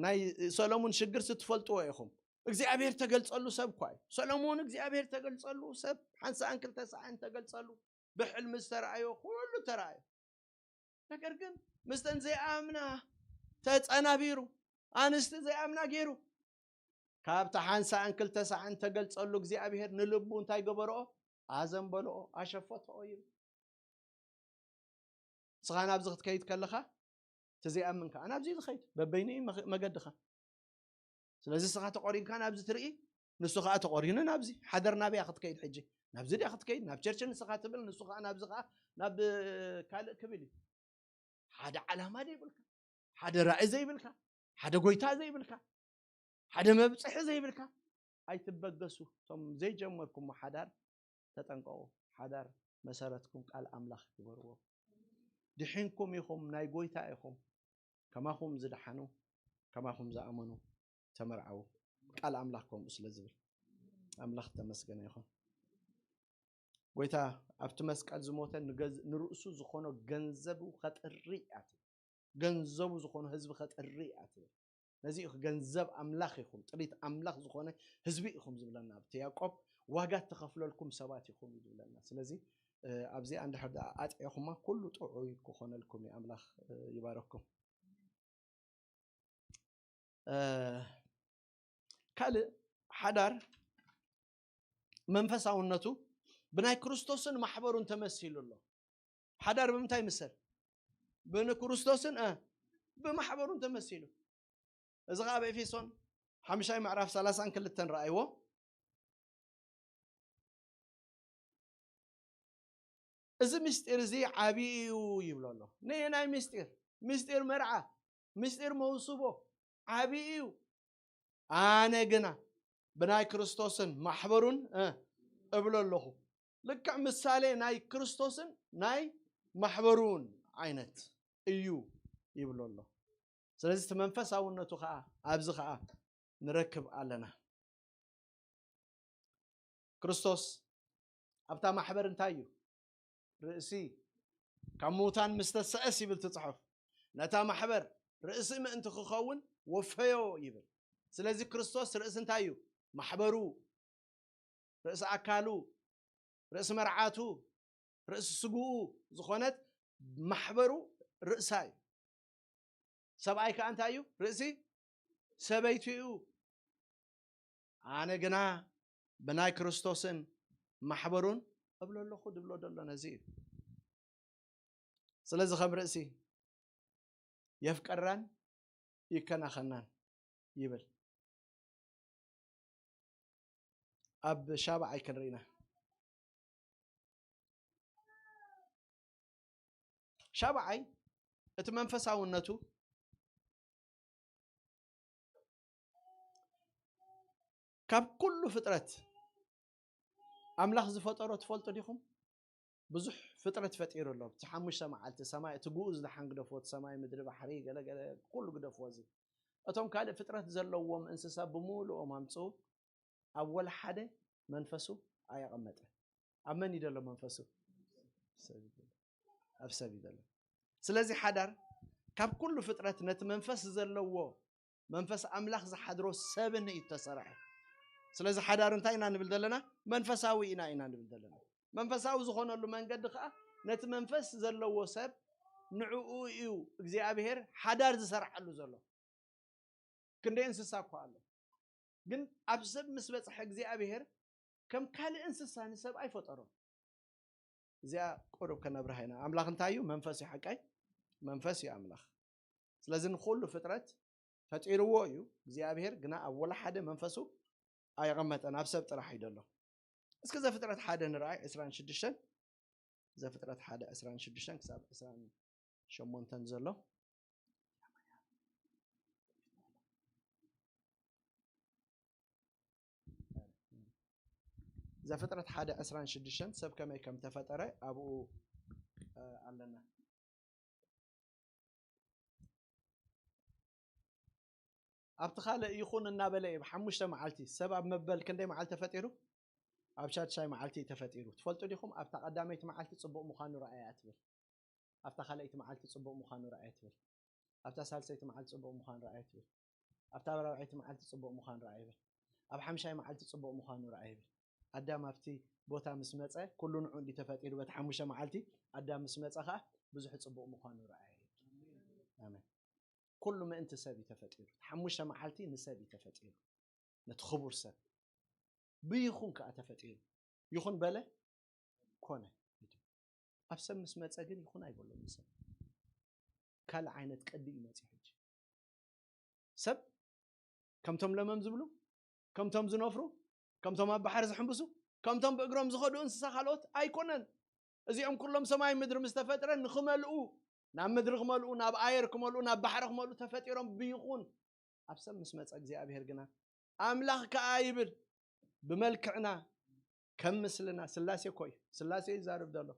ናይ ሰሎሙን ሽግር ስትፈልጥዎ ኢኹም። እግዚኣብሔር ተገልጸሉ ሰብ እኳ እዩ። ሰሎሙን እግዚኣብሔር ተገልጸሉ ሰብ ሓንሳእን ክልተ ሳዕን ተገልጸሉ። ብሕልሚ ዝተረኣዮ ኩሉ ተረኣዮ። ነገር ግን ምስተን ዘይኣምና ተጸናቢሩ፣ ኣንስቲ ዘይኣምና ገይሩ። ካብቲ ሓንሳእን ክልተ ሳዕን ተገልጸሉ እግዚኣብሔር ንልቡ እንታይ ገበርኦ? ኣዘንበልኦ፣ ኣሸፈትኦ ይብል። ንስኻ ናብዚ ክትከይድ ከለኻ እቲ ዘይኣምን ከኣ ናብዚ እዩ ዝኸይድ። በበይኑ እዩ መኸ- መገድኻ። ስለዚ ንስኻ ተቖሪንካ ናብዚ ትርኢ፣ ንሱ ከኣ ተቖሪኑ ናብዚ። ሓደር ናበያ ክትከይድ ሕጂ? ናብዚ ድያ ክትከይድ? ናብ ቸርች ንስኻ ትብል፣ ንሱ ከኣ ናብዚ ከኣ ናብ ካልእ ክብል እዩ። ሓደ ዓላማ ዘይብልካ፣ ሓደ ራእይ ዘይብልካ፣ ሓደ ጎይታ ዘይብልካ፣ ሓደ መብፅሒ ዘይብልካ ኣይትበገሱ። እቶም ዘይጀመርኩሞ ሓዳር ተጠንቀቑ። ሓዳር መሰረትኩም ቃል ኣምላኽ ግበርዎ። ድሒንኩም ኢኹም፣ ናይ ጎይታ ኢኹም። ከማኹም ዝደሓኑ፣ ከማኹም ዝኣመኑ ተመርዓዉ። ቃል ኣምላኽ ከምኡ ስለ ዝብል ኣምላኽ ተመስገነ ይኹን። ጎይታ ኣብቲ መስቀል ዝሞተ ንገዝ- ንርእሱ ዝኾኖ ገንዘቡ ከጥሪ እያ ትብል። ገንዘቡ ዝኾኖ ህዝቢ ከጥሪ እያ ትብል። ነዚ እዩ ገንዘብ ኣምላኽ ኢኹም፣ ጥሪት ኣምላኽ ዝኾነ ህዝቢ ኢኹም ዝብለና። ኣብቲ ያዕቆብ ዋጋ እተኸፍለልኩም ሰባት ኢኹም እዩ ዝብለና። ስለዚ ኣብዚኣ እንድሕር ደኣ ኣጥዒኹማ ኩሉ ጥዑይ ክኾነልኩም እዩ። ኣምላኽ ይባረኩም። ካልእ ሓዳር መንፈሳውነቱ ብናይ ክርስቶስን ማሕበሩን ተመሲሉ ኣሎ። ሓዳር ብምንታይ ይምሰል? ብንክርስቶስን ብማሕበሩን ተመሲሉ። እዚ ኸዓ ኣብ ኤፌሶን ሓምሻይ ምዕራፍ ሰላሳን ክልተን ረኣይዎ። እዚ ምስጢር እዚ ዓብዪ እዩ ይብሎ ኣሎ። ነየናይ ምስጢር? ምስጢር መርዓ፣ ምስጢር መውስቦ ዓብዪ እዩ። ኣነ ግና ብናይ ክርስቶስን ማሕበሩን እብሎ ኣለኹ። ልክዕ ምሳሌ ናይ ክርስቶስን ናይ ማሕበሩን ዓይነት እዩ ይብሎ ኣሎ። ስለዚ እቲ መንፈሳውነቱ ከዓ ኣብዚ ከዓ ንረክብ ኣለና። ክርስቶስ ኣብታ ማሕበር እንታይ እዩ? ርእሲ። ካብ ምዉታን ምስ ተሰእስ ይብል እቲ ጽሑፍ፣ ነታ ማሕበር ርእሲ ምእንቲ ክኸውን ወፈዮ ይብል። ስለዚ ክርስቶስ ርእሲ እንታይ እዩ? ማሕበሩ፣ ርእሲ ኣካሉ፣ ርእሲ መርዓቱ፣ ርእሲ ስግኡ ዝኾነት ማሕበሩ ርእሳ እዩ። ሰብኣይ ከኣ እንታይ እዩ? ርእሲ ሰበይቱ እዩ። ኣነ ግና ብናይ ክርስቶስን ማሕበሩን እብሎ ኣለኹ ድብሎ ደሎ ነዚ እዩ። ስለዚ ከም ርእሲ የፍቀራን ይከናኸናን ይብል። ኣብ ሻብዓይ ክንርኢና። ሻብዓይ እቲ መንፈሳውነቱ ካብ ኩሉ ፍጥረት ኣምላኽ ዝፈጠሮ ትፈልጡ ዲኹም? ብዙሕ ፍጥረት ፈጢሩ ኣሎ። እቲ ሓሙሽተ መዓልቲ ሰማይ፣ እቲ ግኡዝ ደሓን ግደፍዎ፣ እቲ ሰማይ፣ ምድሪ፣ ባሕሪ፣ ገለ ገለ ኩሉ ግደፍዎ። እዚ እቶም ካልእ ፍጥረት ዘለዎም እንስሳ ብምሉኦም ኣምጽኡ፣ ኣብ ወላ ሓደ መንፈሱ ኣየቐመጠ። ኣብ መን እዩ ዘሎ መንፈሱ? ሰብ እዩ ዘሎ። ኣብ ሰብ እዩ ዘሎ። ስለዚ ሓዳር ካብ ኩሉ ፍጥረት ነቲ መንፈስ ዘለዎ መንፈስ ኣምላኽ ዝሓድሮ ሰብን እዩ እተሰርሐ። ስለዚ ሓዳር እንታይ ኢና ንብል ዘለና? መንፈሳዊ ኢና ኢና ንብል ዘለና። መንፈሳዊ ዝኾነሉ መንገዲ ከዓ ነቲ መንፈስ ዘለዎ ሰብ ንዕኡ እዩ እግዚኣብሔር ሓዳር ዝሰርዓሉ ዘሎ። ክንደይ እንስሳ እኳ ኣሎ፣ ግን ኣብ ሰብ ምስ በጽሐ እግዚኣብሔር ከም ካልእ እንስሳ ንሰብ ኣይፈጠሮን። እዚኣ ቁሩብ ከነብርሃ ኢና። ኣምላኽ እንታይ እዩ? መንፈስ እዩ። ሓቀይ መንፈስ እዩ ኣምላኽ። ስለዚ ንኹሉ ፍጥረት ፈጢርዎ እዩ እግዚኣብሔር፣ ግና ኣብ ወላ ሓደ መንፈሱ ኣየቐመጠን፣ ኣብ ሰብ ጥራሕ እዩ ዘሎ። እስኪ ዘፍጥረት ሓደ ንርኣይ፣ ዕስራን ሽዱሽተን። ዘፍጥረት ሓደ ዕስራን ሽዱሽተን ክሳብ ዕስራን ሸሞንተን ዘሎ። ዘፍጥረት ሓደ ዕስራን ሽዱሽተን ሰብ ከመይ ከም ተፈጠረ ኣብኡ ኣለና። ኣብቲ ካልእ ይኹን እናበለ እዩ። ብሓሙሽተ መዓልቲ ሰብ ኣብ መበል ክንደይ መዓልቲ ተፈጢሩ? ኣብ ሻድሻይ መዓልቲ እዩ ተፈጢሩ። ትፈልጡ ዲኹም? ኣብታ ቀዳመይቲ መዓልቲ ጽቡቕ ምዃኑ ረኣያ ትብል። ኣብታ ካልኣይቲ መዓልቲ ጽቡቕ ምዃኑ ረኣያ ትብል። ኣብታ ሳልሰይቲ መዓልቲ ጽቡቕ ምዃኑ ረኣያ ትብል። ኣብታ ራብዐይቲ መዓልቲ ጽቡቕ ምዃኑ ረኣያ ይብል። ኣብ ሓምሻይ መዓልቲ ጽቡቕ ምዃኑ ረኣያ ይብል። ኣዳም ኣብቲ ቦታ ምስ መጸ፣ ኩሉ ንዑ እንዲ ተፈጢሩ፣ በቲ ሓሙሽተ መዓልቲ ኣዳም ምስ መጸ ኸኣ ብዙሕ ጽቡቕ ምዃኑ ረኣያ ይብል። ኣሜን። ኩሉ ምእንቲ ሰብ እዩ ተፈጢሩ። ሓሙሽተ መዓልቲ ንሰብ እዩ ተፈጢሩ። ነቲ ክቡር ሰብ ብይኹን ከኣ ተፈጢሩ። ይኹን በለ፣ ኮነ። ኣብ ሰብ ምስ መጸ ግን ይኹን ኣይበሎም ንሰብ። ካልእ ዓይነት ቅዲ እዩ መጺኡ ሕጂ። ሰብ ከምቶም ለመም ዝብሉ፣ ከምቶም ዝነፍሩ፣ ከምቶም ኣብ ባሕሪ ዝሕምብሱ፣ ከምቶም ብእግሮም ዝኸዱ እንስሳ ካልኦት ኣይኮነን። እዚኦም ኩሎም ሰማይ ምድሪ ምስ ተፈጥረ ንኽመልኡ፣ ናብ ምድሪ ክመልኡ፣ ናብ ኣየር ክመልኡ፣ ናብ ባሕሪ ክመልኡ ተፈጢሮም ብይኹን። ኣብ ሰብ ምስ መጸ እግዚኣብሔር ግና ኣምላኽ ከኣ ይብል ብመልክዕና ከም ምስልና፣ ስላሴ እኮ እዩ። ስላሴ ይዛረብ ዘሎ።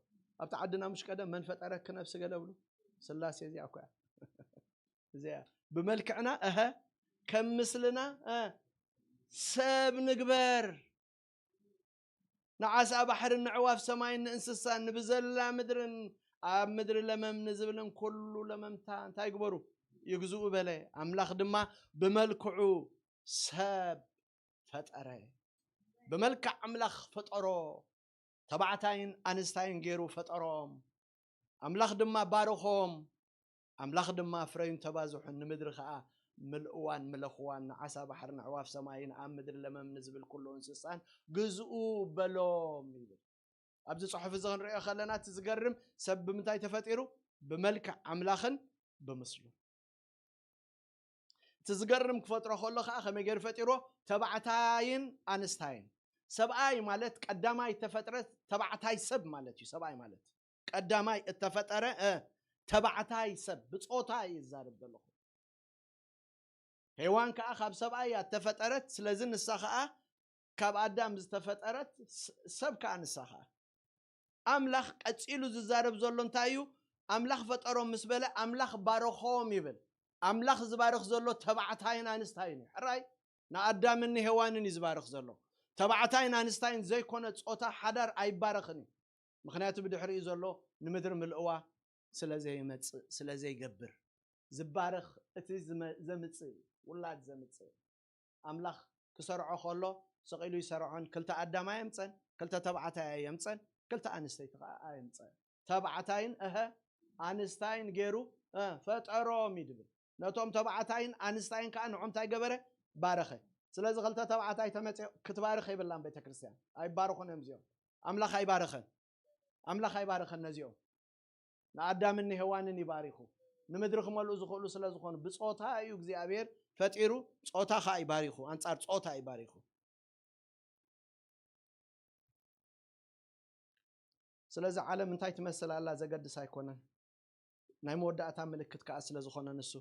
ኣብቲ ዓድና ምሽ ቀደም መን ፈጠረኪ ነብሲ ገለ ብሉ። ስላሴ እዚኣ እኮ እያ። እዚኣ ብመልክዕና፣ እሀ፣ ከም ምስልና፣ እ፣ ሰብ ንግበር። ንዓሳ ባሕርን ንዕዋፍ ሰማይን ንእንስሳን ንብዘላ ምድርን ኣብ ምድሪ ለመም ንዝብልን ኩሉ ለመምታ እንታይ ግበሩ? ይግዝኡ በለ። ኣምላኽ ድማ ብመልክዑ ሰብ ፈጠረ። ብመልክዕ ኣምላኽ ፈጠሮ። ተባዕታይን ኣንስታይን ገይሩ ፈጠሮም። ኣምላኽ ድማ ባረኾም። ኣምላኽ ድማ ፍረዩን ተባዝሑን ንምድሪ ኸኣ ምልእዋን ምለኽዋን፣ ንዓሳ ባሕርን ኣዕዋፍ ሰማይን ኣብ ምድሪ ለመም ንዝብል ኩሉ እንስሳን ግዝኡ በሎም ይብል። ኣብዚ ጽሑፍ እዚ ክንሪኦ ከለና እቲ ዝገርም ሰብ ብምንታይ ተፈጢሩ? ብመልክዕ ኣምላኽን ብምስሉ። እቲ ዝገርም ክፈጥሮ ከሎ ኸዓ ከመይ ገይሩ ፈጢርዎ? ተባዕታይን ኣንስታይን። ሰብኣይ ማለት ቀዳማይ እተፈጥረ ተባዕታይ ሰብ ማለት እዩ። ሰብኣይ ማለት ቀዳማይ እተፈጠረ፣ እ፣ ተባዕታይ ሰብ ብጾታ እዩ ዝዛረብ ዘለኹ። ሄዋን ከኣ ካብ ሰብኣይ እያ እተፈጠረት። ስለዚ ንሳ ኸኣ ካብ ኣዳም ዝተፈጠረት ስ-፣ ሰብ ከኣ ንሳ ኸኣ። ኣምላኽ ቀጺሉ ዝዛረብ ዘሎ እንታይ እዩ? ኣምላኽ ፈጠሮም ምስ በለ ኣምላኽ ባረኾም ይብል። ኣምላኽ ዝባርኽ ዘሎ ተባዕታይን ኣንስታይን እዩ። ሕራይ ንኣዳምን ንሄዋንን እዩ ዝባርኽ ዘሎ። ተባዕታይን ኣንስታይን ዘይኮነ ጾታ ሓዳር ኣይባረኽን እዩ። ምኽንያቱ ብድሕሪኡ ዘሎ ንምድሪ ምልእዋ ስለ ዘይመጽእ፣ ስለ ዘይገብር። ዝባረኽ እቲ ዝመ-፣ ዘምጽእ እዩ፣ ውላድ ዘምጽእ። ኣምላኽ ክሰርዖ ከሎ ስቕ ኢሉ ይሰርዖን፣ ክልተ ኣዳም ኣየምጸን፣ ክልተ ተባዕታይ ኣየምጸን፣ ክልተ ኣንስተይቲ ከኣ ኣየምጸን። ተባዕታይን፣ እሀ፣ ኣንስታይን ገይሩ፣ እ፣ ፈጠሮም እዩ ድብል። ነቶም ተባዕታይን ኣንስታይን ከኣ ንዖም እንታይ ገበረ? ባረኸ። ስለዚ ክልተ ተባዕታይ ተመጽዮ ክትባርኽ የብላን ቤተ ክርስቲያን። ኣይባረኹን እዮም እዚኦም። ኣምላኽ ኣይባረኸን። ኣምላኽ ኣይባረኸን ነዚኦም። ንኣዳምን ንሄዋንን ይባሪኹ። ንምድሪ ክመልኡ ዝኽእሉ ስለ ዝኾኑ ብጾታ እዩ እግዚኣብሔር ፈጢሩ፣ ጾታ ኸኣ ይባሪኹ። ኣንጻር ጾታ ይባሪኹ። ስለዚ ዓለም እንታይ ትመስል ኣላ ዘገድስ ኣይኮነን። ናይ መወዳእታ ምልክት ከኣ ስለ ዝኾነ ንሱ፣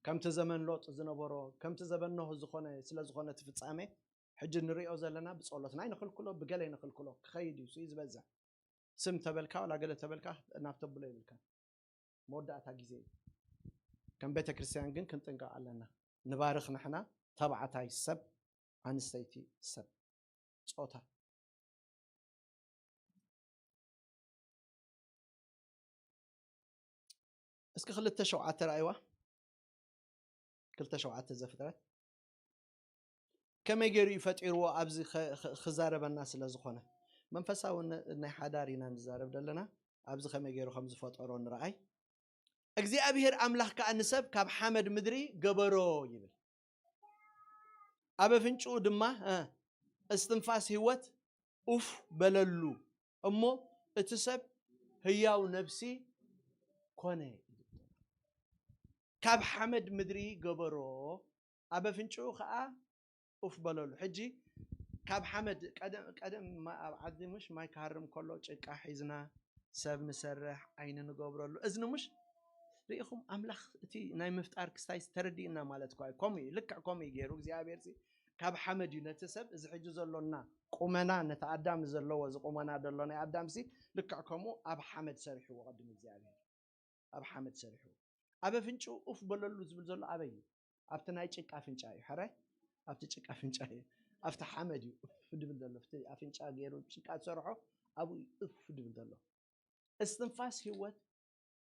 ከምቲ ዘመን ሎጥ ዝነበሮ፣ ከምቲ ዘበን ኖህ ዝኾነ ስለ ዝኾነ እቲ ፍጻሜ፣ ሕጂ ንሪኦ ዘለና ብጸሎትና ኣይንኽልክሎ፣ ብገለ ኣይንኽልክሎ፣ ክኸይድ እዩ፣ እሱ እዩ ዝበዝሕ። ስም ተበልካ፣ ዋላ ገለ ተበልካ፣ ናብ ተብሎ ይብልካ። መወዳእታ ግዜ እዩ። ከም ቤተ ክርስቲያን ግን ክንጥንቀቕ ኣለና። ንባርኽ ንሕና፣ ተባዕታይ ሰብ፣ ኣንስተይቲ ሰብ፣ ጾታ። እስኪ ክልተ ሸውዓተ ረኣይዋ። ክልተ ሸውዓተ ዘፍጥረት። ከመይ ገይሩ እዩ ፈጢርዎ ኣብዚ ኸ-፣ ኸ-፣ ክዛረበና ስለ ዝኾነ። መንፈሳዊ ነ-፣ ናይ ሓዳር ኢና ንዛረብ ዘለና። ኣብዚ ከመይ ገይሩ ከም ዝፈጠሮ ንረኣይ። እግዚኣብሔር ኣምላኽ ከኣ ንሰብ ካብ ሓመድ ምድሪ ገበሮ ይብል። ኣብ ኣፍንጭኡ ድማ፣ እ፣ እስትንፋስ ህይወት ኡፍ በለሉ። እሞ እቲ ሰብ ህያው ነፍሲ ኮነ። ካብ ሓመድ ምድሪ ገበሮ፣ ኣብ ኣፍንጭኡ ኸኣ ኡፍ በለሉ። ሕጂ ካብ ሓመድ ቀደም፣ ቀደም ማ-፣ ኣብ ዓዲ ምሽ ማይ ክሃርም ከሎ ጭቃ ሒዝና ሰብ ንሰርሕ፣ ዓይኒ ንገብረሉ፣ እዝኒ ምሽ ርኢኹም፣ ኣምላኽ እቲ ናይ ምፍጣር ክስታይ ተረዲእና ማለት እኳ እዩ። ከምኡ እዩ፣ ልክዕ ከምኡ እዩ ገይሩ እግዚኣብሔር ሲ ካብ ሓመድ እዩ ነቲ ሰብ፣ እዚ ሕጂ ዘሎና ቁመና፣ ነቲ ኣዳም ዘለዎ እዚ ቁመና ዘሎ ናይ ኣዳም ሲ ልክዕ ከምኡ ኣብ ሓመድ ሰሪሕዎ ቅድሚ እግዚኣብሔር። ኣብ ሓመድ ሰሪሑ ኣብ ኣፍንጭኡ ኡፍ በለሉ ዝብል ዘሎ ኣበይ እዩ? ኣብቲ ናይ ጭቃ ኣፍንጫ እዩ። ሕራይ ኣብቲ ጭቃ ኣፍንጫ እዩ። ኣብቲ ሓመድ እዩ እፍ ድብል ዘሎ። ኣብቲ ኣፍንጫ ገይሩ ጭቃ ዝሰርሖ ኣብኡ እዩ እፍ ድብል ዘሎ። እስትንፋስ ህይወት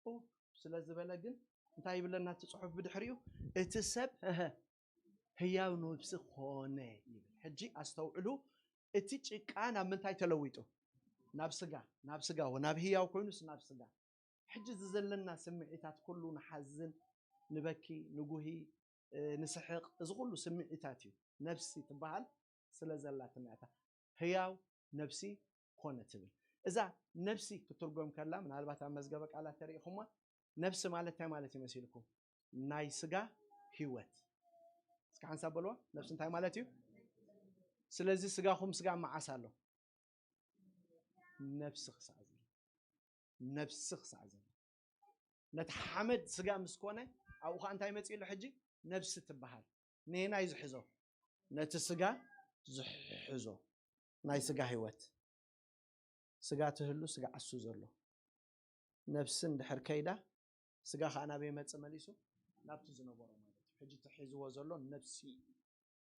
ኡፍ ስለ ዝበለ ግን እንታይ ይብለና እቲ ጽሑፍ ብድሕሪኡ? እቲ ሰብ ህያው ነብሲ ኾነ ይብል። ሕጂ ኣስተውዕሉ፣ እቲ ጭቃ ናብ ምንታይ ተለዊጡ? ናብ ስጋ፣ ናብ ስጋ፣ ናብ ህያው ኮይኑስ ናብ ስጋ። ሕጂ እዚ ዘለና ስምዒታት ኩሉ ንሓዝን፣ ንበኪ፣ ንጉሂ፣ ንስሕቕ፣ እዚ ኩሉ ስምዒታት እዩ። ነብሲ ትበሃል ስለ ዘላትና እታ ህያው ነብሲ ኮነ ትብል። እዛ ነብሲ ክትርጎም ከላ ምናልባት ኣብ መዝገበ ቃላት ተሪኢኹማ፣ ነብሲ ማለት እንታይ ማለት ይመስልኩም? ናይ ስጋ ህይወት። እስኪ ሓንሳብ በልዋ፣ ነብሲ እንታይ ማለት እዩ? ስለዚ ስጋኹም ስጋ መዓስ ኣሎ? ነብሲ ክሳዕ ዘሎ፣ ነብሲ ክሳዕ ዘሎ። ነቲ ሓመድ ስጋ ምስ ኮነ ኣብኡ ኸዓ እንታይ መፂእሉ ሕጂ? ነብሲ ትበሃል። ነየናይ ዝሕዞ? ነቲ ስጋ ዝሕዞ፣ ናይ ስጋ ህይወት። ስጋ ትህሉ፣ ስጋ ዓሱ ዘሎ። ነብሲ እንድሕር ከይዳ ስጋ ኸዓ ናበይ መጽእ መሊሱ? ናብቲ ዝነበሮ ማለት እዩ። ሕጂ እቲ ሒዝዎ ዘሎ ነብሲ እዩ።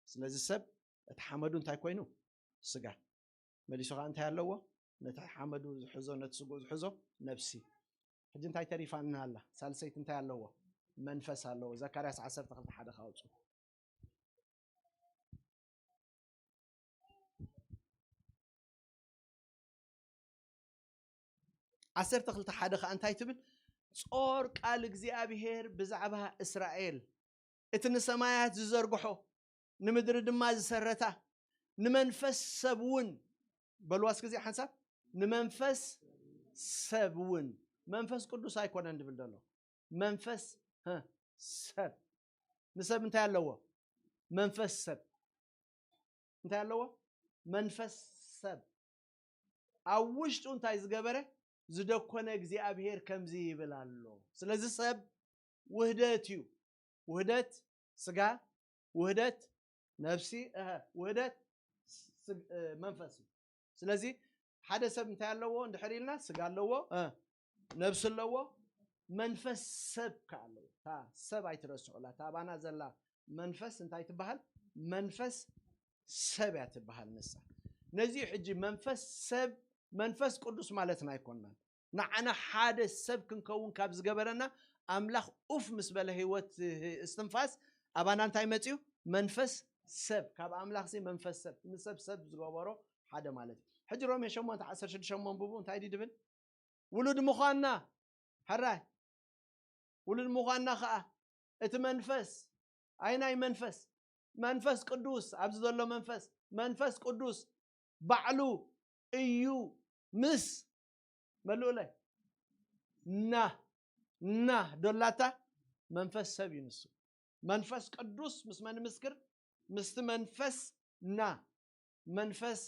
ስለዚ ሰብ እቲ ሓመዱ እንታይ ኮይኑ? ስጋ። መሊሱ ኸዓ እንታይ ኣለዎ? ነቲ ሓመዱ ዝሕዞ፣ ነቲ ስግኡ ዝሕዞ ነብሲ። ሕጂ እንታይ ተሪፋና ኣላ? ሳልሰይቲ እንታይ ኣለዎ? መንፈስ ኣለዎ። ዘካርያስ ዓሰርተ ክልተ ሓደ ኻውፁ። ዓሰርተ ክልተ ሓደ ኸዓ እንታይ ትብል? ጾር ቃል እግዚኣብሔር ብዛዕባ እስራኤል፣ እቲ ንሰማያት ዝዘርግሖ፣ ንምድሪ ድማ ዝሰረታ፣ ንመንፈስ ሰብ እውን፣ በልዋ እስኪ እዚኣ ሓንሳብ፣ ንመንፈስ ሰብ እውን፣ መንፈስ ቅዱስ ኣይኮነን ድብል ዘሎ፣ መንፈስ፣ ህ፣ ሰብ። ንሰብ እንታይ ኣለዎ? መንፈስ ሰብ። እንታይ ኣለዎ? መንፈስ ሰብ። ኣብ ውሽጡ እንታይ ዝገበረ? ዝደኮነ እግዚኣብሔር ከምዚ ይብል ኣሎ። ስለዚ ሰብ ውህደት እዩ። ውህደት ስጋ፣ ውህደት ነብሲ፣ እሀ፣ ውህደት ስ-፣ እ፣ መንፈስ እዩ። ስለዚ ሓደ ሰብ እንታይ ኣለዎ እንድሕር ኢልና፣ ስጋ ኣለዎ፣ እ፣ ነብሲ ኣለዎ፣ መንፈስ ሰብ ከ ኣለዎ። እታ ሰብ ኣይትረስዑላ። እታ ኣባና ዘላ መንፈስ እንታይ ትበሃል? መንፈስ ሰብ እያ ትበሃል ንሳ። ነዚ ሕጂ መንፈስ ሰብ፣ መንፈስ ቅዱስ ማለትና ኣይኮንናን። ንዓና ሓደ ሰብ ክንከውን ካብ ዝገበረና፣ ኣምላኽ ኡፍ ምስ በለ ህይወት እስትንፋስ ኣባና እንታይ መጽዩ? መንፈስ ሰብ። ካብ ኣምላኽ ሲ መንፈስ ሰብ፣ ንሰብ ሰብ ዝገበሮ ሓደ ማለት እዩ። ሕጂ ሮሜ ሸሞንተ ዓሰርተ ሽዱሽተ እሞ ኣንብቡ፣ እንታይ ድዩ ድብል? ውሉድ ምዃንና፣ ሕራይ፣ ውሉድ ምዃንና ኸኣ እቲ መንፈስ፣ ኣይናይ መንፈስ፣ መንፈስ ቅዱስ፣ ኣብዚ ዘሎ መንፈስ፣ መንፈስ ቅዱስ ባዕሉ እዩ ምስ፣ መልኡለይ፣ ና፣ ና ዶላታ መንፈስ ሰብ እዩ ንሱ። መንፈስ ቅዱስ ምስ መን ምስክር? ምስቲ መንፈስ ና፣ መንፈስ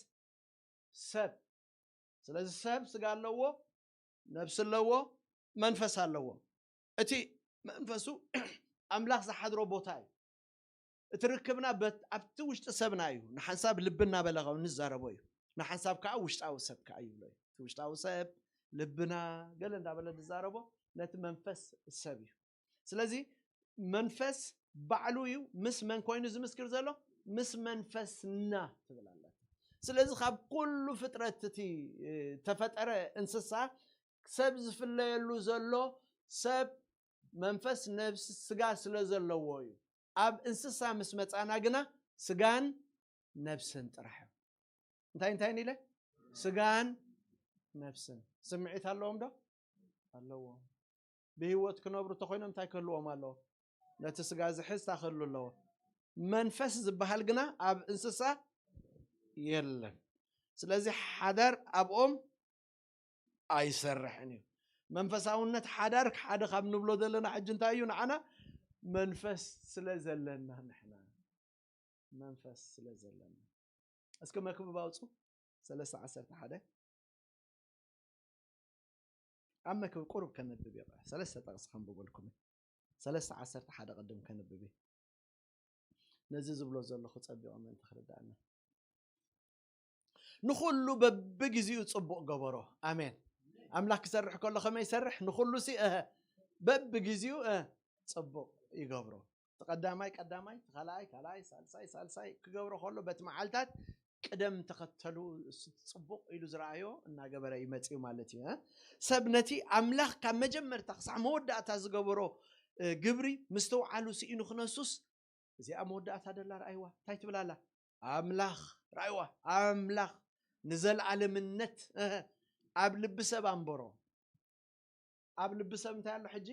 ሰብ። ስለዚ ሰብ ስጋ ኣለዎ፣ ነብሲ ኣለዎ፣ መንፈስ ኣለዎ። እቲ መንፈሱ ኣምላኽ ዝሓድሮ ቦታ እዩ። እቲ ርክብና በት-፣ ኣብቲ ውሽጢ ሰብና እዩ። ንሓንሳብ ልቢ እናበለ ካብ ንዛረቦ እዩ። ንሓንሳብ ከዓ ውሽጣዊ ሰብ ከዓ ይብሎ እዩ። እቲ ውሽጣዊ ሰብ፣ ልብና፣ ገለ እንዳበለ ዝዛረቦ ነቲ መንፈስ ሰብ እዩ። ስለዚ መንፈስ ባዕሉ እዩ ምስ መን ኮይኑ ዝምስክር ዘሎ? ምስ መንፈስና ትብል ኣላ። ስለዚ ካብ ኩሉ ፍጥረት እቲ፣ እ፣ ተፈጠረ እንስሳ ሰብ ዝፍለየሉ ዘሎ ሰብ መንፈስ፣ ነብሲ፣ ስጋ ስለ ዘለዎ እዩ። ኣብ እንስሳ ምስ መጻና ግና ስጋን ነብስን ጥራሕ እዮም። እንታይ እንታይ ኢለ? ስጋን ነብስን። ስምዒት ኣለዎም ዶ? ኣለዎም። ብህይወት ክነብሩ እንተኾይኖም እንታይ ክህልዎም ኣለዎ? ነቲ ስጋ ዝሕዝ እንታይ ክህሉ ኣለዎ? መንፈስ ዝበሃል ግና ኣብ እንስሳ የለን። ስለዚ ሓዳር ኣብኦም ኣይሰርሕን እዩ። መንፈሳውነት ሓዳር ሓደ ካብ ንብሎ ዘለና ሕጂ እንታይ እዩ? ንዓና መንፈስ ስለ ዘለና፣ ንሕና መንፈስ ስለ ዘለና። እስኪ መክብብ ኣውፁ። ሰለስተ ዓሰርተ ሓደ። ኣብ መክብብ ቁሩብ ከነብብ እዩ። ሰለስተ ጥቕሲ ከንብበልኩም። ሰለስተ ዓሰርተ ሓደ ቅድም ከንብብ እዩ። ነዚ ዝብሎ ዘለኹ ጸቢቑ ምእንቲ ክርዳእና። ንኹሉ በብግዜኡ ጽቡቕ ገበሮ። ኣሜን። ኣምላኽ ክሰርሕ ከሎ ከመይ ይሰርሕ? ንኹሉ ሲ፣ እህ፣ በብግዜኡ፣ እህ፣ ጽቡቕ ይገብሮ። ቀዳማይ ቀዳማይ፣ ካልኣይ ካልኣይ፣ ሳልሳይ ሳልሳይ ክገብሮ ከሎ፣ በቲ መዓልታት ቅደም ተኸተሉ ጽቡቕ ኢሉ ዝረኣዮ እናገበረ ይመጽእ ማለት እዩ። ሰብ ነቲ ኣምላኽ ካብ መጀመርታ ክሳዕ መወዳእታ ዝገበሮ ግብሪ ምስትውዓሉ ስኢኑ ክነሱስ፣ እዚኣ መወዳእታ ደላ ርኣይዋ። እንታይ ትብል ኣላ? ኣምላኽ፣ ርኣይዋ፣ ኣምላኽ ንዘለኣለምነት ኣብ ልቢ ሰብ ኣንበሮ። ኣብ ልቢ ሰብ እንታይ ኣሎ ሕጂ?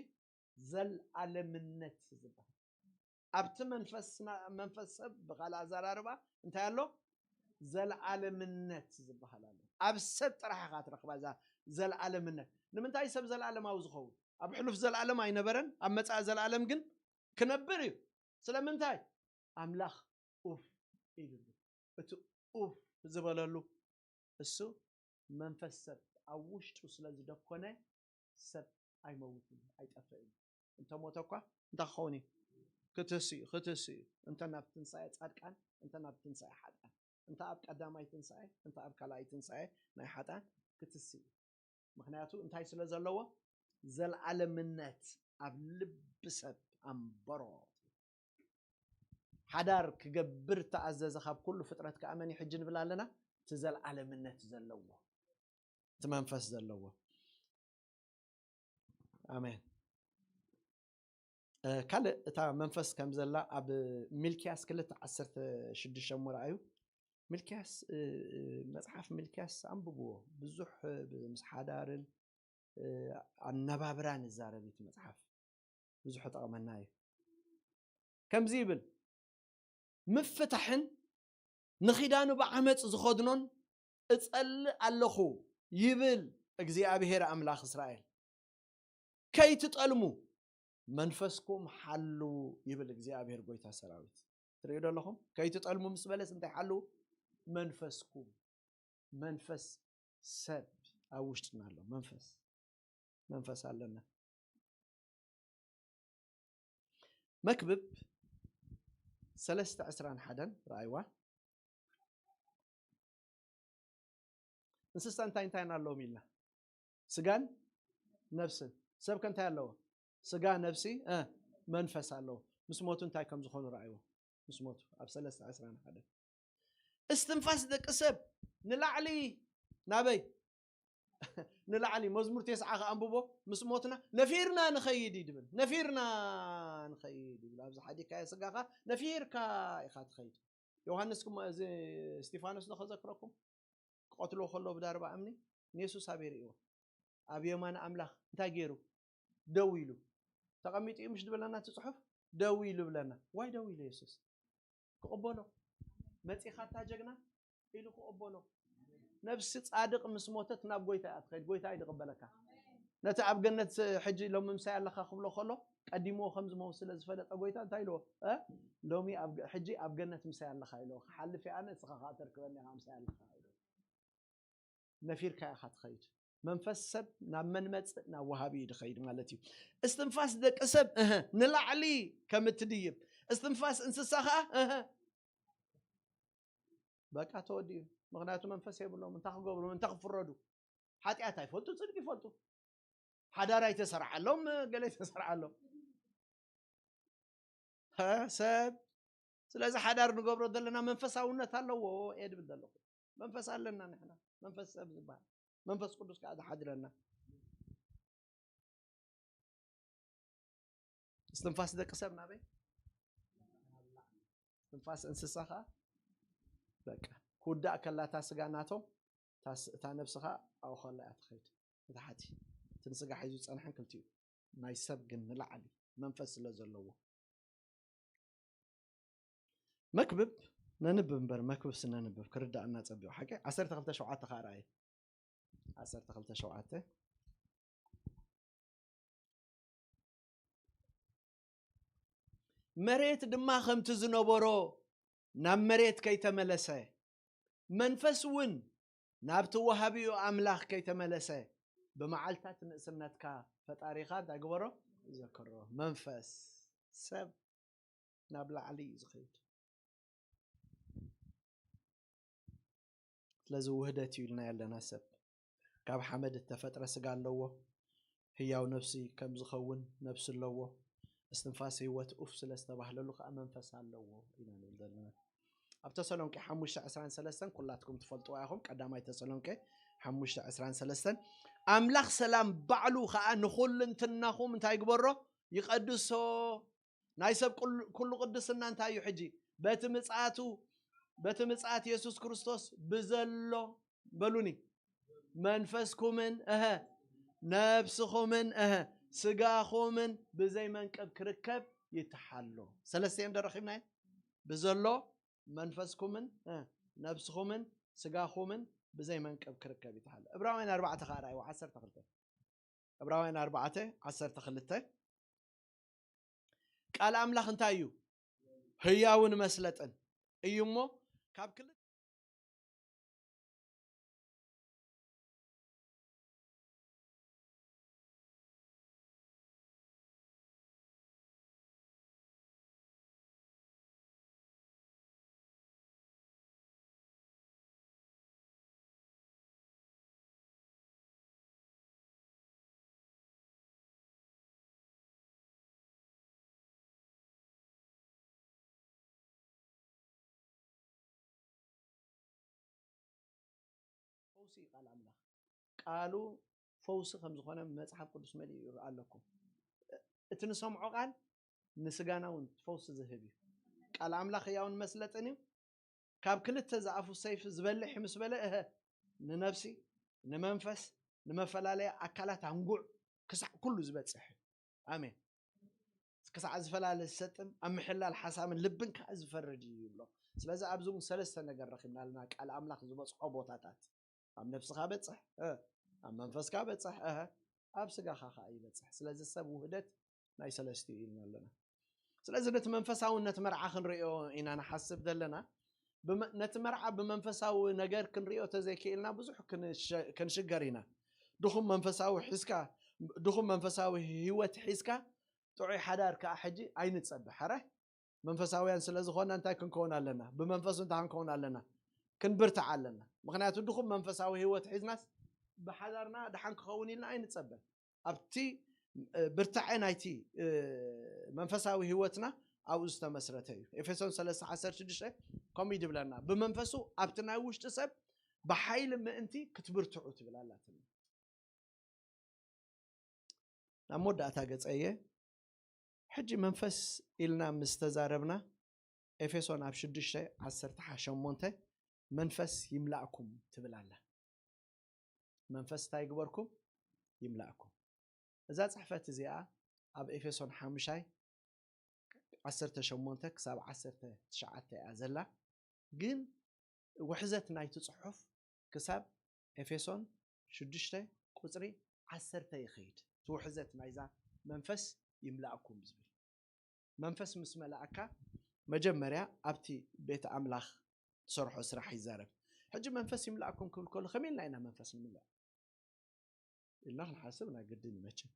ዘልኣለምነት ዝበሃል። ኣብቲ መንፈስና፣ መንፈስ ሰብ ብኻልእ ኣዘራርባ እንታይ ኣሎ? ዘልኣለምነት ዝበሃል ኣሎ። ኣብ ሰብ ጥራሕ ኢኻ ትረኽባ እዛ ዘልኣለምነት። ንምንታይ ሰብ ዘልኣለማዊ ዝኸውን? ኣብ ሕሉፍ ዘልኣለም ኣይነበረን፣ ኣብ መጻኢ ዘልኣለም ግን ክነብር እዩ። ስለምንታይ? ኣምላኽ ኡፍ ኢሉሉ። እቲ ኡፍ ዝበለሉ እሱ መንፈስ ሰብ ኣብ ውሽጡ ስለ ዝደኮነ ሰብ ኣይመውትን፣ ኣይጠፍእን። እንተ ሞተ እኳ እንታይ ክኸውን እዩ? ክትስ እዩ፣ ክትስ እዩ። እንተ ናብ ትንሳኤ ጻድቃን፣ እንተ ናብ ትንሳኤ ሓጥኣን፣ እንተ ኣብ ቀዳማይ ትንሳኤ፣ እንተ ኣብ ካልኣይ ትንሳኤ ናይ ሓጥኣን ክትስ እዩ። ምኽንያቱ እንታይ ስለ ዘለዎ? ዘልኣለምነት ኣብ ልቢ ሰብ ኣንበሮ። ሓዳር ክገብር ተኣዘዘ ካብ ኩሉ ፍጥረት ከኣ መን እዩ ሕጂ ንብል ኣለና? እቲ ዘልኣለምነት ዘለዎ፣ እቲ መንፈስ ዘለዎ። ኣሜን። እ፣ ካልእ እታ መንፈስ ከም ዘላ ኣብ ሚልክያስ ክልተ ዓሰርተ ሽዱሽተ እሞ ረኣዩ። ሚልክያስ፣ እ፣ እ፣ መጽሓፍ ሚልክያስ ኣንብብዎ። ብዙሕ፣ እ፣ ብ-፣ ምስ ሓዳርን፣ እ፣ ኣነባብራን ይዛረብ እቲ መጽሓፍ። ብዙሕ ይጠቕመና እዩ። ከምዚ ይብል፣ "ምፍታሕን ንኺዳኑ ብዓመጽ ዝኸድኖን እጸልእ ኣለኹ፣ ይብል እግዚኣብሄር ኣምላኽ እስራኤል። ከይትጠልሙ መንፈስኩም ሓልዉ፣ ይብል እግዚኣብሄር ጎይታ ሰራዊት።" ትርእዩ ዶ ኣለኹም? ከይትጠልሙ ምስ በለስ እንታይ ሓልዉ? መንፈስኩም። መንፈስ ሰብ ኣብ ውሽጥና ኣሎ። መንፈስ፣ መንፈስ ኣለና። መክብብ ሰለስተ ዕስራን ሓደን ረኣይዋ። እንስሳ እንታይ እንታይ ኣለዎም ኢልና? ስጋን ነፍስን። ሰብ ከ እንታይ ኣለዎ? ስጋ፣ ነፍሲ፣ እ፣ መንፈስ ኣለዎ። ምስ ሞቱ እንታይ ከም ዝኾኑ ረኣይዎ። ምስ ሞቱ ኣብ ሰለስተ ዕስራን ሓደን። እስትንፋስ ደቂ ሰብ ንላዕሊ ናበይ? ንላዕሊ። መዝሙር ተስዓ ከኣ ኣንብቦ፣ ምስ ሞትና ነፊርና ንኸይድ እዩ ድብል። ነፊርና ንኸይድ ይብል። ኣብዚ ሓዲግካዮ ስጋኻ ነፊርካ ኢኻ ትኸይድ። ዮሃንስ ክሞ-፣ እዚ እስጢፋኖስ ዶ ከዘክረኩም? ክቐትልዎ ከለዉ ብዳርባ እምኒ ንየሱስ ኣበይ ርእይዎ? ኣብ የማን ኣምላኽ እንታይ ገይሩ? ደው ኢሉ። ተቐሚጡ እዩ ምሽ ድብለና እቲ ጽሑፍ? ደው ኢሉ ብለና። ዋይ ደው ኢሉ የሱስ? ክቕበሎ። መጺኻ እታ ጀግና ኢሉ ክቕበሎ። ነብሲ ጻድቕ ምስ ሞተት ናብ ጎይታ እያ ትኸይድ፣ ጎይታ እዩ ዝቕበለካ። ነቲ ኣብ ገነት ሕጂ ሎሚ ምሳይ ኣለኻ ክብሎ ከሎ፣ ቀዲምዎ ከም ዝመውት ስለ ዝፈለጠ ጎይታ እንታይ ኢልዎ? እ? ሎሚ ኣብ ገ-፣ ሕጂ ኣብ ገነት ምሳይ ኣለኻ ኢልዎ። ክሓልፍ እየ ኣነ፣ ንስኻ ከኣ ተርክበኒ ኢኻ ምሳይ ኣለኻ ኢልዎ። ነፊርካ ኢኻ ትኸይድ። መንፈስ ሰብ ናብ መን መጽእ? ናብ ወሃቢ እዩ ዝኸይድ ማለት እዩ። እስትንፋስ ደቂ ሰብ፣ እህ፣ ንላዕሊ ከም እትድይብ፣ እስትንፋስ እንስሳ ኸኣ፣ እህ፣ በቃ ተወዲኡ። ምኽንያቱ መንፈስ የብሎም። እንታይ ክገብሩ? እንታይ ክፍረዱ? ሓጢኣት ኣይፈልጡ፣ ጽድቂ ይፈልጡ። ሓዳር ኣይተሰርዓሎም፣ ገለ ኣይተሰርዓሎም። ሀ፣ ሰብ። ስለዚ ሓዳር ንገብሮ ዘለና መንፈሳውነት ኣለዎ እየ ድብል ዘለኹ። መንፈስ ኣለና ንሕና። መንፈስ ሰብ ዝበሃል። መንፈስ ቅዱስ ከኣ ዝሓድረና። እስትንፋስ ደቂ ሰብ ናበይ? እስትንፋስ እንስሳ ከኣ በቃ ክውዳእ ከላ እታ ስጋ ናቶም፣ እታ ስ-፣ እታ ነብሲ ከኣ ኣብኡ ከላ እያ ትኸይድ። ንታሕቲ። እቲ ንስጋ ሒዙ ዝጸንሐን ክልቲኡ። ናይ ሰብ ግን ንላዕሊ መንፈስ ስለ ዘለዎ። መክብብ ነንብብ እምበር፣ መክብብ ስነንብብ ክርዳእና ጸቢቑ። ሓቂ ዓሰርተ ክልተ ሸውዓተ ከኣ ረኣየ። ዓሰርተ ክልተ ሸውዓተ። መሬት ድማ ከምቲ ዝነበሮ ናብ መሬት ከይተመለሰ፣ መንፈስ እውን ናብቲ ወሃቢኡ ኣምላኽ ከይተመለሰ፣ ብመዓልታት ንእስነትካ ፈጣሪኻ እንታይ ግበሮ? ዘክሮ። መንፈስ ሰብ ናብ ላዕሊ እዩ ዝኸይድ። ስለዚ ውህደት እዩ ኢልና ያለና ሰብ። ካብ ሓመድ እተፈጥረ ስጋ ኣለዎ። ህያው ነፍሲ ከም ዝኸውን ነፍሲ ኣለዎ። እስትንፋስ ህይወት ኡፍ ስለ ዝተባህለሉ ከዓ መንፈስ ኣለዎ ኢና ንብል ዘለና። ኣብ ተሰሎንቄ ሓሙሽተ ዕስራን ሰለስተን ኩላትኩም ትፈልጥዋ ኢኹም። ቀዳማይ ተሰሎንቄ ሓሙሽተ ዕስራን ሰለስተን፣ ኣምላኽ ሰላም ባዕሉ ከዓ ንኹልንትናኹም እንታይ ይግበሮ? ይቐድሶ። ናይ ሰብ ኩሉ ቅድስና እንታይ እዩ ሕጂ? በቲ ምጽኣቱ፣ በቲ ምጽኣት የሱስ ክርስቶስ ብዘሎ፣ በሉኒ፣ መንፈስኩምን እሀ ነብስኹምን እሀ ስጋኹምን ብዘይ መንቀብ ክርከብ ይተሓሎ። ሰለስቲኤን ደረኺብናየን። ብዘሎ መንፈስኩምን ነብስኹምን ስጋኹምን ብዘይ መንቀብ ክርከብ ይተሓሎ። ዕብራውያን ኣርባዕተ ከዓ ርኣይዎ፣ ዓሰርተ ክልተ። ዕብራውያን ኣርባዕተ ዓሰርተ ክልተ፣ ቃል ኣምላኽ እንታይ እዩ? ህያውን መስለጥን እዩ እሞ፣ ካብ ክልተ ፈውሲ እዩ ቃል ኣምላኽ። ቃሉ ፈውሲ ከም ዝኾነ መጽሓፍ ቅዱስ መሊኡ ይርኣ ኣለኩም። እቲ ንሰምዖ ቃል ንስጋና እውን ፈውሲ ዝህብ እዩ። ቃል ኣምላኽ ህያውን መስለጥን እዩ። ካብ ክልተ ዝኣፉ ሰይፊ ዝበልሕ ምስ በለ፣ እሀ፣ ንነብሲ፣ ንመንፈስ፣ ንመፈላለያ ኣካላት ኣንጉዕ ክሳዕ ኩሉ ዝበጽሕ እዩ። ኣሜን። ክሳዕ ዝፈላለ ዝሰጥም፣ ኣብ ምሕላል ሓሳብን ልብን ከዓ ዝፈርድ እዩ ይብሎ። ስለዚ ኣብዚ እውን ሰለስተ ነገር ረኺብና ኣለና፣ ቃል ኣምላኽ ዝበጽሖ ቦታታት። ኣብ ነብስኻ በጽሕ፣ እ፣ ኣብ መንፈስካ በጽሕ፣ እሀ፣ ኣብ ስጋኻ ከዓ ይበጽሕ። ስለዚ ሰብ ውህደት ናይ ሰለስቲኡ ኢልና ኣለና። ስለዚ ነቲ መንፈሳውነት መርዓ ክንርእዮ ኢና ንሓስብ ዘለና። ብመ-፣ ነቲ መርዓ ብመንፈሳዊ ነገር ክንርእዮ ተዘይክኢልና ብዙሕ ክንሸ-፣ ክንሽገር ኢና። ድኹም መንፈሳዊ ሒዝካ፣ ድኹም መንፈሳዊ ህይወት ሒዝካ ጥዑይ ሓዳር ከዓ ሕጂ ኣይንጸበ። ሓራይ መንፈሳውያን ስለ ዝኾንና እንታይ ክንከውን ኣለና? ብመንፈሱ እንታይ ክንከውን ኣለና? ክንብርታዕ ኣለና። ምኽንያቱ ድኹም መንፈሳዊ ህይወት ሒዝናስ ብሓዳርና ደሓን ክኸውን ኢልና ኣይንጸበን። ኣብቲ፣ እ፣ ብርታዐ ናይቲ፣ እ፣ መንፈሳዊ ህይወትና ኣብኡ ዝተመስረተ እዩ። ኤፌሶን ሰለስተ ዓሰርተ ሽዱሽተ ከምኡ ይድብለና፣ "ብመንፈሱ ኣብቲ ናይ ውሽጢ ሰብ ብሓይሊ ምእንቲ ክትብርትዑ" ትብል ኣላትና። ናብ መወዳእታ ገጸየ። ሕጂ መንፈስ ኢልና ምስ ተዛረብና፣ ኤፌሶን ኣብ ሽዱሽተ ዓሰርተ ሸሞንተ፣ "መንፈስ ይምላእኩም" ትብል ኣላ። መንፈስ እንታይ ይግበርኩም? ይምላእኩም። እዛ ጽሕፈት እዚኣ ኣብ ኤፌሶን ሓሙሻይ ዓሰርተ ሸሞንተ ክሳብ ዓሰርተ ትሽዓተ እያ ዘላ። ግን ውሕዘት ናይቲ ጽሑፍ ክሳብ ኤፌሶን ሽዱሽተ ቁጽሪ ዓሰርተ ይኸይድ። እቲ ውሕዘት ናይዛ መንፈስ ይምላእኩም ዝብል። መንፈስ ምስ መላእካ መጀመርያ ኣብቲ ቤት ኣምላኽ ትሰርሖ ስራሕ ይዛረብ። ሕጂ መንፈስ ይምላእኩም ክብል ከሎ ከመይ ኢልና ኢና መንፈስ ንምላእ ኢልና ክንሓስብ ናይ ግድን እዩ መቸም።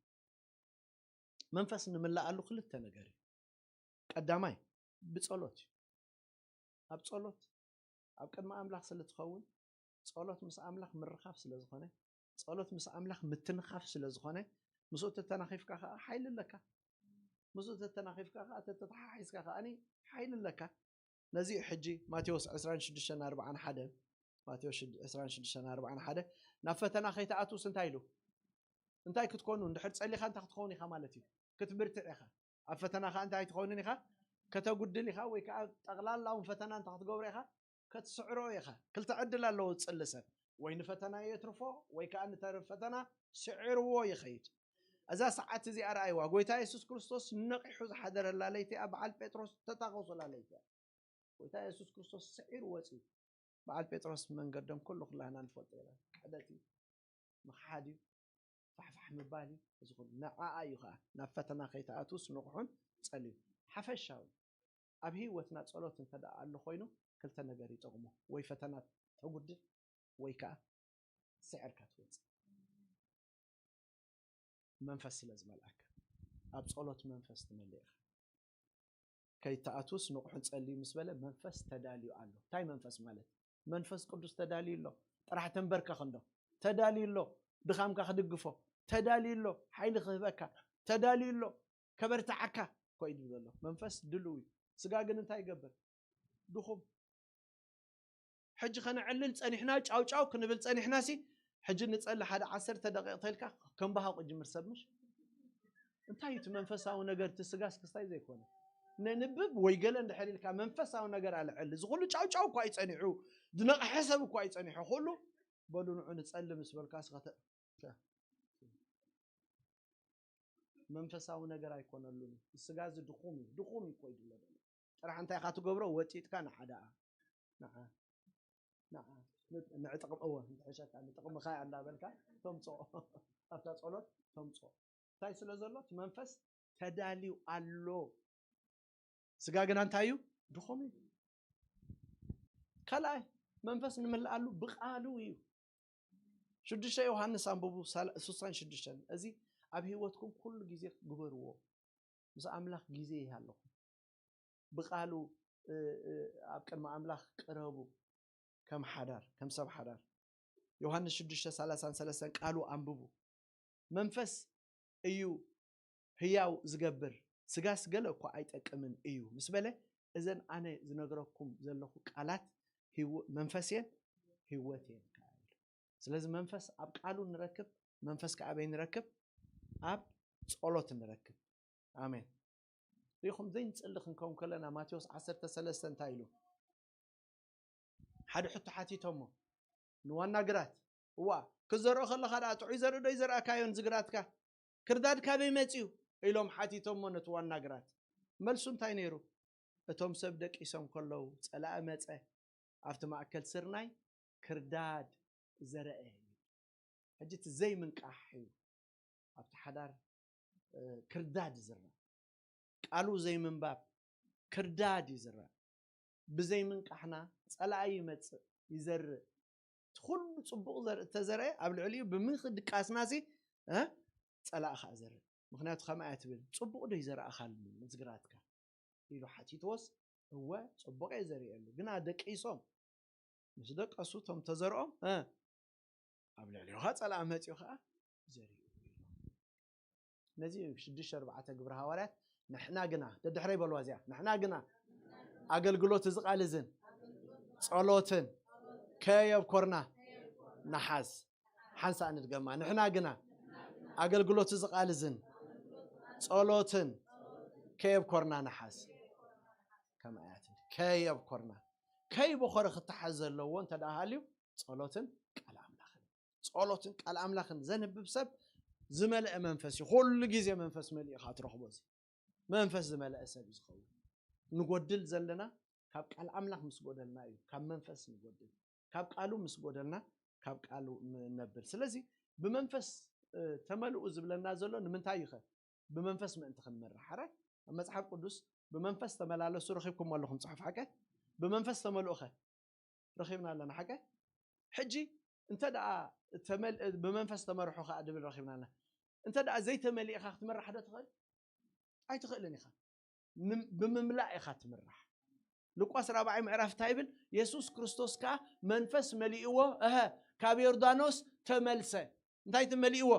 መንፈስ ንምላኣሉ ክልተ ነገር እዩ። ቀዳማይ ብጸሎት እዩ። ኣብ ጸሎት ኣብ ቅድሚ ኣምላኽ ስለ ትኸውን፣ ጸሎት ምስ ኣምላኽ ምርኻብ ስለ ዝኾነ፣ ጸሎት ምስ ኣምላኽ ምትንኻፍ ስለ ዝኾነ፣ ምስኡ ተተናኺፍካ ከኣ ሓይሊ ኣለካ። ምስኡ ተተናኺፍካ ከኣ ተተተሓሒዝካ ከኣኒ ሓይሊ ኣለካ። ነዚ እዩ ሕጂ ማቴዎስ ዕስራን ሽዱሽተን ኣርባዓን ሓደ፣ ማቴዎስ ዕስራን ሽዱሽተን ኣርባዓን ሓደ፣ "ናብ ፈተና ከይትኣትውስ" እንታይ ኢሉ? እንታይ ክትኮኑ? እንድሕር ጸሊኻ እንታይ ክትኸውን ኢኻ ማለት እዩ? ክትብርትዕ ኢኻ። ኣብ ፈተና ከኣ እንታይ ትኸውን ኢኻ? ከተጉድል ኢኻ፣ ወይ ከኣ ጠቕላላውን ፈተና እንታይ ክትገብሮ ኢኻ? ከትስዕሮ ኢኻ። ክልተ ዕድል ኣለዎ ዝጽሊ ሰብ። ወይ ንፈተና የትርፎ፣ ወይ ከኣ ንተርፍ ፈተና ስዒርዎ ይኸይድ። እዛ ሰዓት እዚኣ ረኣይዋ። ጎይታ የሱስ ክርስቶስ ነቒሑ ዝሓደረላ ለይቲ እያ፣ በዓል ጴጥሮስ ተታኸሱላ ለይቲ እያ። ጎይታ የሱስ ክርስቶስ ስዒሩ ወጺኡ። በዓል ጴጥሮስ መንገዶም ኩሉ ኩላህና ንፈልጦ ኢና። ክሕደት እዩ፣ ምኽሓድ እዩ፣ ፋሕፋሕ ምባል እዩ። እዚ ኩሉ ንዓኣ እዩ ኸኣ፣ "ናብ ፈተና ከይትኣትውስ ንቑሑን ጸልዩ።" ሓፈሻዊ ኣብ ህይወትና ጸሎት እንተ ደኣ ኣሎ ኮይኑ፣ ክልተ ነገር ይጠቕሞ። ወይ ፈተና ተጉድል፣ ወይ ከኣ ስዒርካ ትወጽእ። መንፈስ ስለ ዝመልኣካ፣ ኣብ ጸሎት መንፈስ ትመልእ ኢኻ። "ከይትኣትውስ ንቑሑን ጸልዩ" ምስ በለ፣ መንፈስ ተዳልዩ ኣሎ። እንታይ መንፈስ ማለት? መንፈስ ቅዱስ ተዳልዩ ኣሎ። ጥራሕ ተንበርከኽ እንዶ። ተዳልዩ ኣሎ። ድኻምካ ክድግፎ። ተዳልዩ ኣሎ። ሓይሊ ክህበካ። ተዳልዩ ኣሎ። ከበርትዓካ። እኮ እዩ ዝብል ዘሎ። መንፈስ ድልው እዩ፣ ስጋ ግን እንታይ ይገብር? ድኹም። ሕጂ ከነዕልል ጸኒሕና፣ ጫው ጫው ክንብል ጸኒሕና ሲ፣ ሕጂ ንጸሊ ሓደ ዓሰርተ ደቂቕ ተልካ ከም በሃቑ ጅምር ሰብ ምሽ። እንታይ እዩ እቲ መንፈሳዊ ነገር? እቲ ስጋስ ክስታይ ዘይኮነ፣ ነንብብ ወይ ገለ እንድሕር ኢልካ መንፈሳዊ ነገር ኣልዕል። እዚ ኩሉ ጫው ጫው እኳ እዩ ጸኒሑ፣ ዝነቕሐ ሰብ እኳ እዩ ጸኒሑ፣ ኩሉ በሉ ንዑ ንጸሊ ምስ በልካ ስኸተ-፣ መንፈሳዊ ነገር ኣይኮነሉን። ስጋ እዚ ድኹም እዩ፣ ድኹም እዩ እኮ እዩ ድሎ ዘሎ። ጥራሕ እንታይ ኢኻ ትገብሮ? ወጢጥካ ንዓ ደኣ፣ ንዓ፣ ንዓ፣ ንጥቕም፣ እወ፣ ንጥቕምኻ እያ እንዳበልካ ተምጽኦ። ኣብታ ጸሎት ተምጽኦ። እንታይ ስለ ዘሎ? እቲ መንፈስ ተዳልዩ ኣሎ። ስጋ ግና እንታይ እዩ? ድኹም እዩ። ካልኣይ፣ መንፈስ ንምልኣሉ ብቃሉ እዩ። ሽዱሽተ ዮሃንስ ኣንብቡ፣ ሳላ-፣ ስሳን ሽዱሽተን። እዚ ኣብ ህይወትኩም ኩሉ ግዜ ግበርዎ። ምስ ኣምላኽ ግዜ ይሃለኹም። ብቃሉ፣ እ፣ እ፣ ኣብ ቅድሚ ኣምላኽ ቅረቡ። ከም ሓዳር፣ ከም ሰብ ሓዳር። ዮሃንስ ሽዱሽተ ሰላሳን ሰለስተን ቃሉ ኣንብቡ። መንፈስ እዩ ህያው ዝገብር፣ ስጋስ ገለ እኳ ኣይጠቅምን እዩ ምስ በለ፣ እዘን ኣነ ዝነግረኩም ዘለኹ ቃላት ህይወ-፣ መንፈስ እየን ህይወት እየን ከኣ ይብል። ስለዚ መንፈስ ኣብ ቃሉ ንረክብ፣ መንፈስ ከኣ ኣበይ ንረክብ? ኣብ ጸሎት ንረክብ። ኣሜን። ሪኢኹም ዘይንጽሊ ክንከውን ከለና ማቴዎስ ዓሰርተ ሰለስተ እንታይ ኢሉ? ሓደ ሕቶ ሓቲቶሞ ንዋና ግራት። እዋ፣ ክትዘርኦ ከለኻ ደኣ ጥዑይ ዘርኢ ዶ ይዘርኣካዮ ንዚ ግራትካ? ክርዳድ ካበይ መጺኡ? ኢሎም ሓቲቶሞ ነቲ ዋና ግራት። መልሱ እንታይ ነይሩ? እቶም ሰብ ደቂሶም ከለዉ ጸላኢ መጸ፣ ኣብቲ ማእከል ስርናይ ክርዳድ ዘርአ እዩ። ሕጂ እቲ ዘይምንቃሕ እዩ ኣብቲ ሓዳር፣ እ፣ ክርዳድ ይዝራእ። ቃሉ ዘይምንባብ ክርዳድ ይዝራእ። ብዘይምንቃሕና ጸላኢ ይመጽእ፣ ይዘርእ። እቲ ኩሉ ጽቡቕ ዘርኢ እተዘርአ ኣብ ልዕሊኡ ብምኺ ድቃስናሲ፣ እ፣ ጸላኢ ኸኣ ዘርእ። ምኽንያቱ ከምኣ እያ ትብል፣ "ጽቡቕ ዶ ይዘርኣኻሉ ንዝግራትካ?" ኢሉ ሓቲትዎስ፣ "እወ፣ ጽቡቕ እየ ዘርእየሉ፣ ግና ደቂሶም ምስ ደቀሱ እቶም ተዘርኦም፣ እ፣ ኣብ ልዕሊኡ ኸኣ ጸላኢ መጺኡ ኸኣ ዘሪኡ" ኢሉ። ነዚ እዩ ሽዱሽተ ኣርባዕተ ግብረ ሃዋርያት፣ "ንሕና ግና"፣ ደድሕረይ በልዋ እዚኣ፣ "ንሕና ግና ኣገልግሎት እዚ ቃል እዝን ጸሎትን ከየብኮርና ንሓዝ." ሓንሳእ ንድገማ፣ "ንሕና ግና ኣገልግሎት እዚ ቃል እዝን ጸሎትን ከየብኮርና ንሓዝ." ከምኣ እያ ትብል። ከየብኮርና፣ ከይበኾረ ክተሓዝ ዘለዎ እንተ ደኣ ሃልዩ ጸሎትን ቃል ኣምላኽን። ጸሎትን ቃል ኣምላኽን ዘንብብ ሰብ ዝመልአ መንፈስ እዩ። ኩሉ ግዜ መንፈስ መሊኡ ኢኻ ትረኽቦ። እዚ መንፈስ ዝመልአ ሰብ እዩ ዝኸውን። ንጎድል ዘለና ካብ ቃል ኣምላኽ ምስ ጎደልና እዩ፣ ካብ መንፈስ ንጎድል። ካብ ቃሉ ምስ ጎደልና ካብ ቃሉ ንነብል። ስለዚ ብመንፈስ፣ እ፣ ተመልኡ ዝብለና ዘሎ ንምንታይ እዩ ኸ? ብመንፈስ ምእንቲ ክንመርሕ። ሓራይ ኣብ መጽሓፍ ቅዱስ "ብመንፈስ ተመላለሱ" ረኺብኩሞ ኣለኹም ጽሑፍ ሓቀ? ብመንፈስ ተመልኡ ኸ? ረኺብና ኣለና ሓቀ? ሕጂ እንተ ደኣ ተመል-፣ ብመንፈስ ተመርሑ ኸኣ ድብል ረኺብና ኣለና። እንተ ደኣ ዘይተመሊእኻ ክትምራሕ ዶ ትኽእል? ኣይትኽእልን ኢኻ። ንም-፣ ብምምላእ ኢኻ ትምራሕ። ሉቃስ ራብዓይ ምዕራፍ እንታይ ይብል? "የሱስ ክርስቶስ ከኣ መንፈስ መሊእዎ፣ እሀ፣ ካብ ዮርዳኖስ ተመልሰ." እንታይ እቲ መሊእዎ?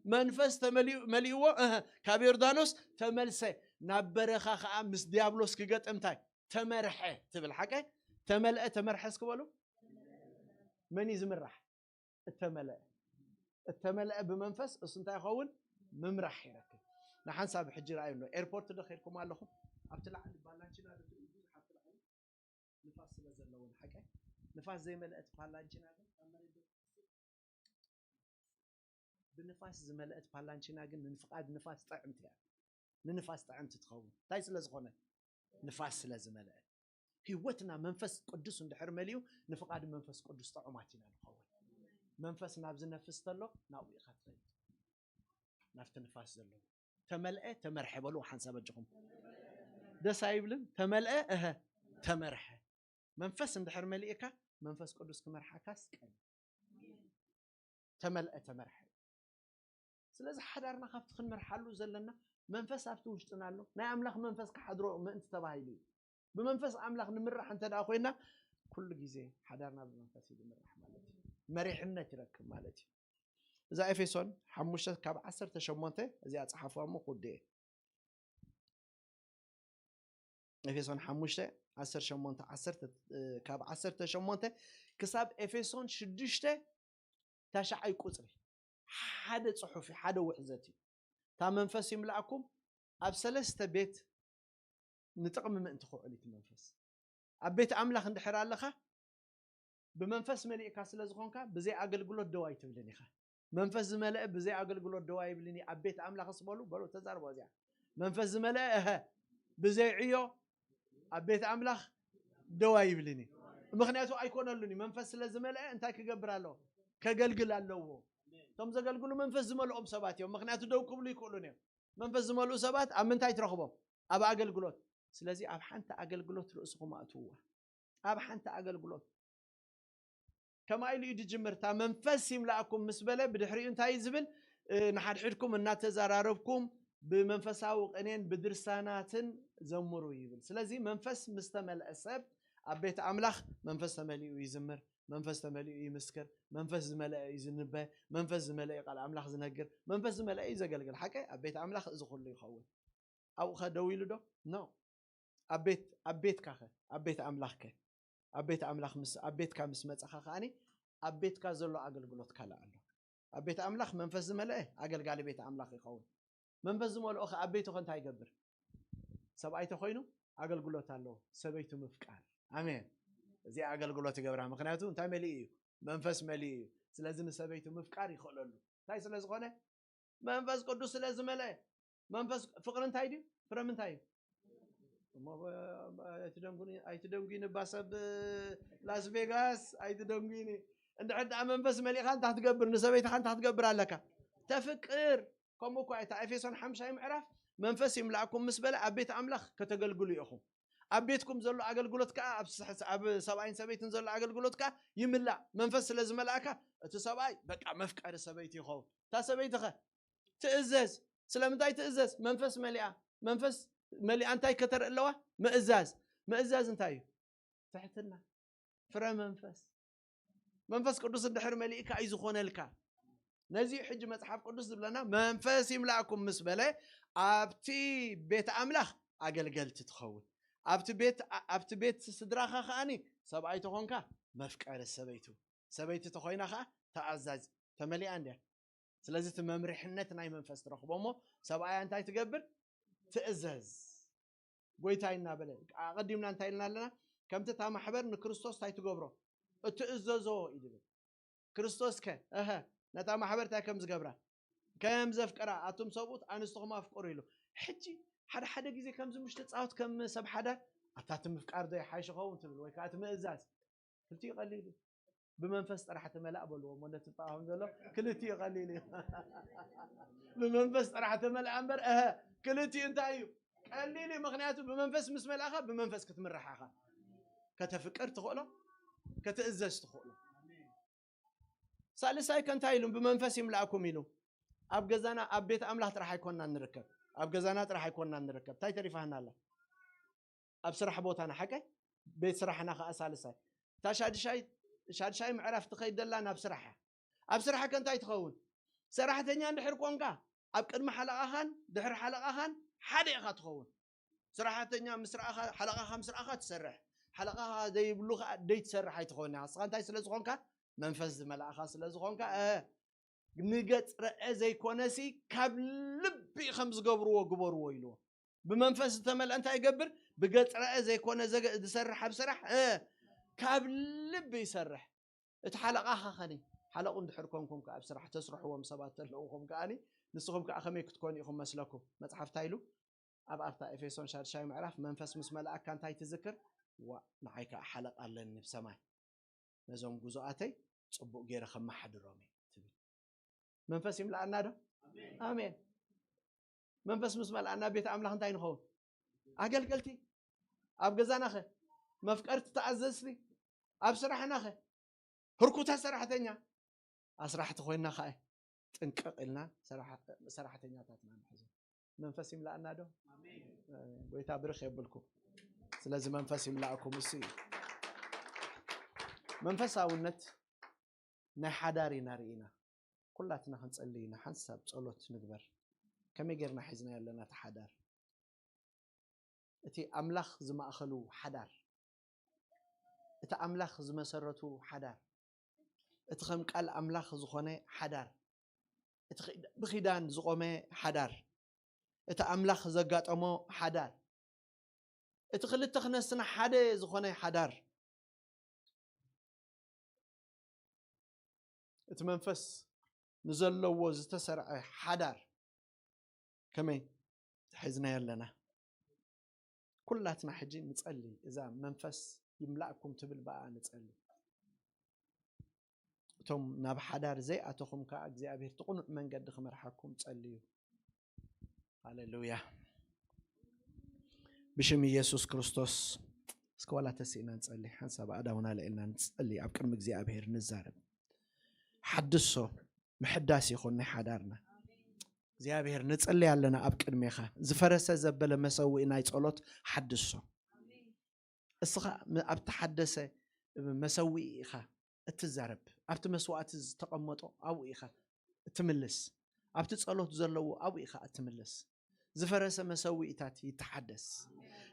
መንፈስ ተመሊኡ-፣ መሊእዎ፣ እሀ፣ ካብ ዮርዳኖስ ተመልሰ። ናብ በረኻ ከኣ ምስ ዲያብሎስ ክገጥም እንታይ? ተመርሐ ትብል ሓቀ? ተመልአ፣ ተመርሐ እስኪ በሉ። መን እዩ ዝምራሕ? እተመልአ። እተመልአ ብመንፈስ እሱ እንታይ ይኸውን? ምምራሕ ይረክብ። ንሓንሳብ ሕጂ ረኣዩ ኣሎ። ኤርፖርት ዶ ኸይድኩም ኣለኹም? ኣብቲ ላዕሊ ባላንቺና ዶ ትርእዩ? ብዙሕ ኣብቲ ላዕሊ ንፋስ ስለ ዘለዎ ንሓቀ። ንፋስ ዘይመልአት ባላንቺና ግን ካብ መሬት ዶ ትፈስስ? ብንፋስ ዝመልአት ፓላንቺና ግን ንፍቓድ ንፋስ ጥዕምቲ እያ። ንንፋስ ጥዕምቲ ትኸውን። እንታይ ስለ ዝኾነ? ንፋስ ስለ ዝመልአ። ህይወትና መንፈስ ቅዱስ እንድሕር መሊኡ፣ ንፍቓድ መንፈስ ቅዱስ ጥዑማት ኢና ንኸውን። መንፈስ ናብ ዝነፍስ ተሎ፣ ናብኡ ኢኻ ትኸይድ። ናብቲ ንፋስ ዘለዎ። ተመልአ፣ ተመርሐ በሉ ሓንሳብ ኣጆኹም። ደስ ኣይብልን? ተመልአ፣ እሀ፣ ተመርሐ። መንፈስ እንድሕር መሊእካ፣ መንፈስ ቅዱስ ክመርሓካስ ቀሊል። ተመልአ፣ ተመርሐ። ስለዚ ሓዳርና ካብቲ ክንመርሓሉ ዘለና መንፈስ ኣብቲ ውሽጥና ኣሎ። ናይ ኣምላኽ መንፈስ ክሓድሮ ምእንቲ ተባሂሉ እዩ። ብመንፈስ ኣምላኽ ንምራሕ እንተ ደኣ ኮይና፣ ኩሉ ግዜ ሓዳርና ብመንፈስ እዩ ዝምራሕ ማለት እዩ። መሪሕነት ይረክብ ማለት እዩ። እዛ ኤፌሶን ሓሙሽተ ካብ ዓሰርተ ሸሞንተ እዚኣ ጸሓፍዋ እሞ ክውድእ እየ። ኤፌሶን ሓሙሽተ ዓሰርተ ሸሞንተ ዓሰርተ፣ እ፣ ካብ ዓሰርተ ሸሞንተ ክሳብ ኤፌሶን ሽዱሽተ ታሽዓይ ቁጽሪ ሓደ ጽሑፍ እዩ፣ ሓደ ውሕዘት እዩ። እታ መንፈስ ይምላእኩም ኣብ ሰለስተ ቤት ንጥቕሚ ምእንቲ ክውዕል እዩ እቲ መንፈስ። ኣብ ቤት ኣምላኽ እንድሕር ኣለኻ ብመንፈስ መሊእካ ስለ ዝኾንካ ብዘይ ኣገልግሎት ደው ኣይትብልን ኢኻ። መንፈስ ዝመልአ ብዘይ ኣገልግሎት ደው ኣይብልን እዩ ኣብ ቤት ኣምላኽ ስበሉ በሉ ተዛርቦ እዚኣ። መንፈስ ዝመልአ እሀ ብዘይ ዕዮ ኣብ ቤት ኣምላኽ ደው ኣይብልን እዩ። ምኽንያቱ ኣይኮነሉን እዩ። መንፈስ ስለ ዝመልአ እንታይ ክገብር ኣለዎ? ከገልግል ኣለዎ። እቶም ዘገልግሉ መንፈስ ዝመልኦም ሰባት እዮም። ምኽንያቱ ደው ክብሉ ይክእሉን እዮም። መንፈስ ዝመልኡ ሰባት ኣብ ምንታይ ትረኽቦም? ኣብ ኣገልግሎት። ስለዚ ኣብ ሓንቲ ኣገልግሎት ርእስኹም ኣእትውዋ። ኣብ ሓንቲ ኣገልግሎት ከማይ ኢሉ እዩ ዝጅምር። እታ መንፈስ ይምላእኩም ምስ በለ ብድሕሪኡ እንታይ እዩ ዝብል? እ፣ ንሓድሕድኩም እናተዘራረብኩም ብመንፈሳዊ ቅኔን ብድርሳናትን ዘምሩ ይብል። ስለዚ መንፈስ ምስ ተመልአ ሰብ ኣብ ቤት ኣምላኽ መንፈስ ተመሊኡ ይዝምር፣ መንፈስ ተመሊኡ ይምስክር፣ መንፈስ ዝመልአ እዩ ዝንበ፣ መንፈስ ዝመልአ እዩ ቃል ኣምላኽ ዝነግር፣ መንፈስ ዝመልአ እዩ ዘገልግል። ሓቀ ኣብ ቤት ኣምላኽ እዚ ኩሉ ይኸውን። ኣብኡ ኸ ደው ኢሉ ዶ? ኖ። ኣብ ቤት ኣብ ቤትካ ኸ ኣብ ቤት ኣምላኽ ከ ኣብ ቤት ኣምላኽ ምስ ኣብ ቤትካ ምስ መጻኻ ከኣኒ ኣብ ቤትካ ዘሎ ኣገልግሎት ካልእ ኣሎ። ኣብ ቤት ኣምላኽ መንፈስ ዝመልአ ኣገልጋሊ ቤት ኣምላኽ ይኸውን። መንፈስ ዝመልኦ ኸ ኣብ ቤቱ ኸ እንታይ ይገብር? ሰብኣይ ተኾይኑ ኣገልግሎት ኣለዎ። ሰበይቱ ምፍቃር። ኣሜን። እዚ ኣገልግሎት ይገብራ። ምኽንያቱ እንታይ መሊኡ እዩ? መንፈስ መሊኡ እዩ። ስለዚ ንሰበይቱ ምፍቃር ይኽእለሉ። እንታይ ስለ ዝኾነ? መንፈስ ቅዱስ ስለ ዝመልአ። መንፈስ ፍቕሪ እንታይ ድዩ? ፍረ ምንታይ እዩ? እሞ ብ-፣ ኣይትደንጉኒ፣ ኣይትደንጉኒ እባ ሰብ ላስ ቬጋስ ኣይትደንጉኒ። እንድሕር ደኣ መንፈስ መሊእኻ እንታይ ክትገብር፣ ንሰበይትኻ እንታይ ክትገብር ኣለካ? ተፍቅር። ከምኡ እኳ እታ ኤፌሶን ሓምሻይ ምዕራፍ መንፈስ ይምላእኩም ምስ በለ ኣብ ቤት ኣምላኽ ከተገልግሉ ኢኹም። ኣብ ቤትኩም ዘሎ ኣገልግሎት ከኣ ኣብ ሰ-፣ ኣብ ሰብኣይን ሰበይትን ዘሎ ኣገልግሎት ከኣ ይምላእ። መንፈስ ስለ ዝመልኣካ እቲ ሰብኣይ በቃ መፍቀሪ ሰበይቲ ይኸውን። እታ ሰበይቲ ኸ ትእዘዝ። ስለምንታይ ትእዘዝ? መንፈስ መሊኣ። መንፈስ መሊኣ እንታይ ከተርኢ ኣለዋ? ምእዛዝ። ምእዛዝ እንታይ እዩ? ትሕትና። ፍረ መንፈስ። መንፈስ ቅዱስ እንድሕር መሊእካ እዩ ዝኾነልካ። ነዚ እዩ ሕጂ መጽሓፍ ቅዱስ ዝብለና መንፈስ ይምላእኩም ምስ በለ ኣብቲ ቤት ኣምላኽ ኣገልገልቲ ትኸውን። ኣብቲ ቤት፣ ኣብቲ ቤት ስድራኻ ከኣኒ ሰብኣይ ተኾንካ መፍቀሪ ሰበይቱ፣ ሰበይቲ ተኾይና ከኣ ተኣዛዚ፣ ተመሊኣ እንድያ። ስለዚ እቲ መምርሕነት ናይ መንፈስ ትረኽቦ እሞ ሰብኣያ እንታይ ትገብር? ትእዘዝ። ጎይታይ እናበለ ኣቐዲምና እንታይ ኢልና ኣለና? ከምቲ እታ ማሕበር ንክርስቶስ እንታይ ትገብሮ? እትእዘዞ እዩ ዝብል። ክርስቶስ ከ እሀ ነታ ማሕበር እንታይ ከም ዝገብራ? ከም ዘፍቀራ ኣቱም ሰብኡት ኣንስትኹም ኣፍቅሩ ኢሉ። ሕጂ ሓደ ሓደ ግዜ ከምዚ ምሽ ተጻወት ከም ሰብ ሓዳር ኣታ እቲ ምፍቃር ዶ ይሓይሽ ይኸውን ትብል ወይ ከዓ እቲ ምእዛዝ ክልቲኡ ቀሊል እዩ። ብመንፈስ ጥራሕ ተመላእ በልዎ እሞ ነቲ ተቃወም ዘሎ ክልቲኡ ቀሊል እዩ። ብመንፈስ ጥራሕ ተመልኣ እምበር እሀ ክልቲኡ እንታይ እዩ ቀሊል እዩ። ምክንያቱ ብመንፈስ ምስ መልኣኻ ብመንፈስ ክትምራሕ ኢኻ። ከተፍቅር ትኽእሎ፣ ክትእዘዝ ትኽእሎ። ሳልሳይ ከ እንታይ ኢሉ? ብመንፈስ ይምላእኩም ኢሉ። ኣብ ገዛና ኣብ ቤት ኣምላኽ ጥራሕ ኣይኮንና ንርከብ፣ ኣብ ገዛና ጥራሕ ኣይኮንና ንርከብ። እንታይ ተሪፋህና ኣላ? ኣብ ስራሕ ቦታና ሓቀ ቤት ስራሕና ከዓ ሳልሳይ እታ ሻድሻይ ሻድሻይ ምዕራፍ ትኸይድ ዘላ ናብ ስራሕ እያ። ኣብ ስራሕከ እንታይ ትኸውን? ሰራሕተኛ እንድሕር ኮንካ ኣብ ቅድሚ ሓለቓኻን ድሕሪ ሓለቓኻን ሓደ ኢኻ ትኸውን። ሰራሕተኛ ምስ ረኣኻ ሓለቓኻ ምስ ረኣኻ ትሰርሕ፣ ሓለቓኻ ዘይብሉ ከዓ ደይትሰርሕ ኣይትኸውን። ንስኻ እንታይ ስለ ዝኾንካ? መንፈስ ዝመላእኻ ስለ ዝኾንካ እ ንገጽ ረአ ዘይኮነሲ ካብ ልቢ ከም ዝገብርዎ ግበርዎ ኢልዎ። ብመንፈስ ዝተመልአ እንታይ ይገብር? ብገጽ ረአ ዘይኮነ ዘገ- ዝሰርሕ ኣብ ስራሕ እ ካብ ልቢ ይሰርሕ። እቲ ሓለቓኻ ኸኒ ሓለቑ እንድሕር ኮንኩም ከኣ ኣብ ስራሕ ተስርሕዎም ሰባት ተለውኹም ከኣኒ ንስኹም ከኣ ከመይ ክትኮኑ ኢኹም መስለኩም? መጽሓፍ እንታይ ኢሉ? ኣብ ኣብታ ኤፌሶን ሻድሻይ ምዕራፍ መንፈስ ምስ መላእካ እንታይ ትዝክር? ዋ ንዓይ ከኣ ሓለቓ ኣለኒ ብሰማይ ነዞም ጉዞኣተይ ጽቡቕ ገይረ ከመሓድሮም እየ ትብል። መንፈስ ይምልኣና ዶ? ኣሜን። መንፈስ ምስ መልኣና ቤት ኣምላኽ እንታይ ንኸውን? ኣገልገልቲ። ኣብ ገዛናኸ መፍቀርቲ ተኣዘዝቲ፣ ኣብ ስራሕናኸ ህርኩታ ሰራሕተኛ። ኣስራሕቲ ኮይና ከኣ ጥንቅቕ ኢልና ሰራሕተኛታትና ንሕዞ። መንፈስ ይምልኣና ዶ? ጎይታ ብርኽ የብልኩም። ስለዚ መንፈስ ይምልኣኩም እሱ እዩ። መንፈሳውነት ናይ ሓዳር ኢና ርኢና። ኩላትና ክንጸሊ ኢና። ሓንሳብ ጸሎት ንግበር። ከመይ ጌርና ሒዝና ያለና ተሓዳር? እቲ ኣምላኽ ዝማእኸሉ ሓዳር፣ እቲ ኣምላኽ ዝመሰረቱ ሓዳር፣ እቲ ከም ቃል ኣምላኽ ዝኾነ ሓዳር፣ እቲ ኺድ- ብኺዳን ዝቖመ ሓዳር፣ እቲ ኣምላኽ ዘጋጠሞ ሓዳር፣ እቲ ክልተ ክነስና ሓደ ዝኾነ ሓዳር፣ እቲ መንፈስ ንዘለዎ ዝተሰርዐ ሓዳር ከመይ ሒዝናዮ ኣለና? ኩላትና ሕጂ ንጸሊ፣ እዛ መንፈስ ይምላእኩም ትብል ብኣ ንጸሊ። እቶም ናብ ሓዳር ዘይኣተኹም ከኣ እግዚኣብሔር እቲ ቅኑዕ መንገዲ ክመርሓኩም ጸልዩ። ሃሌሉያ። ብሽም ኢየሱስ ክርስቶስ እስከ ዋላ ተሲእና ንጸሊ። ሓንሳብ ኣእዳውና ለዒልና ንጸሊ፣ ኣብ ቅድሚ እግዚኣብሔር ንዛረብ። ሓድሶ ምሕዳስ ይኹን ናይ ሓዳርና። እግዚኣብሔር ንጸሊ ኣለና ኣብ ቅድሜኻ። ዝፈረሰ ዘበለ መሰውኢ ናይ ጸሎት ሓድሶ። እስኻ ም- ኣብ ተሓደሰ መሰውኢ ኢኻ እትዛረብ። ኣብቲ መስዋእቲ ዝተቐመጦ ኣብኡ ኢኻ እትምልስ። ኣብቲ ጸሎት ዘለዎ ኣብኡ ኢኻ እትምልስ። ዝፈረሰ መሰውኢታት ይተሓደስ።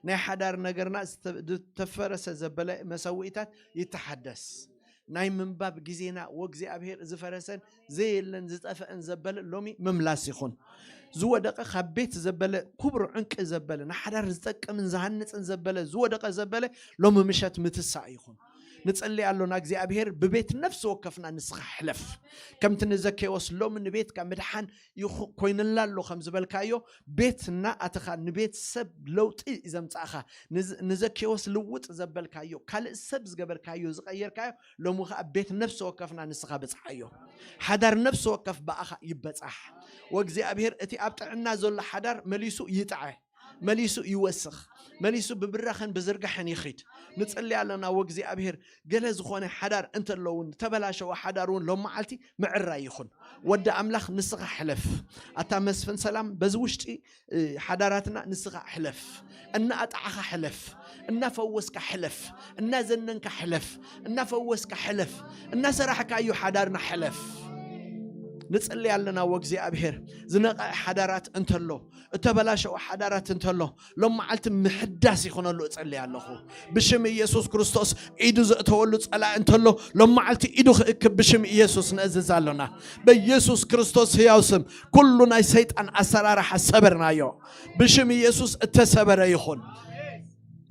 ናይ ሓዳር ነገርና ዝተ- ዝተፈረሰ ዘበለ መሰውኢታት ይተሓደስ። ናይ ምንባብ ግዜና ወእግዚኣብሔር ዝፈረሰን ዘየለን ዝጠፍአን ዘበለ ሎሚ ምምላስ ይኹን። ዝወደቐ ካብ ቤት ዘበለ ክቡር ዕንቂ ዘበለ ንሓዳር ዝጠቅምን ዝሃንጽን ዘበለ ዝወደቐ ዘበለ ሎሚ ምሸት ምትሳእ ይኹን። ንጸሊ ኣሎና እግዚኣብሔር ብቤት ነፍሲ ወከፍና ንስኻ ሕለፍ። ከምቲ ንዘኬዎስ ሎሚ ንቤትካ ምድሓን ይኹ- ኮይንላ ኣሎ ከም ዝበልካዮ ቤትና ኣተኻ ንቤት ሰብ ለውጢ ዘምጻእኻ ንዝ- ንዘኬዎስ ልውጥ ዘበልካዮ ካልእ ሰብ ዝገበርካዮ ዝቐየርካዮ ሎሚ ኸኣ ቤት ነፍሲ ወከፍና ንስኻ ብጽሓዮ። ሓዳር ነፍሲ ወከፍ ብኣኻ ይበጻሕ። ወእግዚኣብሔር እቲ ኣብ ጥዕና ዘሎ ሓዳር መሊሱ ይጥዐ፣ መሊሱ ይወስኽ፣ መሊሱ ብብራኸን ብዝርጋሐን ይኺድ። ንጽሊ ኣለና ወእግዚኣብሔር ገለ ዝኾነ ሓዳር እንተለውን ተበላሸወ ሓዳር እውን ሎም መዓልቲ ምዕራይ ይኹን። ወዲ ኣምላኽ ንስኻ ሕለፍ። ኣታ መስፍን ሰላም በዚ ውሽጢ እ፣ ሓዳራትና ንስኻ ሕለፍ። እናኣጣዕኻ ሕለፍ። እናፈወስካ ሕለፍ። እናዘነንካ ሕለፍ። እናፈወስካ ሕለፍ። እናሰራሕካዮ ሓዳርና ሕለፍ። ንጽሊ ኣለና ወእግዚኣብሔር ዝነቐዐ ሓዳራት እንተሎ እተበላሸወ ሓዳራት እንተሎ ሎም መዓልቲ ምሕዳስ ይኹነሉ እጸሊ ኣለኹ። ብሽም ኢየሱስ ክርስቶስ ኢዱ ዘእተወሉ ጸላኢ እንተሎ ሎም መዓልቲ ኢዱ ክእክብ ብሽም ኢየሱስ ንእዝዝ ኣሎና። በኢየሱስ ክርስቶስ ህያው ስም ኩሉ ናይ ሰይጣን ኣሰራርሓ ሰበርናዮ። ብሽም ኢየሱስ እተሰበረ ይኹን።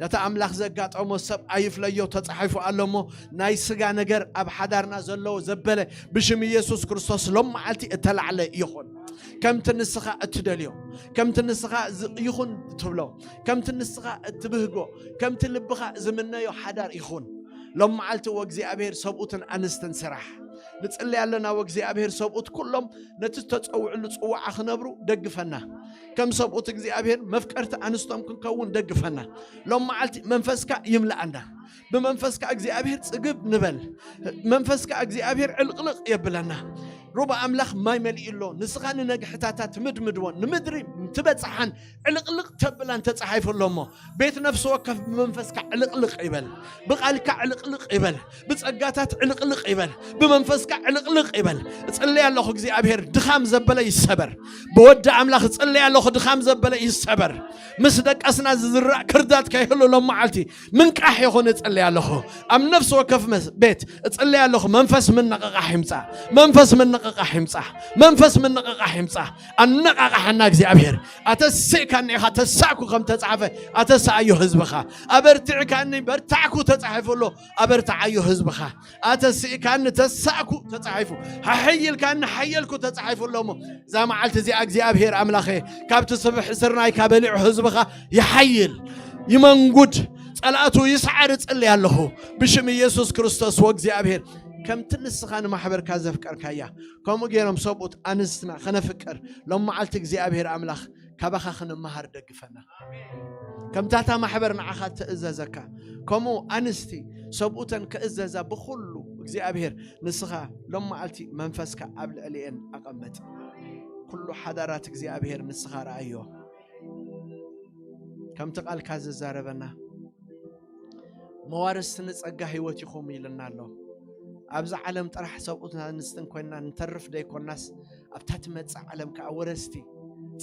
ነቲ ኣምላኽ ዘጋጠሞ ሰብ ኣይፍለዮ ተጻሒፉ ኣሎ እሞ ናይ ስጋ ነገር ኣብ ሓዳርና ዘለዎ ዘበለ ብሽም ኢየሱስ ክርስቶስ ሎም መዓልቲ እተላዕለ ይኹን። ከምቲ ንስኻ እትደልዮ ከምቲ ንስኻ ዝ- ይኹን ትብሎ ከምቲ ንስኻ እትብህጎ ከምቲ ልብኻ ዝምነዮ ሓዳር ይኹን። ሎም መዓልቲ ወእግዚኣብሔር ሰብኡትን ኣንስትን ስራሕ ንጽሊ ኣለና። ወእግዚኣብሔር ሰብኡት ኩሎም ነቲ ዝተጸውዕሉ ጽዋዓ ክነብሩ ደግፈና። ከም ሰብኡት እግዚኣብሔር መፍቀርቲ ኣንስቶም ክንከውን ደግፈና። ሎም መዓልቲ መንፈስካ ይምልኣና። ብመንፈስካ እግዚኣብሔር ጽግብ ንበል። መንፈስካ እግዚኣብሔር ዕልቕልቕ የብለና። ሩባ ኣምላኽ ማይ መሊኡ ኣሎ። ንስኻ ንነግሕታታ ትምድምድዎን ንምድሪ ትበጽሓን ዕልቕልቕ ተብላን ተጻሒፉ ኣሎ እሞ ቤት ነፍሲ ወከፍ ብመንፈስካ ዕልቕልቕ ይበል። ብቓልካ ዕልቕልቕ ይበል። ብጸጋታት ዕልቕልቕ ይበል። ብመንፈስካ ዕልቕልቕ ይበል። እጽሊ ኣለኹ እግዚኣብሔር ድኻም ዘበለ ይሰበር። ብወዲ ኣምላኽ እጽሊ ኣለኹ ድኻም ዘበለ ይሰበር። ምስ ደቀስና ዝዝራእ ክርዳት ከይህሉ ሎም መዓልቲ ምንቃሕ ይኹን እጽሊ ኣለኹ። ኣብ ነፍሲ ወከፍ መስ- ቤት እጽሊ ኣለኹ መንፈስ ምንቕቓሕ ይምጻእ። መንፈስ ምንቕቓሕ ይምጻእ። መንፈስ ምንቕቓሕ ይምጻእ። ኣነቓቓሓና እግዚኣብሔር። ኣተስእካኒ ኢኻ ተሳእኩ ከም ተጻሕፈ ኣተሳኣዮ ህዝብኻ። ኣበርቲዕካኒ በርታዕኩ ተጻሒፉ ኣሎ ኣበርታዓዮ ህዝብኻ። ኣተስእካኒ ተሳእኩ ተጻሒፉ። ሓሕይልካኒ ሓየልኩ ተጻሒፉ ኣሎ እሞ እዛ መዓልቲ እዚኣ እግዚኣብሔር ኣምላኸ ካብቲ ስፍሕ ስርናይካ በሊዑ ህዝብኻ ይሓይል ይመንጉድ ጸላእቱ ይስዓር እጽሊ ኣለኹ ብሽም ኢየሱስ ክርስቶስ ወእግዚኣብሔር። ከምቲ ንስኻ ንማሕበርካ ዘፍቀርካያ ከምኡ ገይሮም ሰብኡት ኣንስትና ከነፍቅር ሎም መዓልቲ እግዚኣብሔር ኣምላኽ ካባኻ ክንመሃር ደግፈና። ከምታታ ማሕበር ንዓኻ ትእዘዘካ ከምኡ ኣንስቲ ሰብኡተን ክእዘዛ ብኹሉ እግዚኣብሔር ንስኻ ሎም መዓልቲ መንፈስካ ኣብ ልዕሊኤን ኣቐምጥ። ኩሉ ሓዳራት እግዚኣብሔር ንስኻ ረኣዮ። ከምቲ ቃልካ ዝዛረበና መዋርስቲ ንጸጋ ህይወት ይኹም ኢልና ኣሎ። ኣብዛ ዓለም ጥራሕ ሰብኡትን ኣንስትን ኮይንና ንተርፍ ደይኮናስ ኣብታ ትመጽእ ዓለም ከኣ ወረስቲ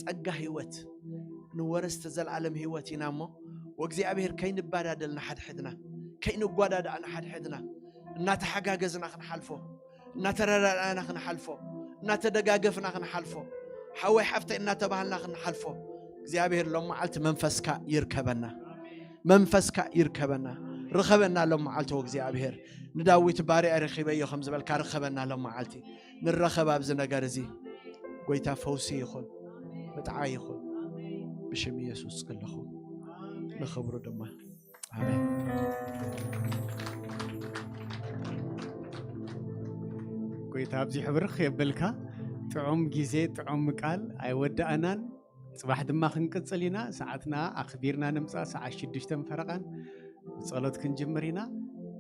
ጸጋ ህይወት ንወረስቲ ዘልኣለም ህይወት ኢና እሞ ወእግዚኣብሔር ከይንባዳደል ንሓድሕድና፣ ከይንጓዳዳእ ንሓድሕድና፣ እናተሓጋገዝና ክንሓልፎ፣ እናተረዳዳእና ክንሓልፎ፣ እናተደጋገፍና ክንሓልፎ፣ ሓወይ ሓፍተይ እናተባህልና ክንሓልፎ እግዚኣብሔር ሎም መዓልቲ መንፈስካ ይርከበና። መንፈስካ ይርከበና። ርከበና ሎም መዓልቲ ወእግዚኣብሔር። ንዳዊት ባርያ ረኺበዮ ከም ዝበልካ ርከበና ሎም መዓልቲ። ንረኸብ ኣብዚ ነገር እዚ። ጎይታ ፈውሲ ይኹን፣ ምጥዓይ ይኹን። ብሽም ኢየሱስ ጸለኹ። ንኽብሩ ድማ። ኣሜን። ጎይታ ኣብዚ ሕብርኽ የብልካ። ጥዑም ግዜ፣ ጥዑም ቃል ኣይወዳእናን። ጽባሕ ድማ ክንቅጽል ኢና። ሰዓትና ኣኽቢርና ንምጻእ፣ ሰዓት ሽዱሽተ ፈረቓን ብጸሎት ክንጅምር ኢና።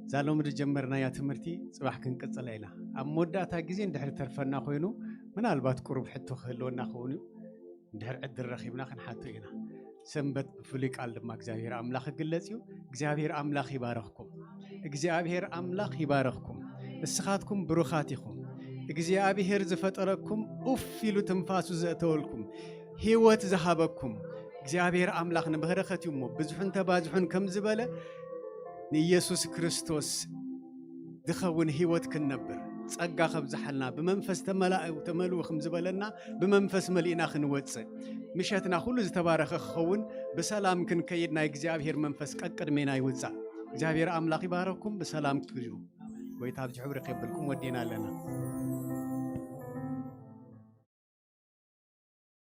እዛ ሎሚ ዝጀመርናያ ትምህርቲ ጽባሕ ክንቅጽላ ኢና። ኣብ መወዳእታ ግዜ እንድሕር ተርፈና ኮይኑ፣ ምናልባት ቁሩብ ሕቶ ክህልወና ክኸውን እዩ። እንድሕር ዕድል ረኺብና ክንሓቶ ኢና። ሰንበት ብፍሉይ ቃል ድማ እግዚኣብሔር ኣምላኽ ክግለጽ እዩ። እግዚኣብሔር ኣምላኽ ይባረኽኩም። እግዚኣብሔር ኣምላኽ ይባረኽኩም። ንስኻትኩም ብሩኻት ኢኹም። እግዚኣብሔር ዝፈጠረኩም ኡፍ ኢሉ ትንፋሱ ዘእተወልኩም፣ ህይወት ዝሃበኩም እግዚኣብሔር ኣምላኽ ንበረኸት እዩ እሞ፣ ብዝሑን ተባዝሑን ከም ዝበለ፣ ንኢየሱስ ክርስቶስ ዝኸውን ህይወት ክንነብር ጸጋ ከብዝሓልና፣ ብመንፈስ ተመላእ-፣ ተመልኡ ከም ዝበለና፣ ብመንፈስ መሊእና ክንወጽእ፣ ምሸትና ኩሉ ዝተባረኸ ክኸውን፣ ብሰላም ክንከይድ ናይ እግዚኣብሔር መንፈስ ቀቅድሜና ይውጻእ። እግዚኣብሔር ኣምላኽ ይባረኩም። ብሰላም ክዩ። ጎይታ ኣብዚ ሕብሪ ከብልኩም ወዲና ኣለና።